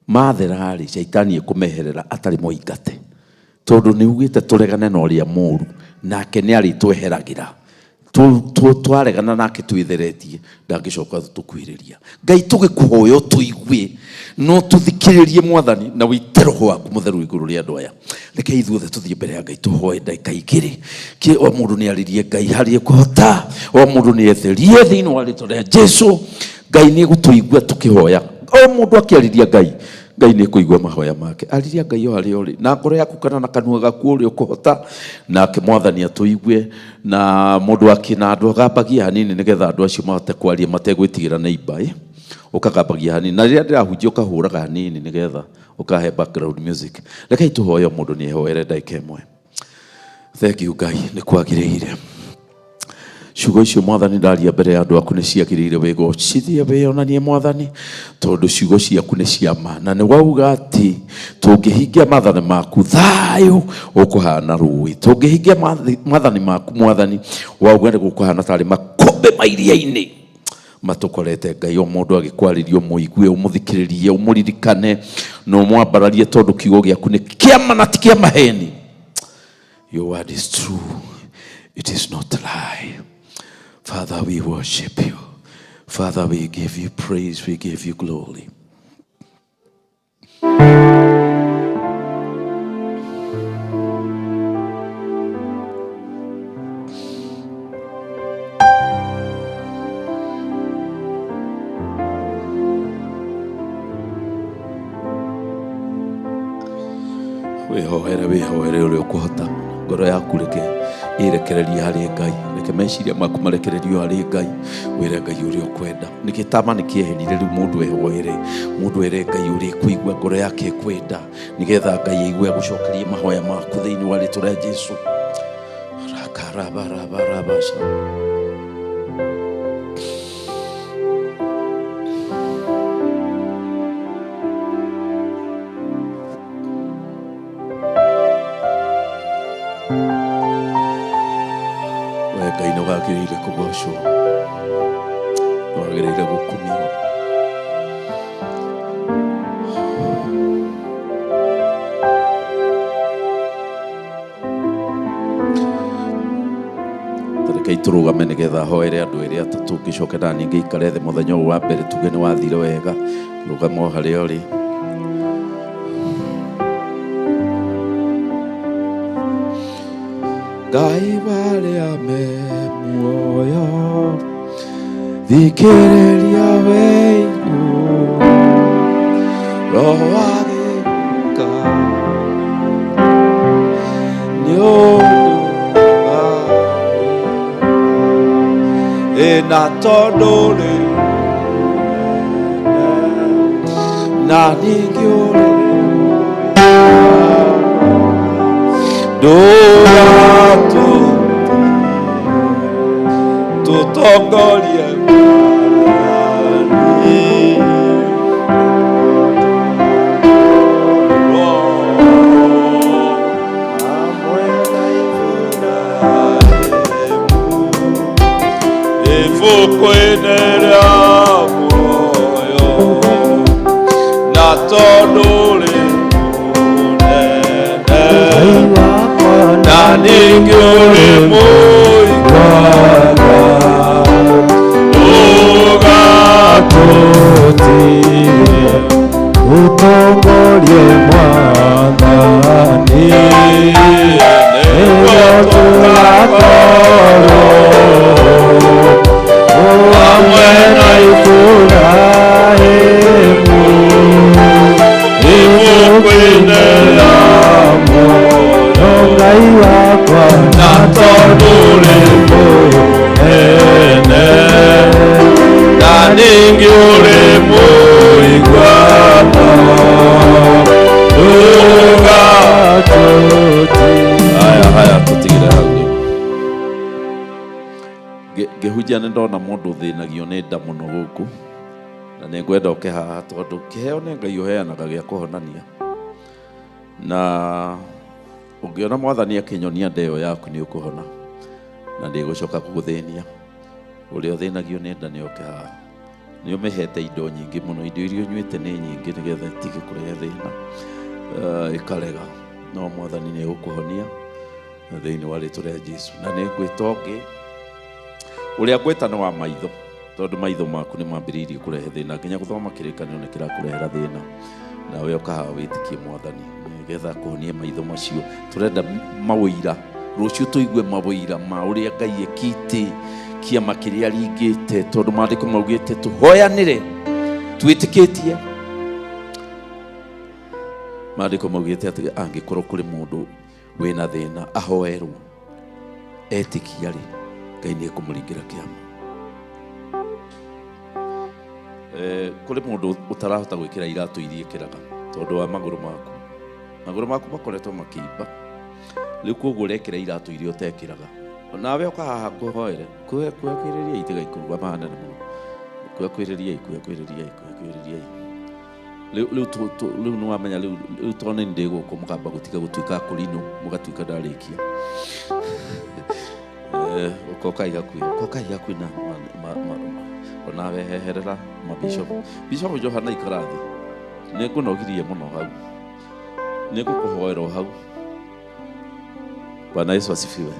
Mathera rĩ caitani ekũmeherera atarĩ mũingate tondũ nĩ ugĩte tũregane na ũrĩa mũũru nake nĩ arĩtweheragĩra. Twaregana nake twĩtheretie ndangĩcoka tũkuhĩrĩria. Ngai tũgĩkũhoya ũtũigue no tũthikĩrĩrie Mwathani na wĩite roho waku mũtheru igũrũ rĩa andũ aya. Reke ithuothe tũthiĩ mbere ya Ngai tũhoe ndagĩka igĩrĩ. O mũndũ nĩ arĩrie Ngai harĩa ekũhota, o mũndũ nĩ etherie thĩinĩ wa rĩtwa rĩa Jesu. Ngai nĩ egũtũigua tũkĩhoya. O mũndũ akĩarĩria Ngai, Ngai nĩ ekũigua mahoya make. Arĩria Ngai o harĩa ũrĩ na ngoro yaku kana na kanua gaku ũrĩa ũkũhota, nake Mwathani atũigue. Na mũndũ akĩna andũ agambagia hanini nĩgetha andũ acio mahote kwaria mategwĩtigĩra neighbor, ũkagambagia hanini na rĩrĩa ndĩrahunjia ũkahũraga hanini nĩgetha ũkahe background music. Rekei tũhoe o mũndũ nĩ ehoere ndagĩka ĩmwe. Thank you Ngai nĩ kwagĩrĩire. Ciugo icio Mwathani ndaria mbere ya andũ aku nĩ ciagĩrĩire wĩgocithie wĩonanie Mwathani tondũ ciugo ciaku nĩ cia ma na nĩ wauga atĩ tũngĩhingia maathani maku thayũ ũkũhana rũĩ, tũngĩhingia maathani maku Mwathani wauga nĩ gũkũhana tarĩ makũmbĩ ma iria-inĩ matũkorete. Ngai o mũndũ agĩkwarĩria ũmũigue ũmũthikĩrĩrie ũmũririkane na ũmwambararie tondũ kiugo gĩaku nĩ kĩa ma na ti kĩa maheni. Your word is true, it is not a lie. Father, we worship you. Father, we give you praise, we give you glory. Wĩhoere wĩhoere ũrĩa ũkũhota. Ngoro yaku reke ĩrekererie harĩ Ngai, reke meciria maku marekererio harĩ Ngai, wĩre Ngai ũrĩa ũkwenda. Nĩ gĩtama nĩ kĩeherire rĩu mũndũ ehoere, mũndũ ere Ngai ũrĩa ekũigua ngoro yake ĩkwenda, nĩgetha Ngai aigue agũcokerie mahoya maku thĩinĩ wa rĩtwa rĩa Jesu. Rakarabarabarabaca. We Ngai nĩ wagĩrĩire kũgocwo, nĩ wagĩrĩire gũkumio. Rekei tũrũgame nĩgetha hoere andũ erĩ atatũ ngĩcoke na niĩ ngĩikare thĩ mũthenya ũyũ wa mbere tuge nĩ wathire wega. Rũgama o harĩa ũrĩ. Ngai marĩa me muoyo thikĩrĩria we igũrũ roho agĩũka nĩ ũndũ wa na tondũ rĩu na ningĩ ũrĩ ndũgatũte. Tũtongorie Mwathani. Ibuku-inĩ rĩa muoyo na tondũ ũrĩ mũnene na ningĩ ũrĩ mũigana ndũgatũtige Utongorie Mwathani nĩguo tũgakorwo hamwe na Ibrahimu ibuku-inĩ rĩa muoyo Ngai wakwa na tondũ ũrĩ mũnene na ningĩ ũrĩ mũigana ndũgatũtige. Haya haya tũtigire hau rĩu. Ngĩhunjia nĩ ndona mũndũ ũthĩnagio nĩ nda mũno gũkũ na nĩ ngwenda ũke haha tondũ kĩheo nĩ Ngai ũheanaga gĩa kũhonania na ũngĩona mwathani akĩnyonia nda ĩyo yaku nĩ ũkũhona na ndĩgũcoka gũgũthĩnia. Ũrĩa ũthĩnagio nĩ nda nĩ oke haha. Nĩ ũmĩhete indo nyingĩ mũno, indo iria ũnyuĩte nĩ nyingĩ nĩgetha ĩtige kũrehe thĩna, ĩkarega, no mwathani nĩ egũkũhonia thĩinĩ wa rĩtwa rĩa Jesu. Na nĩ ngwĩta ũngĩ ũrĩa ngwĩta nĩ wa maitho tondũ maitho maku nĩ mambĩrĩirie kũrehe thĩna nginya gũthoma kĩrĩkanĩro nĩ kĩrakũrehera thĩna, nawe ũkahaha wĩtĩkie mwathani nĩgetha akũhonie maitho macio. Tũrenda mawĩira rũciũ tũigue mawĩira ma ũrĩa Ngai ekĩte kĩama kĩrĩa aringĩte tondũ maandĩko maugĩte tũhoyanĩre twĩtĩkĩtie. Maandĩko maugĩte atĩ angĩkorwo kũrĩ mũndũ wĩna thĩna ahoerwo etĩkia rĩ, Ngai nĩ ekũmũringĩra kĩama. Kũrĩ mũndũ ũtarahota gwĩkĩra iratũ iria ĩkĩraga tondũ wa magũrũ maku. Magũrũ maku makoretwo makĩimba rĩu koguo ũrekĩra iratũ iria ũtekĩraga. Nawe ũka haha ngũhoere kuhakĩrĩriai tigai kũrugama hanene mũno, kuhakĩrĩriai kuhakĩrĩriai kuhakĩrĩriai. Rĩu rĩu nĩ wamenya rĩu tondũ nĩ ndĩ gũkũ mũkamba gũtiga gũtuĩka kũrinũ mũgatuĩka ndarĩkia. Ũkokai hakuhĩ ũkokai hakuhĩ na onawe heherera mabishop. Bishop Johana ikara thĩ, nĩ ngũnogirie mũno hau, nĩ ngũkũhoera o hau. Bwana Yesu asifiwe.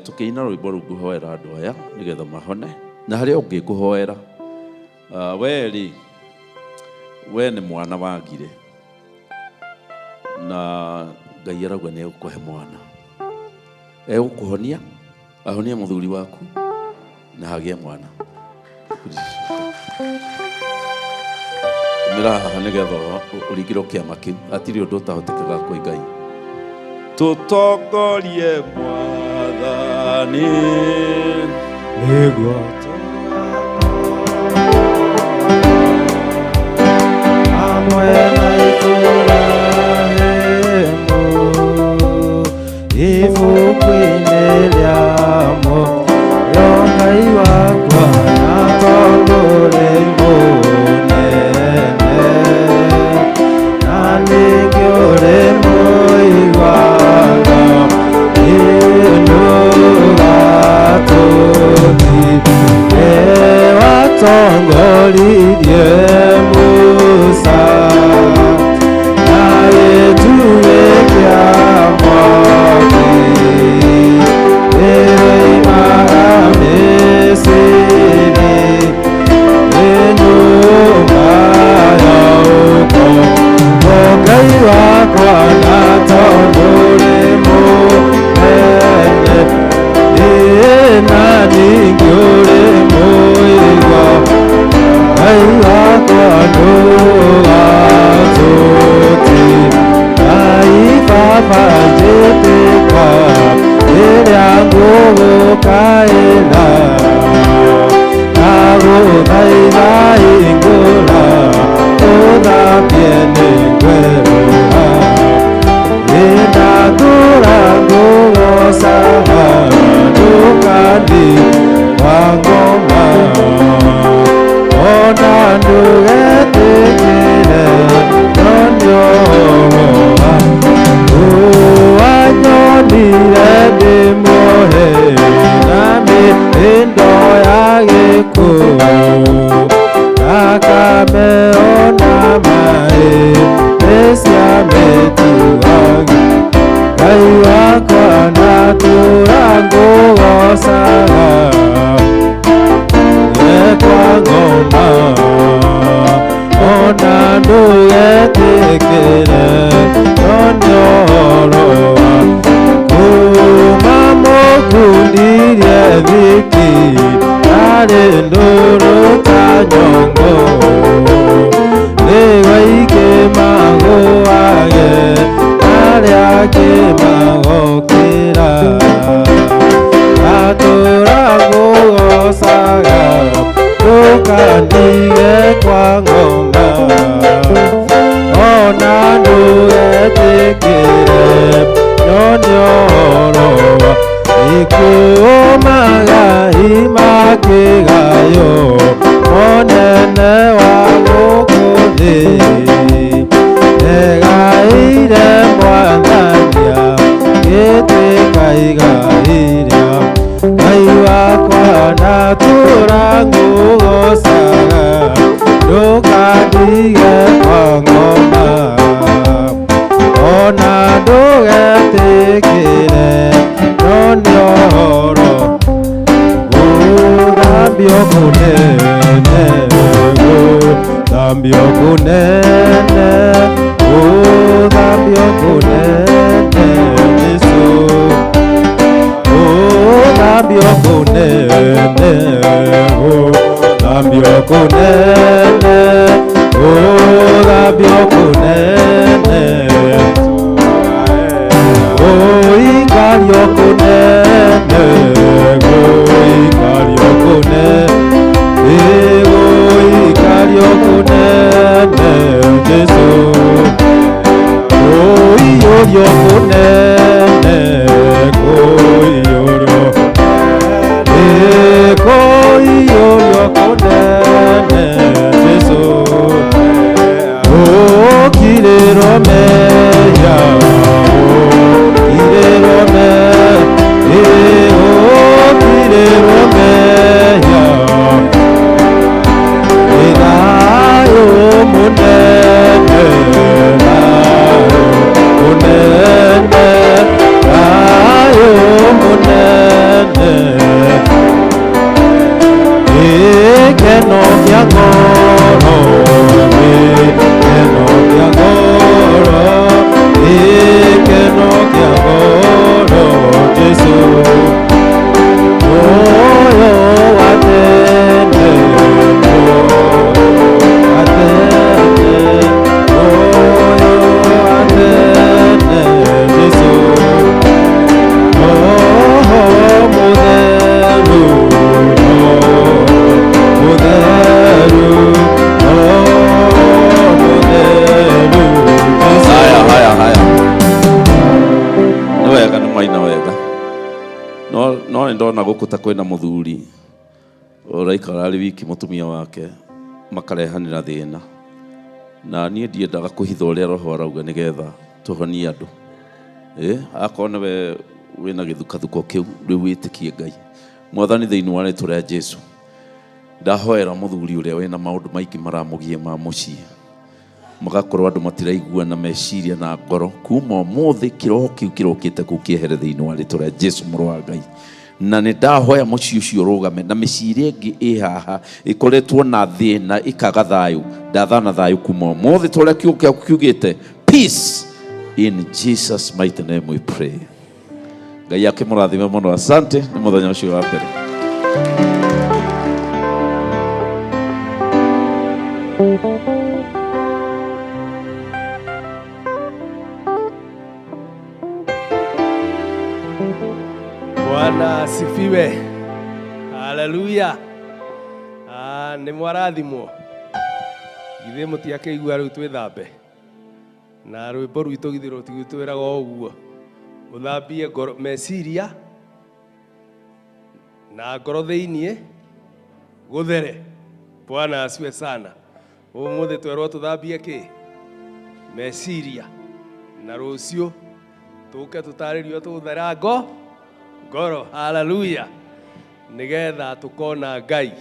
Tũkĩina rwĩmbo rũu ngũhoera andũ aya nĩgetha mahone na harĩa ũngĩ ngũhoera. We rĩ, we nĩ mwana wagire na Ngai arauga nĩ egũkũhe mwana, egũkũhonia ahonie mũthuri waku na hagĩe mwana. Umĩra haha nĩgetha ũringĩrwo kĩama kĩu, hatirĩ ũndũ ũtahotekaga kwĩ Ngai. Tũtongorie Mwathani nĩguo hamwe na Ibrahimu ibuku-inĩ rĩa muoyo Ngai wakwa na tondũ ũrĩ mũnene na ningĩ ũrĩ mũigana ndũgatũtige watongoririe Musa na gĩtugĩ kĩa mwaki ĩroimaga Misiri ĩnyũmba ya ũkombo Ngai wakwa na tondũ ũrĩ mũnene na ningĩ ũrĩ mũigua Ngai wakwa ndũgatũtige. Ngai Baba njĩtĩka rĩrĩa ngũgũkaĩra ndagũthaitha hingũra ũthambie nĩngwerũha ndakũra ngũgocaga ndũkandiganĩre. Ndũgetĩkĩre no nĩ ũhoro wanyonire ndĩ muohe na mĩhĩndo ya gĩkuũ thakame ona maĩ nĩciamĩtuaga Ngai wakwa natũra ngũgocaga ekwa ngoma ona ndũgetĩkĩre no nĩ ũhoro wa kuma mũkundirie thiki arĩ ndũrũ ta nyongo nĩguo ingĩ magũage arĩa angĩ magokĩra atũra ngũgocaga ndũkandige kwa ngoma ona ndũgetĩkĩre no nĩ ũhoro wa ikuũmaga imakĩgayo mũnene wa gũkũ thĩ Egaire mwathania gĩtuĩka igai rĩa Ngai wakwa natũra ngũgocaga ndũkandige kwa ngoma ona ndũgetĩkĩre no nĩ ũhoro gũthambio kũnene gũthambio kũnene gũthambio kũnene Jesũ gũthambio kũnene gũthambio kũnene gũthambio kũnene gũikario kũnene gũikario kũnene gũikario kũnene Jesũ kũiyũrio kũnene kũiyũrio kũiyũrio kũnene Jesũ ũkirĩrwo mehia ũkirĩrwo mehia ũkirĩrwo mehia thayũ mũnene thayũ mũnene thayũ mũnene gĩkeno kĩa ngoro gĩkeno kĩa ngoro gĩkeno kĩa ngoro Jesũ muoyo wa tene wa tene muoyo wa tene Jesũ Roho mũtheru mũtheru Roho mũtheru Jesũ. Haya haya haya, nĩ wega nĩ maina wega no no nĩ ndona gũkũ ta kwĩna mũthuri ũraikara arĩ wiki mũtumia wake makarehanĩra thĩna na niĩ ndiendaga kũhitha ũrĩa roho arauga nĩgetha tũhonie andũ. Akorwo nĩwe wĩna gĩthukathuko kĩu rĩu wĩtĩkie Ngai mwathani thĩinĩ wa rĩtwa rĩa Jesu ndahoera mũthuri ũrĩa wĩna maũndũ maingĩ maramũgia ma mũciĩ magakorwo andũ matiraiguana meciria na ngoro kuma ũmũthĩ kĩroho kĩu kĩrokĩte kũu kĩehere thĩinĩ wa rĩtwa rĩa Jesu mũrũ wa Ngai na nĩ ndahoya mũciĩ ũcio ũrũgame na mĩciĩ ĩrĩa ĩngĩ ĩ haha ĩkoretwo na thĩna ĩkaga thayũ ndathana thayũ kuma ũmũthĩ ta ũrĩa kiugo gĩaku kiugĩte peace in Jesus mighty name we pray. Ngai akĩmũrathime mũno asante nĩ mũthenya ũcio wa mbere. Bwana asifiwe. Haleluya. Nĩ mwarathimwo githĩ mũtiakĩigua rĩu twĩthambe na rwĩmbo rwitũ githĩ rũtigĩtwĩraga o ũguo ũthambie ngoro meciria na ngoro thĩiniĩ gũthere. Bwana asiwe sana. Ũmũthĩ twerwo tũthambie kĩ meciria, na rũciũ tũke tũtarĩrio tũthera ngoro. Haleluya. Nĩgetha tũkona Ngai,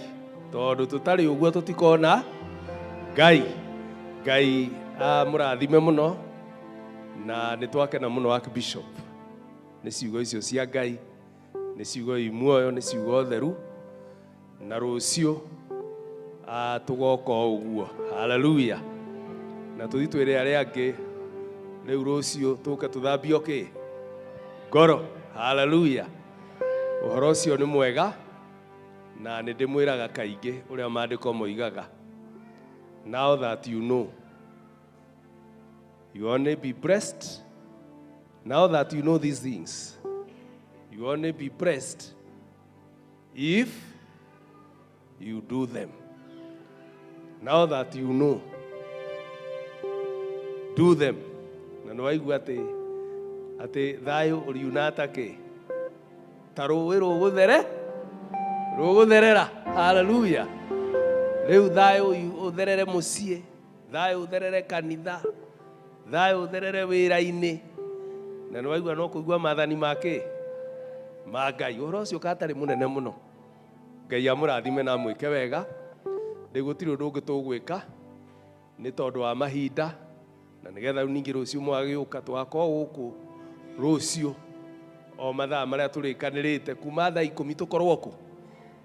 tondũ tũtarĩ ũguo tũtikona Ngai. Ngai amũrathime mũno, na nĩ twakena mũno Archbishop nĩ ciugo icio cia Ngai, nĩ ciugo i muoyo, nĩ ciugo theru, na rũciũ tũgoka o ũguo. Haleluya. Na tũthiĩ twĩre arĩa angĩ rĩu rũciũ tũke tũthambio kĩ ngoro. Haleluya. Ũhoro ũcio nĩ mwega, na nĩ ndĩmwĩraga kaingĩ ũrĩa maandĩko moigaga, now that you know you only be blessed. Now that you know these things, you only be blessed if you do them. Now that you know, do them. Na nĩ waigua atĩ thayũ ũriunata kĩ ta rũĩ rũgũthere rũgũtherera. Haleluya. Rĩu thayũ ũtherere mũciĩ, thayũ ũtherere kanitha, thayũ ũtherere wĩra-inĩ. Na nĩ waigua no kũigua maathani ma kĩ ma Ngai. Ũhoro ũcio katarĩ mũnene mũno. Ngai amũrathime na amwĩke wega. Rĩu gũtirĩ ũndũ ũngĩ tũgwĩka nĩ tondũ wa mahinda, na nĩgetha rĩu ningĩ rũciũ mwagĩũka tũgakorwo gũkũ rũciũ o mathaa marĩa tũrĩkanĩrĩte kuma thaa 10 tũkorwo kũ,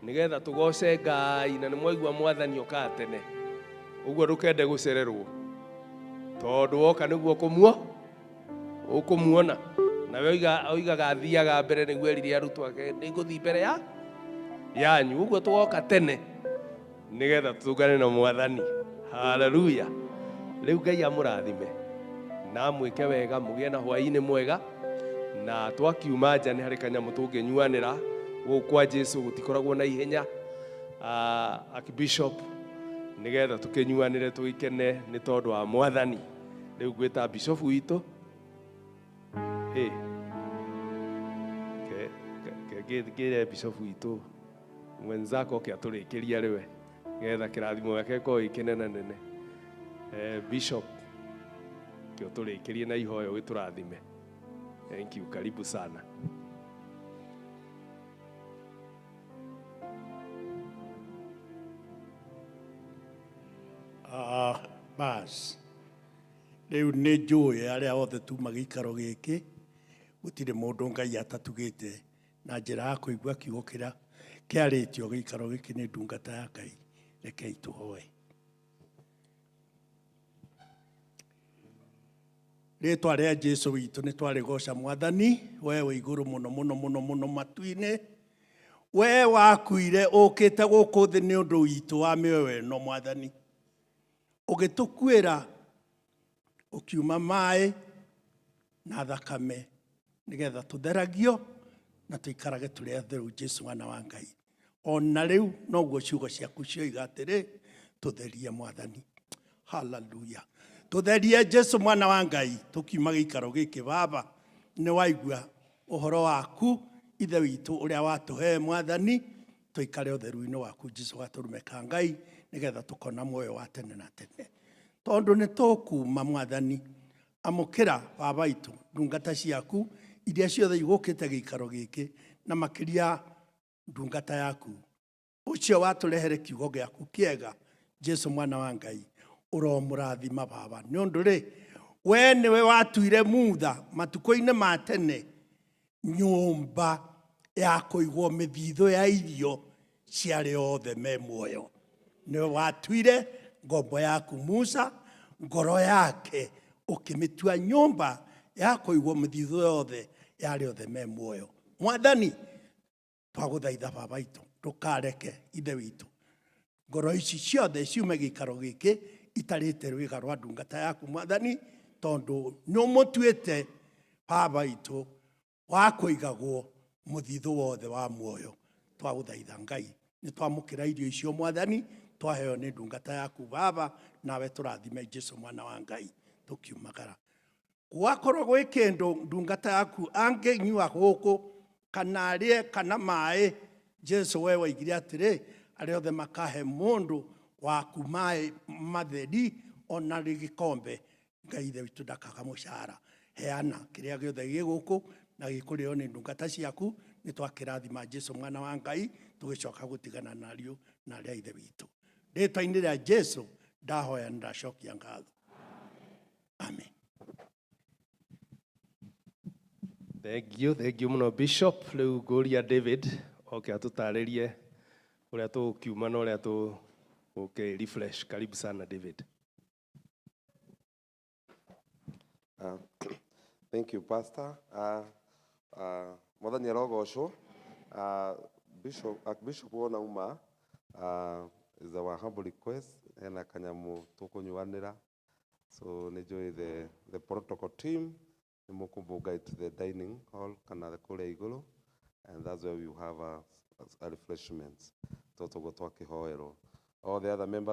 nĩgetha tũgoce Ngai. Na nĩ mwaigua mwathani okaga tene, ũguo ndũkende gũcererwo, tondũ woka nĩguo ũkũmuona. Nawe oigaga athiaga mbere nĩguo erire arutwo ake nĩngũthiĩ mbere ya yanyu. Ũguo tũgoka tene nĩgetha tũtũngane na mwathani. Haleluya. Rĩu Ngai amũrathime na amwĩke wega, mũgĩe na hwaĩ-inĩ mwega. Na twakiuma nja nĩ harĩ kanyamũ tũngĩnyuanĩra gũkũ kwa Jesu, gũtikoragwo na ihenya. Archbishop, nĩgetha tũkĩnyuanĩre tũgĩkene nĩ tondũ wa mwathani. Rĩu ngwĩta bishop witũ ngĩre bishop witũ mwenzako oke atũrĩkĩria rĩwe, nĩgetha kĩrathimo gĩake gĩkorwo gĩ kĩnene nene. Bishop, kĩo tũrĩkĩrie na ihoyo gĩtũrathime. Thank you, karibu sana. Bas rĩu nĩ njũĩ arĩa othe tuma gĩikaro gĩkĩ, gũtirĩ mũndũ Ngai atatugĩte na njĩra ya kũigua kiugo kĩrĩa kĩarĩtio gĩikaro gĩkĩ nĩ ndungata ya Ngai. Rekei tũhoe. Rĩtwa rĩa Jesu witũ nĩ twarĩgoca mwathani, we wĩ igũrũ mũno mũno mũno mũno matu-inĩ. We wakuire ũkĩte gũkũ thĩ nĩ ũndũ witũ wa mĩoyo ĩno mwathani. Ũgĩtũkuĩra ũkiuma maĩ na thakame nĩgetha tũtheragio na tũikarage tũrĩ atheru, Jesu mwana wa Ngai. Ona rĩu noguo ciugo ciaku cioiga atĩrĩ, tũtherie mwathani. Haleluya. Tũtherie Jesu mwana wa Ngai tũkiuma gĩikaro gĩkĩ. Baba, nĩ waigua ũhoro waku ithe witũ ũrĩa watũhe mwathani, tũikare ũtheru-inĩ waku Jesu gatũrume ka Ngai, nĩgetha tũkona muoyo wa tene na tene. Tondũ nĩ tũkuma mwathani, amũkĩra baba itũ ndungata ciaku iria ciothe igũkĩte gĩikaro gĩkĩ, na makĩria ndungata yaku ũcio watũrehere kiugo gĩaku kĩega, Jesu mwana wa Ngai. Ũromũrathima baba, nĩ ũndũ rĩ we nĩwe watuire Mutha matukũ-inĩ ma tene nyũmba ya kũigwo mĩthithũ ya irio cia arĩa othe me muoyo. Nĩwe watuire ngombo yaku Musa, ngoro yake ũkĩmĩtua nyũmba ya kũigwo mĩthithũ yothe ya arĩa othe me muoyo. Mwathani, twagũthaitha baba itũ, ndũkareke ithe witũ ngoro ici ciothe ciume gĩikaro gĩkĩ itarĩte rwĩga rwa ndungata yaku mwathani, tondũ nĩ ũmũtuĩte baba itũ wa kũigagwo mũthithũ wothe wa muoyo. Twagũthaitha Ngai, nĩ twamũkĩra irio icio mwathani twaheo nĩ ndungata yaku baba, nawe tũrathime Jesu mwana wa Ngai tũkiumagara. Gwakorwo gwĩ kĩndũ ndungata yaku angĩnyua gũkũ kana arĩe kana maĩ, Jesu we waigire atĩrĩ, arĩa othe makahe mũndũ Waku maĩ matheri ona rĩ gĩkombe. Ngai Ithe witũ ndakaga mũcara. Heana kĩrĩa gĩothe gĩ gũkũ na gĩkũrĩo nĩ ndungata ciaku. Nĩ twakĩrathima Jesu mwana wa Ngai, tũgĩcoka gũtigana narĩo na arĩa Ithe witũ. Rĩtwa-inĩ rĩa Jesu ndahoya na ndacokia ngatho. Amen. Thank you, thank you muno, Bishop. Rĩu ngũria David oke atũtarĩrie ũrĩa tũgũkiuma na ũrĩa tũgũkĩ refresh. Karibu sana, David. Thank you, Pastor. Mwathani arogocwo. Bishop, Archbishop wona uma, is our humble request, hena kanyamu tũkũnyuanĩra. So nĩ njũĩ the protocol team nĩ mũkũmbũnga to the dining hall kana kũrĩa igũrũ, and that's where we have a refreshments. Tũtũguo twakĩhoerwo. All the other members